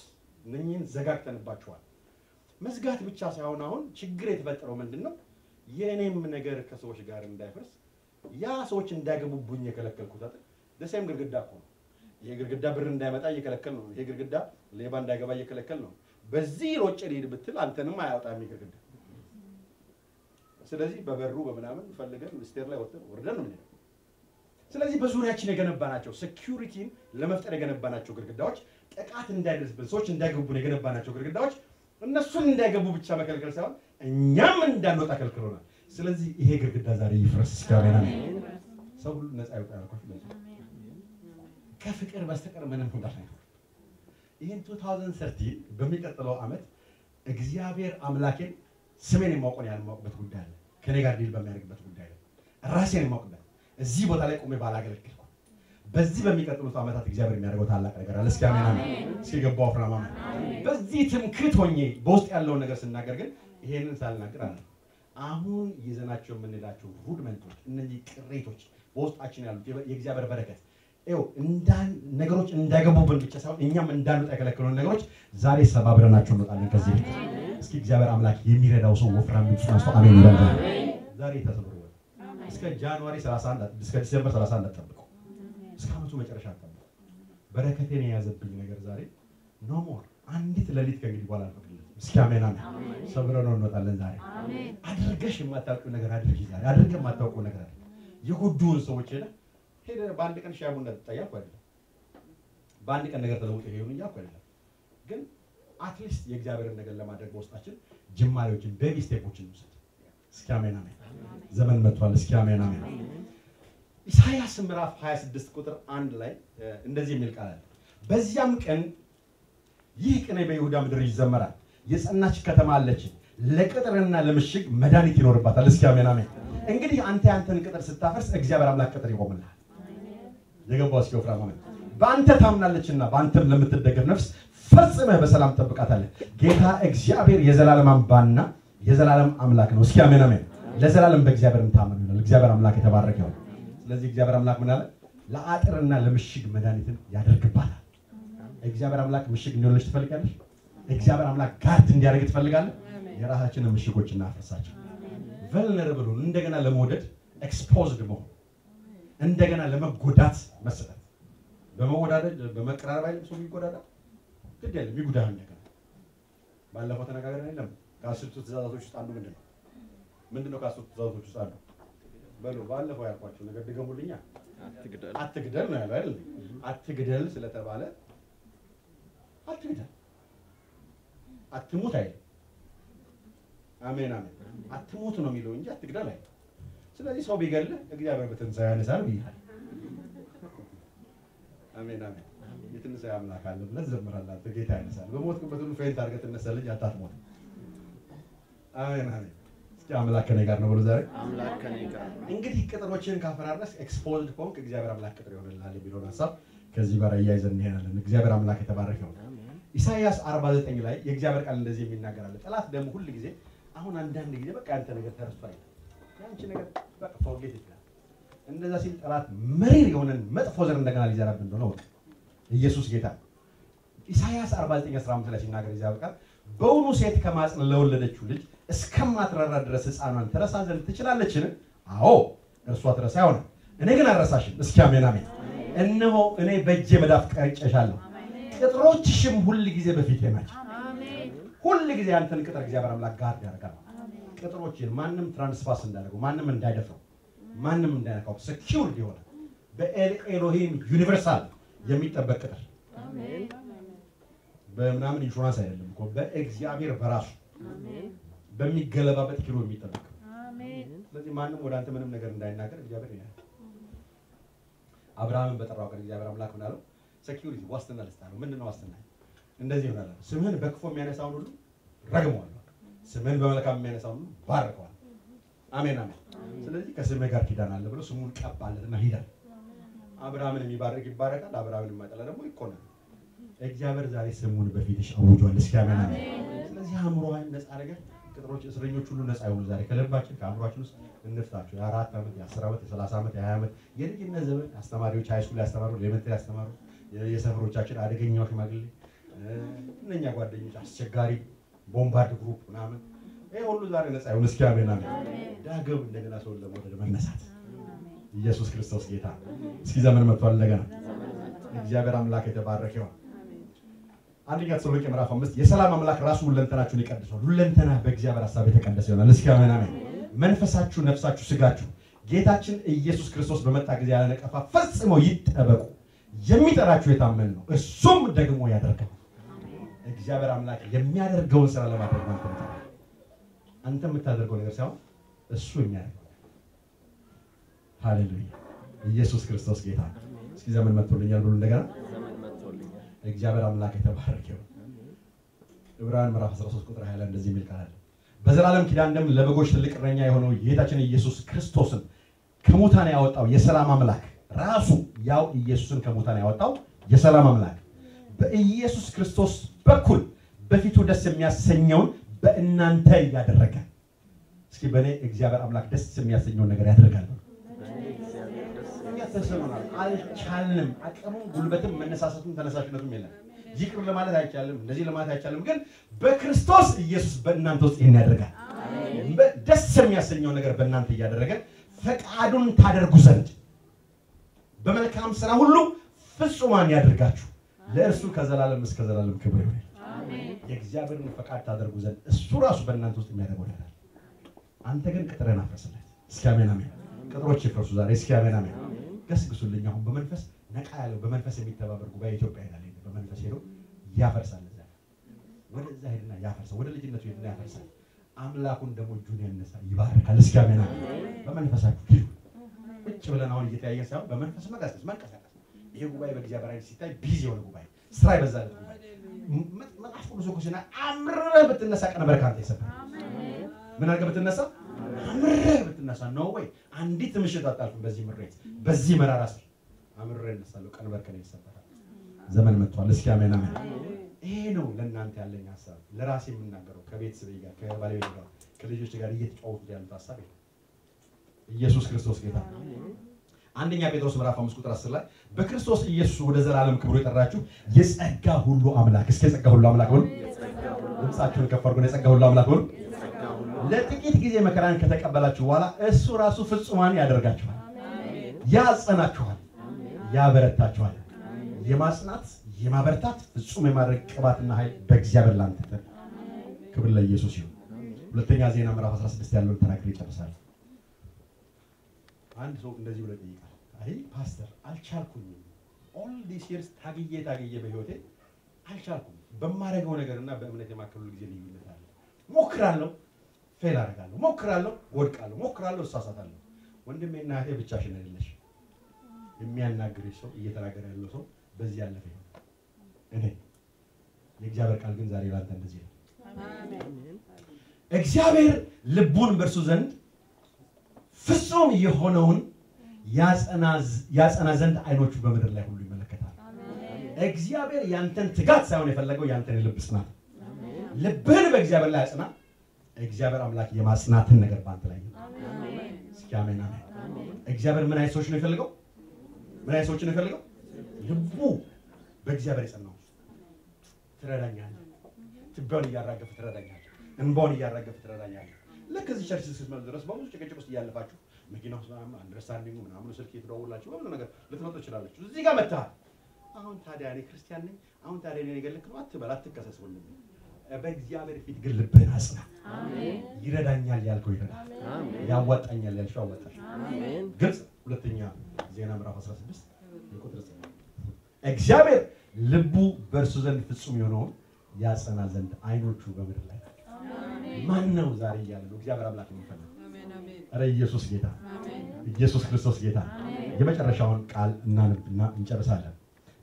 እነኚህን ዘጋግተንባቸዋል። መዝጋት ብቻ ሳይሆን አሁን ችግር የተፈጠረው ምንድነው? የእኔም ነገር ከሰዎች ጋር እንዳይፈርስ ያ ሰዎች እንዳይገቡብኝ የከለከልኩት አይደል? ደሴም ግድግዳ እኮ ነው። ይሄ ግድግዳ ብር እንዳይመጣ እየከለከል ነው። ይሄ ግድግዳ ሌባ እንዳይገባ እየከለከል ነው። በዚህ ሮጬ ልሂድ ብትል አንተንም አያወጣም ይሄ ግድግዳ። ስለዚህ በበሩ በምናምን ፈልገን stair ላይ ወጥተን ወርደን ነው የምንሄደው። ስለዚህ በዙሪያችን የገነባናቸው security ን ለመፍጠር የገነባናቸው ግድግዳዎች፣ ጥቃት እንዳይደርስብን ሰዎች እንዳይገቡብን የገነባናቸው ግድግዳዎች እነሱን እንዳይገቡ ብቻ መከልከል ሳይሆን እኛም እንዳንወጣ ከልክሎናል። ስለዚህ ይሄ ግድግዳ ዛሬ ይፍረስ። እስኪ አሜን አሜን። ሰው ሁሉ ነፃ ይወጣ ያልኳችሁ ለዚህ ከፍቅር በስተቀር ምንም እንዳይኖር። ይሄን 2013 በሚቀጥለው ዓመት እግዚአብሔር አምላኬን ስሜን የማውቀውን ያህል የማውቅበት ጉዳይ አለ። ከኔ ጋር deal በሚያደርግበት ጉዳይ አለ። ራሴን የማውቅበት እዚህ ቦታ ላይ ቆሜ ባላገለግልኩ በዚህ በሚቀጥሉት ዓመታት እግዚአብሔር የሚያደርገው ታላቅ ነገር አለ። እስኪ አሜን አሜን። እስኪ ገባው አፍራማ አሜን። በዚህ ትምክህት ሆኜ በውስጥ ያለውን ነገር ስናገር ግን ይሄንን ሳልናገር አለ። አሁን ይዘናቸው የምንላቸው rudiment ኦች፣ እነዚህ ቅሬቶች በውስጣችን ያሉት የእግዚአብሔር በረከት ይኸው ነገሮች እንዳይገቡብን ብቻ ሳይሆን እኛም እንዳንወጣ የከለከሉን ነገሮች ዛሬ ሰባብረናቸው እንወጣለን ከዚህ ቤት። እስኪ እግዚአብሔር አምላክ የሚረዳው ሰው ወፍራም ድምፁን አንስቶ አሜን ይበል። ዛሬ ተሰብሮ እስከ January 31 እስከ December 31 አትጠብቁ። እስከ ዓመቱ መጨረሻ አትጠብቁ። በረከቴን የያዘብኝ ነገር ዛሬ no more። አንዲት ሌሊት ከእንግዲህ በኋላ አልፈቅድለትም። እስኪ አሜን አሜን። ሰብረነው እንወጣለን ዛሬ። አድርገሽ የማታውቂው ነገር አድርጊ ዛሬ። አድርገህ የማታውቀው ነገር አድርግ። የጎዱን ሰዎች ሄደህ በአንድ ቀን ሻይ ቡና ጠጣ እያልኩ አይደለም። በአንድ ቀን ነገር ተለውጦ ይሄ ይሁን እያልኩ አይደለም። ግን at least የእግዚአብሔርን ነገር ለማድረግ በውስጣችን ጅማሬዎችን baby step ኦችን እንውሰድ። እስኪ አሜን አሜን። ዘመን መጥቷል። እስኪ አሜን አሜን። ኢሳይያስ ምዕራፍ 26 ቁጥር 1 ላይ እንደዚህ የሚል ቃል አለ። በዚያም ቀን ይህ ቅኔ በይሁዳ ምድር ይዘመራል። የጸናች ከተማ አለች፣ ለቅጥርና ለምሽግ መድኃኒት ይኖርባታል። እስኪ አሜን አሜን። እንግዲህ አንተ ያንተን ቅጥር ስታፈርስ እግዚአብሔር አምላክ ቅጥር ይቆምልሃል። የገባው እስኪ ወፍራም አሜን። በአንተ ታምናለችና በአንተም ለምትደገፍ ነፍስ ፈጽመህ በሰላም ትጠብቃታለህ። ጌታ እግዚአብሔር የዘላለም አምባና የዘላለም አምላክ ነው። እስኪ አሜን አሜን። ለዘላለም በእግዚአብሔርም ታመኑ ይላል። እግዚአብሔር አምላክ የተባረከ ይሁን። ስለዚህ እግዚአብሔር አምላክ ምን አለ? ለአጥርና ለምሽግ መድኃኒትን ያደርግባታል። እግዚአብሔር አምላክ ምሽግ እንዲሆንልሽ ትፈልጋለሽ? እግዚአብሔር አምላክ guard እንዲያደርግ ትፈልጋለህ? የራሳችንን ምሽጎች እናፈርሳቸው። vulnerable እንደገና ለመውደድ exposed መሆን፣ እንደገና ለመጎዳት መሰጠት። በመወዳደድ በመቀራረብ አይደለም ሰው የሚጎዳዳ፣ ግድ የለም ይጉዳህ። እንደገና ባለፈው ተነጋግረን የለም ከአስርቱ ትእዛዛቶች ውስጥ አንዱ ምንድነው? ምንድነው ከአስርቱ ትእዛዛቶች ውስጥ አንዱ? በሉ ባለፈው ያልኳቸው ነገር ድገሙልኛ። አትግደል። አትግደል ነው ያለው አይደል? አትግደል ስለተባለ አትግደል፣ አትሙት አይልም። አሜን አሜን። አትሙት ነው የሚለው እንጂ አትግደል አይልም። ስለዚህ ሰው ቢገልህ እግዚአብሔር በትንሣኤ ያነሳል ብያለሁ። አሜን አሜን። የትንሣኤ አምላክ አለ ብለህ ትዘምራለህ አንተ። ጌታ ያነሳል። በሞትክበት ሁሉ faint አድርገህ ትነሳለህ እንጂ አታትሞትም። አሜን አሜን። እስኪ አምላክ ከእኔ ጋር ነው ብሎ ዛሬ አምላክ ከእኔ ጋር ነው። እንግዲህ ቅጥሮችን ካፈራረስ exposed ከሆንክ እግዚአብሔር አምላክ ቅጥር ይሆንልሃል የሚለውን ሀሳብ ከዚህ ጋር አያይዘን እንሄዳለን። እግዚአብሔር አምላክ የተባረከ ይሁን። ኢሳይያስ 49 ላይ የእግዚአብሔር ቃል እንደዚህ የሚናገር አለ። ጠላት ደግሞ ሁል ጊዜ አሁን አንዳንድ ጊዜ በቃ ያንተ ነገር ተረስቷል፣ ያንቺ ነገር በቃ forget ይላል። እንደዛ ሲል ጠላት መሪር የሆነን መጥፎ ዘር እንደገና ሊዘራብን እንደሆነ ወቅ ኢየሱስ ጌታ። ኢሳይያስ 49:15 ላይ ሲናገር እግዚአብሔር ቃል በውኑ ሴት ከማጽን ለወለደችው ልጅ እስከማትራራ ድረስ ሕፃኗን ትረሳ ዘንድ ትችላለችን? አዎ እርሷ ትረሳ ይሆናል፣ እኔ ግን አልረሳሽም። እስኪ አሜን አሜን። እነሆ እኔ በእጄ መዳፍ ቀርጬሻለሁ፣ ቅጥሮችሽም ሁል ጊዜ በፊቴ ናቸው። ሁል ጊዜ ያንተን ቅጥር እግዚአብሔር አምላክ guard ያደርጋል። ቅጥሮችን ማንም trespass እንዳያደርገው፣ ማንም እንዳይደፍረው፣ ማንም እንዳይነካው secured የሆነ በኤሎሂም universal የሚጠበቅ ቅጥር በምናምን ኢንሹራንስ አይደለም እኮ በእግዚአብሔር በራሱ በሚገለባበት ኪሎ የሚጠበቅ። ስለዚህ ማንም ወደ አንተ ምንም ነገር እንዳይናገር እግዚአብሔር ይላል። አብርሃምን በጠራው ቀን እግዚአብሔር አምላክ ምን አለው? security ዋስትና ልስጥህ አለው። ምንድነው ዋስትና? እንደዚህ ይሆናል፣ ስምህን በክፉ የሚያነሳውን ሁሉ ረግመዋለሁ፣ ስምህን በመልካም የሚያነሳውን ሁሉ ባርከዋለሁ። አሜን አሜን። ስለዚህ ከስምህ ጋር ኪዳን አለ ብሎ ስሙን ቀባለትና ሂዳል። አብርሃምን የሚባርክ ይባረካል፣ አብርሃምን የማይጠላ ደግሞ ይኮናል። እግዚአብሔር ዛሬ ስሙን በፊትሽ አውጇል። እስኪ አሜን አሜን። ስለዚህ አእምሮህን ነፃ አድርገህ ቅጥሮች እስረኞች ሁሉ ነፃ ይሁኑ ዛሬ ከልባችን ከአእምሮአችን ውስጥ እንፍታቸው። የ4 ዓመት የ10 ዓመት የ30 ዓመት የ20 ዓመት የልጅነት ዘመን አስተማሪዎች high school ያስተማሩ፣ elementary ያስተማሩ፣ የሰፈሮቻችን አደገኛው ሽማግሌ፣ እነኛ ጓደኞች አስቸጋሪ ቦምባርድ group ምናምን ይሄ ሁሉ ዛሬ ነፃ ይሁን። እስኪ አሜን አሜን። ዳግም እንደገና ሰውን ለመውደድ መነሳት። ኢየሱስ ክርስቶስ ጌታ። እስኪ ዘመን መጥቷል እንደገና። እግዚአብሔር አምላክ የተባረከ ይሁን። አንደኛ ተሰሎንቄ ምዕራፍ 5 የሰላም አምላክ ራሱ ሁለንተናችሁን ይቀድሰዋል። ሁለንተና በእግዚአብሔር ሐሳብ የተቀደሰ ይሆናል። እስኪ አሜን አሜን። መንፈሳችሁ፣ ነፍሳችሁ፣ ስጋችሁ ጌታችን ኢየሱስ ክርስቶስ በመጣ ጊዜ ያለ ነቀፋ ፈጽመው ይጠበቁ። የሚጠራችሁ የታመነ ነው፣ እርሱም ደግሞ ያደርገዋል። እግዚአብሔር አምላክ የሚያደርገውን ስራ ለማድረግ አንተ የምታደርገው ነገር ሳይሆን እሱ የሚያደርገው። ሃሌሉያ! ኢየሱስ ክርስቶስ ጌታ። እስኪ ዘመን መጥቶልኛል ብሎ እንደገና እግዚአብሔር አምላክ የተባረከ ይሁን። ዕብራውያን ምዕራፍ 13 ቁጥር 20 ላይ እንደዚህ የሚል ቃል አለ። በዘላለም ኪዳን ደም ለበጎች ትልቅ እረኛ የሆነው ጌታችን ኢየሱስ ክርስቶስን ከሙታን ያወጣው የሰላም አምላክ ራሱ ያው ኢየሱስን ከሙታን ያወጣው የሰላም አምላክ በኢየሱስ ክርስቶስ በኩል በፊቱ ደስ የሚያሰኘውን በእናንተ ያደረገ። እስኪ በእኔ እግዚአብሔር አምላክ ደስ የሚያሰኘውን ነገር ያደርጋል። ተሰኖናል፣ አልቻልንም። አቅሙም ጉልበትም መነሳሳቱም ተነሳሽነቱም የለም። ይቅር ለማለት አይቻልም፣ እንደዚህ ለማለት አይቻልም። ግን በክርስቶስ ኢየሱስ በእናንተ ውስጥ ይሄን ያደርጋል። ደስ የሚያሰኘውን ነገር በእናንተ እያደረገ ፈቃዱን ታደርጉ ዘንድ በመልካም ስራ ሁሉ ፍጹማን ያደርጋችሁ። ለእርሱ ከዘላለም እስከ ዘላለም ክብር ይሁን። የእግዚአብሔርን ፈቃድ ታደርጉ ዘንድ እሱ ራሱ በእናንተ ውስጥ የሚያደርገው ነገር። አንተ ግን ቅጥርህን አፍርስለት። እስኪ አሜን አሜን። ቅጥሮች ይፍረሱ ዛሬ። እስኪ አሜን አሜን። ገስግሱልኝ። አሁን በመንፈስ ነቃ ያለው በመንፈስ የሚተባበር ጉባኤ ኢትዮጵያ ይላል። በመንፈስ ሄዶ ያፈርሳል። እዛ ወደዛ ሄድና ያፈርሳል። ወደ ልጅነቱ ሄድና ያፈርሳል። አምላኩን ደግሞ እጁን ያነሳ ይባርካል። እስኪ አሜን አሜን። በመንፈሳችሁ ሂዱ። ቁጭ ብለን አሁን እየተያየን ሳይሆን በመንፈስ መንቀሳቀስ። ይሄ ጉባኤ በእግዚአብሔር ዓይን ሲታይ busy የሆነ ጉባኤ፣ ስራ የበዛለት ጉባኤ። መጽሐፍ ቅዱስ እኮ ሲና አምርረህ ብትነሳ ቀንበር ካንተ ይሰበራል። ምን አድርገህ ብትነሳ? አምርረህ ብትነሳ ነው ወይ አንዲት ምሽት አታልፍም። በዚህ ምሬት፣ በዚህ መራራ ስር አምርሬ እነሳለሁ፣ ቀንበር ከእኔ ይሰበራል። ዘመን መጥቷል። እስኪ አሜን አሜን። ይሄ ነው ለእናንተ ያለኝ ሀሳብ። ለራሴ የምናገረው ከቤተሰቤ ጋር፣ ከባለቤቴ ጋር፣ ከልጆች ጋር እየተጫወቱት ያሉት ሀሳብ ይሄ። ኢየሱስ ክርስቶስ ጌታ። አንደኛ ጴጥሮስ ምዕራፍ 5 ቁጥር 10 ላይ በክርስቶስ ኢየሱስ ወደ ዘላለም ክብሩ የጠራችሁ የጸጋ ሁሉ አምላክ። እስኪ የጸጋ ሁሉ አምላክ በሉ። ድምፃችሁን ከፍ አድርጉ። የጸጋ ሁሉ አምላክ በሉ። ለጥቂት ጊዜ መከራን ከተቀበላችሁ በኋላ እሱ ራሱ ፍጹማን ያደርጋችኋል፣ ያጸናችኋል፣ ያበረታችኋል። የማጽናት የማበርታት ፍጹም የማድረግ ቅባትና ኃይል በእግዚአብሔር ላንተ። ክብር ለኢየሱስ ይሁን። ሁለተኛ ዜና ምዕራፍ 16 ያለውን ተናግሬ እጨርሳለሁ። አንድ ሰው እንደዚህ ብሎ ይጠይቃል። አይ ፓስተር አልቻልኩኝም፣ all these years ታግዬ በህይወቴ አልቻልኩም። በማደርገው ነገርና በእምነት የማከሉ ጊዜ ልዩነት አለ። ሞክራለሁ፣ fail አደርጋለሁ፣ ሞክራለሁ፣ ወድቃለሁ፣ ሞክራለሁ፣ እሳሳታለሁ። ወንድሜና እህቴ ብቻሽን አይደለሽ። የሚያናግርሽ ሰው እየተናገረ ያለው ሰው በዚህ ያለፈ ይሆናል። እኔ የእግዚአብሔር ቃል ግን ዛሬ ላንተ እንደዚህ ነው። እግዚአብሔር ልቡን በእርሱ ዘንድ ፍጹም የሆነውን ያጸና ዘንድ አይኖቹ በምድር ላይ ሁሉ ይመለከታል። እግዚአብሔር ያንተን ትጋት ሳይሆን የፈለገው ያንተን የልብ ጽናት። ልብህን በእግዚአብሔር ላይ አጽና። እግዚአብሔር አምላክ የማጽናትን ነገር ባንተ ላይ ነው። እስኪ አሜን አሜን። እግዚአብሔር ምን አይነት ሰዎች ነው የፈለገው? ምን አይነት ሰዎች ነው የፈለገው? ልቡ በእግዚአብሔር የጸናው። ትረዳኛለህ፣ ትቢያውን እያራገፈ ትረዳኛለህ፣ እንባውን እያራገፈ ትረዳኛለህ። ልክ እዚህ church ስትመጡ ድረስ በብዙ ጭቅጭቅ ውስጥ እያለፋችሁ መኪና ውስጥ ምናምን understanding ምናምን ስልክ እየተደዋወላችሁ በብዙ ነገር ልትመጡ ትችላላችሁ። እዚህ ጋር መጥተሃል። አሁን ታዲያ እኔ ክርስቲያን ነኝ፣ አሁን ታዲያ እኔ ነገር ልክ ነው አትበል፣ አትከሰስ ወንድሜ። በእግዚአብሔር ፊት ግን ልብህን አጽና። ይረዳኛል ያልከው ይረዳል፣ ያዋጣኛል ያልሽው ያዋጣሽ። ግልጽ። ሁለተኛ ዜና ምዕራፍ 16 ቁጥር 9 እግዚአብሔር ልቡ በእርሱ ዘንድ ፍጹም የሆነውን ያጸና ዘንድ አይኖቹ በምድር ላይ ናቸው። ማን ነው ዛሬ እያለ ነው እግዚአብሔር አምላክ የሚፈልግ? ኧረ ኢየሱስ ጌታ፣ ኢየሱስ ክርስቶስ ጌታ። የመጨረሻውን ቃል እናነብና እንጨርሳለን።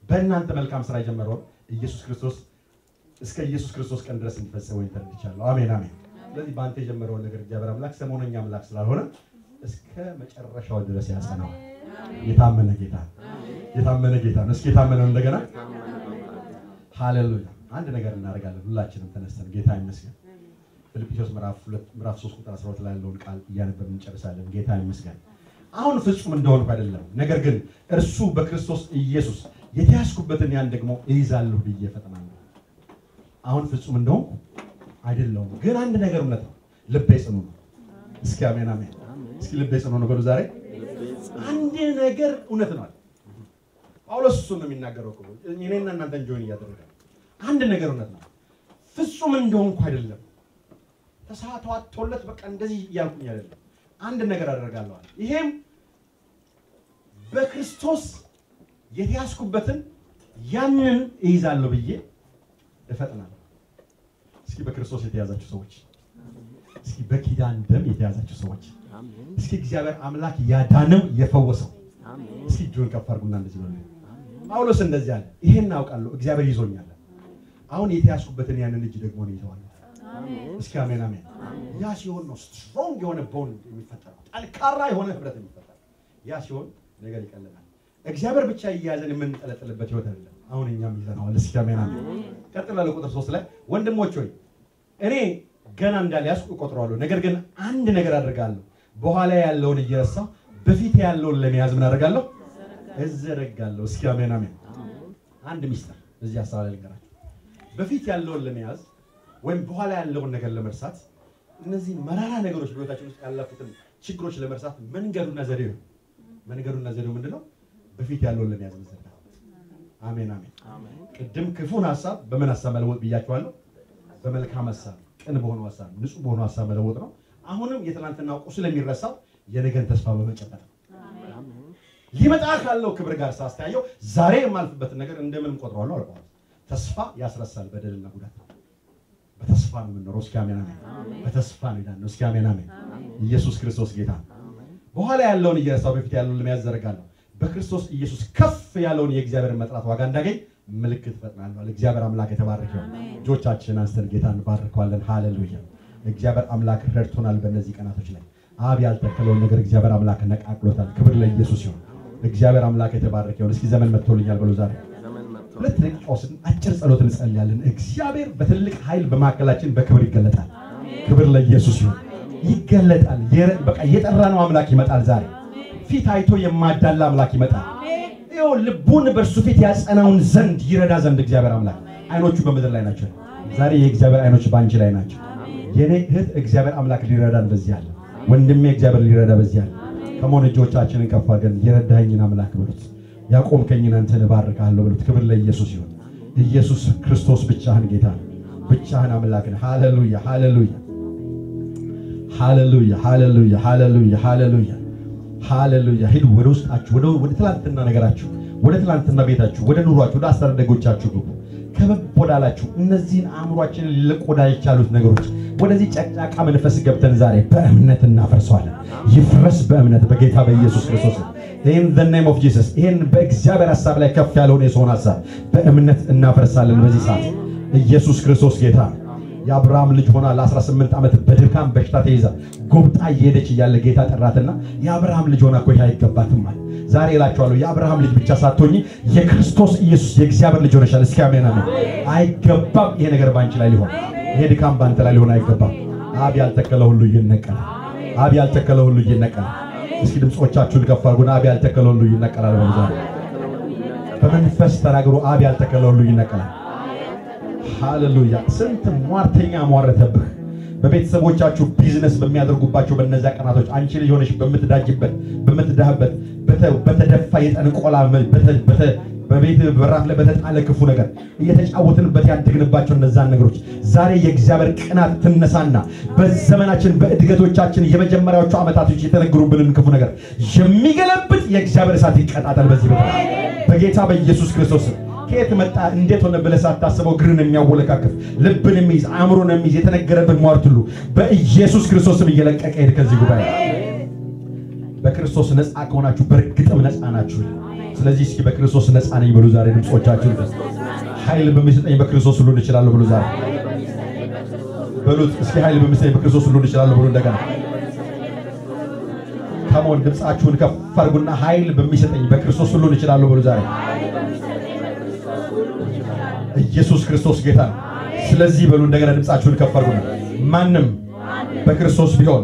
በእናንተ መልካም ስራ የጀመረውን ኢየሱስ ክርስቶስ እስከ ኢየሱስ ክርስቶስ ቀን ድረስ እንዲፈጽመው ተረድቻለሁ። አሜን አሜን። ስለዚህ በአንተ የጀመረውን ነገር እግዚአብሔር አምላክ ሰሞነኛ አምላክ ስላልሆነ እስከ መጨረሻው ድረስ ያጸናዋል። የታመነ ጌታ፣ የታመነ ጌታ ነው። እስኪ የታመነ እንደገና ሃሌሉያ። አንድ ነገር እናደርጋለን ሁላችንም ተነስተን ጌታ ይመስገን። ፊልጵስዩስ ምዕራፍ 3 ቁጥር 12 ላይ ያለውን ቃል እያነበብን እንጨርሳለን። ጌታ ይመስገን። አሁን ፍጹም እንደሆንኩ አይደለም፣ ነገር ግን እርሱ በክርስቶስ ኢየሱስ የተያዝኩበትን ያን ደግሞ እይዛለሁ ብዬ እፈጥናለሁ። አሁን ፍጹም እንደሆንኩ አይደለሁም፣ ግን አንድ ነገር እውነት ነው፣ ልቤ ጽኑ ነው። እስኪ አሜን አሜን። እስኪ ልቤ ጽኑ ነው በሉ ዛሬ። አንድ ነገር እውነት ነው። ጳውሎስ እሱን ነው የሚናገረው እኮ እኔና እናንተን join እያደረገ አንድ ነገር እውነት ነው፣ ፍጹም እንደሆንኩ አይደለም፣ ተሳቷቶለት በቃ እንደዚህ እያልኩኝ አይደለም፣ አንድ ነገር አደርጋለሁ አለ። ይሄም በክርስቶስ የተያዝኩበትን ያንን እይዛለሁ ብዬ እፈጥናለሁ። እስኪ በክርስቶስ የተያዛችሁ ሰዎች፣ እስኪ በኪዳን ደም የተያዛችሁ ሰዎች፣ እስኪ እግዚአብሔር አምላክ ያዳነው የፈወሰው፣ እስኪ እጁን ከፍ አድርጉና እንደዚህ በሉ። ጳውሎስ እንደዚህ አለ፣ ይሄን አውቃለሁ እግዚአብሔር ይዞኛል። አሁን የተያዝኩበትን ያንን እጅ ደግሞ ነው ይዘዋለሁ። እስኪ አሜን አሜን። ያ ሲሆን ነው strong የሆነ ቦንድ የሚፈጠረው፣ ጠንካራ የሆነ ህብረት የሚፈጠረው። ያ ሲሆን ነገር ይቀለናል። እግዚአብሔር ብቻ እያያዘን የምንጠለጥልበት ህይወት አይደለም። አሁን እኛም ይዘነዋል። እስኪ አሜን አሜን። ቀጥላለሁ ቁጥር 3 ላይ ወንድሞች ሆይ እኔ ገና እንዳልያዝኩ እቆጥረዋለሁ፣ ነገር ግን አንድ ነገር አደርጋለሁ፣ በኋላ ያለውን እየረሳሁ በፊት ያለውን ለመያዝ ምን አደርጋለሁ? እዘረጋለሁ። እስኪ አሜን አሜን። አንድ ሚስጥር እዚህ ሐሳብ ላይ ልንገራችሁ። በፊት ያለውን ለመያዝ ወይም በኋላ ያለውን ነገር ለመርሳት፣ እነዚህ መራራ ነገሮች በህይወታችን ውስጥ ያለፉትን ችግሮች ለመርሳት መንገዱና ዘዴው መንገዱና ዘዴው ምንድነው? በፊት ያለውን ለመያዝ መዘርጋት። አሜን አሜን። ቅድም ክፉን ሐሳብ በምን ሐሳብ መለወጥ ብያችኋለሁ? በመልካም ሐሳብ፣ ቅን በሆነው ሐሳብ፣ ንጹህ በሆነው ሐሳብ መለወጥ ነው። አሁንም የትናንትናው ቁስል የሚረሳው የነገን ተስፋ በመጨበጥ ነው። ሊመጣ ካለው ክብር ጋር ሳስተያየው ዛሬ የማልፍበትን ነገር እንደምንም ቆጥረዋለሁ አለ ጳውሎስ። ተስፋ ያስረሳል በደልና ጉዳት። በተስፋ ነው የምንኖረው። እስኪ አሜን አሜን። በተስፋ ነው የዳነው። እስኪ አሜን አሜን። ኢየሱስ ክርስቶስ ጌታ። በኋላ ያለውን እየረሳሁ በፊት ያለውን ለመያዝ ዘረጋለሁ። በክርስቶስ ኢየሱስ ከፍ ያለውን የእግዚአብሔርን መጥራት ዋጋ እንዳገኝ ምልክት እፈጥናለሁ። እግዚአብሔር አምላክ የተባረከ ይሁን። እጆቻችንን አንስተን ጌታን እንባርከዋለን። ሃሌሉያ። እግዚአብሔር አምላክ ረድቶናል። በእነዚህ ቀናቶች ላይ አብ ያልተከለውን ነገር እግዚአብሔር አምላክ ነቃቅሎታል። ክብር ለኢየሱስ ይሁን። እግዚአብሔር አምላክ የተባረከ ይሁን። እስኪ ዘመን መጥቶልኛል በሉ ዛሬ። ሁለት ደቂቃ ወስደን አጭር ጸሎት እንጸልያለን። እግዚአብሔር በትልቅ ኃይል በመካከላችን በክብር ይገለጣል። ክብር ለኢየሱስ ይሁን። ይገለጣል። በቃ የጠራነው አምላክ ይመጣል ዛሬ። ፊት አይቶ የማዳላ አምላክ ይመጣል። ይኸው ልቡን በእርሱ ፊት ያጸናውን ዘንድ ይረዳ ዘንድ እግዚአብሔር አምላክ አይኖቹ በምድር ላይ ናቸው። ዛሬ የእግዚአብሔር አይኖች ባንቺ ላይ ናቸው። የኔ እህት እግዚአብሔር አምላክ ሊረዳን በዚህ አለ። ወንድሜ እግዚአብሔር ሊረዳ በዚህ አለ። ከመሆን እጆቻችንን ከፍ አድርገን የረዳኸኝን አምላክ በሉት። ያቆምከኝን አንተን እባርካለሁ በሉት። ክብር ለኢየሱስ ይሁን። ኢየሱስ ክርስቶስ ብቻህን ጌታ ነህ፣ ብቻህን አምላክ ነህ። ሃሌሉያ ሃሌሉያ ሃሌሉያ ሃሌሉያ ሃሌሉያ ሃሌሉያ ሃሌሉያ። ሂዱ ወደ ውስጣችሁ፣ ወደ ትላንትና ነገራችሁ፣ ወደ ትላንትና ቤታችሁ፣ ወደ ኑሯችሁ፣ ወደ አስተዳደጎቻችሁ ግቡ። ከበብ ወዳላችሁ እነዚህን አእምሯችንን ሊለቁ ወዳልቻሉት ነገሮች ወደዚህ ጨቅጫቃ መንፈስ ገብተን ዛሬ በእምነት እናፈርሰዋለን። ይፍረስ በእምነት በጌታ በኢየሱስ ክርስቶስ። In the name of Jesus። ይሄን በእግዚአብሔር ሐሳብ ላይ ከፍ ያለውን የሰውን ሐሳብ በእምነት እናፈርሳለን በዚህ ሰዓት። ኢየሱስ ክርስቶስ ጌታ። የአብርሃም ልጅ ሆና ለ18 ዓመት በድካም በሽታ ተይዛ ጎብጣ እየሄደች እያለ ጌታ ጠራትና የአብርሃም ልጅ ሆና እኮ ይሄ አይገባትም አለ። ዛሬ እላችኋለሁ የአብርሃም ልጅ ብቻ ሳትሆኚ የክርስቶስ ኢየሱስ የእግዚአብሔር ልጅ ሆነሻል። እስኪ አሜን አሜን። አይገባም ይሄ ነገር ባንቺ ላይ ሊሆን፣ ይሄ ድካም ባንተ ላይ ሊሆን አይገባም። አብ ያልተከለ ሁሉ ይነቀላል። አብ ያልተከለ ሁሉ ይነቀላል። እስኪ ድምጾቻችሁን ከፍ አድርጉና አብ ያልተከለ ሁሉ ይነቀላል በሉ። ዛሬ በመንፈስ ተናግሮ አብ ያልተከለ ሁሉ ይነቀላል። ሃሌሉያ። ስንት ሟርተኛ ሟረተብህ። በቤተሰቦቻችሁ ቢዝነስ በሚያደርጉባቸው በእነዚያ ቀናቶች አንቺ ልጅ ሆነሽ በምትዳጅበት በምትዳህበት በተደፋ የጠንቆላ በቤት በራፍ ላይ በተጣለ ክፉ ነገር እየተጫወትንበት ያደግንባቸው እነዛን ነገሮች ዛሬ የእግዚአብሔር ቅናት ትነሳና በዘመናችን በእድገቶቻችን የመጀመሪያዎቹ ዓመታቶች የተነገሩብንን ክፉ ነገር የሚገለብጥ የእግዚአብሔር እሳት ይቀጣጠል በዚህ ቦታ በጌታ በኢየሱስ ክርስቶስ። ከየት መጣ እንዴት ሆነ ብለህ ሳታስበው እግርን የሚያወለካክፍ ልብን የሚይዝ አእምሮን የሚይዝ የተነገረብን ሟርት ሁሉ በኢየሱስ ክርስቶስም እየለቀቀ ሄድ ከዚህ ጉባኤ። በክርስቶስ ነፃ ከሆናችሁ በእርግጥም ነፃ ናችሁ። ስለዚህ እስኪ በክርስቶስ ነፃ ነኝ በሉ ዛሬ ድምጾቻችሁን። ኃይል በሚሰጠኝ በክርስቶስ ሁሉን እችላለሁ በሉ ዛሬ በሉት። እስኪ ኃይል በሚሰጠኝ በክርስቶስ ሁሉን እችላለሁ በሉ እንደገና። ከሞን ድምጻችሁን ከፍ አድርጉና ኃይል በሚሰጠኝ በክርስቶስ ሁሉን እችላለሁ በሉ ዛሬ። ኢየሱስ ክርስቶስ ጌታ ነው። ስለዚህ በሉ እንደገና ድምጻችሁን ከፍ አድርጉና ማንም በክርስቶስ ቢሆን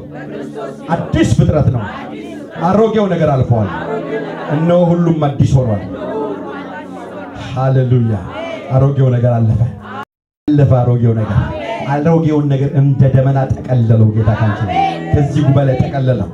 አዲስ ፍጥረት ነው። አሮጌው ነገር አልፏል፣ እነሆ ሁሉም አዲስ ሆኗል። ሃሌሉያ። አሮጌው ነገር አለፈ አለፈ። አሮጌው ነገር አሮጌውን ነገር እንደ ደመና ጠቀለለው ጌታ ካንቺ ከዚህ ጉባኤ ላይ ጠቀለለው።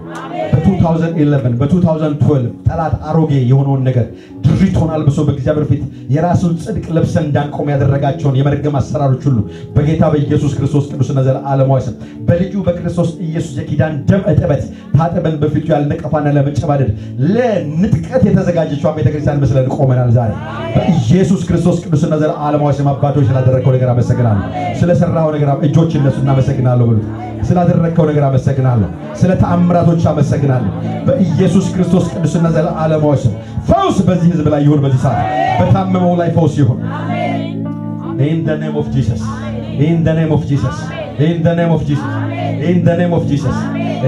በ2011 በ2012 ጠላት አሮጌ የሆነውን ነገር ድሪቶን አልብሶ በእግዚአብሔር ፊት የራሱን ጽድቅ ለብሰን እንዳንቆም ያደረጋቸውን የመርገም አሰራሮች ሁሉ በጌታ በኢየሱስ ክርስቶስ ቅዱስና ዘለዓለማዊ ስም በልጁ በክርስቶስ ኢየሱስ የኪዳን ደም እጥበት ታጥበን በፊቱ ያለ ነቀፋና ለመጨባደድ ለንጥቀት የተዘጋጀችዋን ቤተክርስቲያን መስለን ቆመናል ዛሬ በኢየሱስ ክርስቶስ ቅዱስና ዘለዓለማዊ ስም። አባቶች ስላደረግከው ነገር አመሰግናለሁ። ስለሰራኸው ነገር እጆች እነሱ እናመሰግናለሁ በሉት። ስላደረግከው ነገር አመሰግናለሁ። ስለ ተአምራቶች አመሰግናለሁ። በኢየሱስ ክርስቶስ ቅዱስና ዘለዓለማዊ ስም ፈውስ በዚህ ህዝብ ላይ ይሁን። በዚህ ሰዓት በታመመው ላይ ፈውስ ይሁን። In the name of Jesus. In the name of Jesus. In the name of Jesus. In the name of Jesus.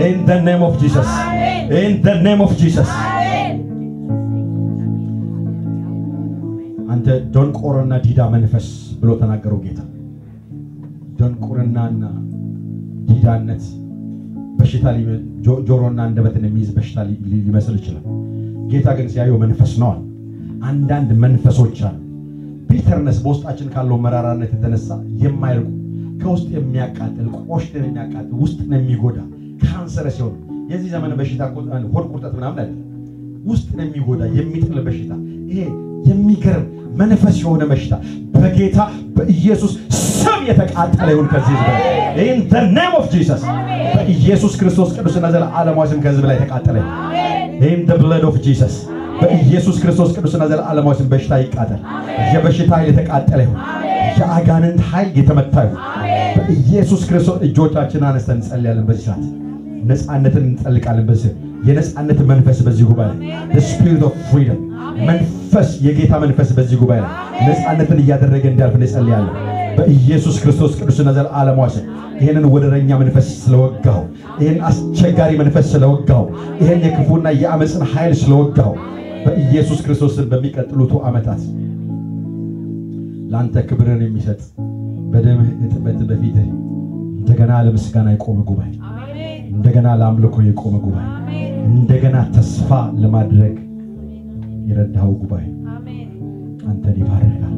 In the name of Jesus. In the name of Jesus. አንተ ደንቆሮና ዲዳ መንፈስ ብሎ ተናገረው ጌታ። ደንቆርናና ዲዳነት በሽታ ጆሮና አንደበትን የሚይዝ በሽታ ሊመስል ይችላል። ጌታ ግን ሲያየው መንፈስ ነው። አንዳንድ መንፈሶች አሉ bitterness በውስጣችን ካለው መራራነት የተነሳ የማይርቁ ከውስጥ የሚያቃጥል ቆሽትን የሚያቃጥል ውስጥን የሚጎዳ ካንሰር ሲሆን የዚህ ዘመን በሽታ ሆድ ቁርጠት ምናምን አይደለም። ውስጥን የሚጎዳ የሚጥል በሽታ ይሄ የሚገርም መንፈስ የሆነ በሽታ በጌታ በኢየሱስ ስም የተቃጠለ ይሁን ከዚህ ህዝብ ላይ። In the name of Jesus። በኢየሱስ ክርስቶስ ቅዱስና ዘለዓለማዊ ስም ከህዝብ ላይ የተቃጠለ። In the blood of Jesus። በኢየሱስ ክርስቶስ ቅዱስና ዘለዓለማዊ ስም በሽታ ይቃጠል። የበሽታ ኃይል የተቃጠለ ይሁን። የአጋንንት ኃይል የተመታ ይሁን። በኢየሱስ ክርስቶስ እጆቻችንን አነስተን እንጸልያለን። በዚህ ሰዓት ነፃነትን እንጠልቃለን። በዚህ የነፃነት መንፈስ በዚህ ጉባኤ ላይ the spirit of freedom መንፈስ የጌታ መንፈስ በዚህ ጉባኤ ላይ ነፃነትን እያደረገ እንዲያልፍ እንጸልያለን። በኢየሱስ ክርስቶስ ቅዱስና ዘለዓለማዊ ስም ይሄንን ወደረኛ መንፈስ ስለወጋው፣ ይሄን አስቸጋሪ መንፈስ ስለወጋው፣ ይሄን የክፉና የአመፅን ኃይል ስለወጋው በኢየሱስ ክርስቶስ በሚቀጥሉት ዓመታት ላንተ ክብርን የሚሰጥ በደምህ እጥበት በፊትህ እንደገና ለምስጋና የቆመ ጉባኤ፣ እንደገና ለአምልኮ የቆመ ጉባኤ፣ እንደገና ተስፋ ለማድረግ የረዳኸው ጉባኤ አንተን ይባርካል።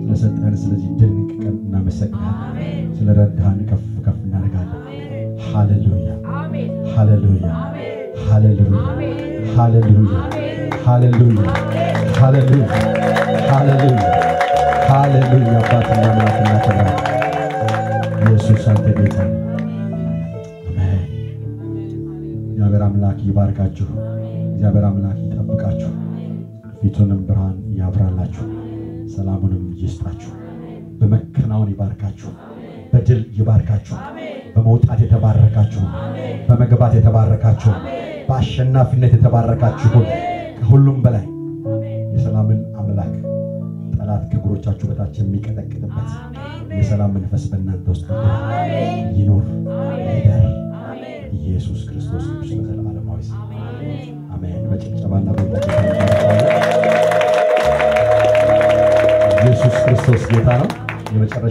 ስለሰጠህን ስለዚህ ድንቅ ቀን እናመሰግናለን። ስለረዳህን ከፍ ከፍ እናደርጋለን። ሃሌሉያ ሃሌሉያ ሃሌሉያ ሃሌሉያ ሃሌሉያ ሃሌሉያ ሃሌሉያ ሃሌሉያ። አባትና አምላክ እናከብራለን። ኢየሱስ አንተ ጌታ ነህ። አሜን። እግዚአብሔር አምላክ ይባርካችሁ። እግዚአብሔር አምላክ ይጠብቃችሁ። ፊቱንም ብርሃን ያብራላችሁ፣ ሰላሙንም ይስጣችሁ። በመከናወን ይባርካችሁ፣ በድል ይባርካችሁ። በመውጣት የተባረካችሁ፣ በመግባት የተባረካችሁ፣ በአሸናፊነት የተባረካችሁ። ከሁሉም በላይ የሰላምን አምላክ ጠላት ከእግሮቻችሁ በታች የሚቀጠቅጥበት የሰላም መንፈስ በእናንተ ውስጥ ይኖር ይደር። ኢየሱስ ክርስቶስ ቅዱስ ለዘላለማዊ አሜን። በጭብጨባና በጌታ ኢየሱስ ክርስቶስ ጌታ ነው። የመጨረሻ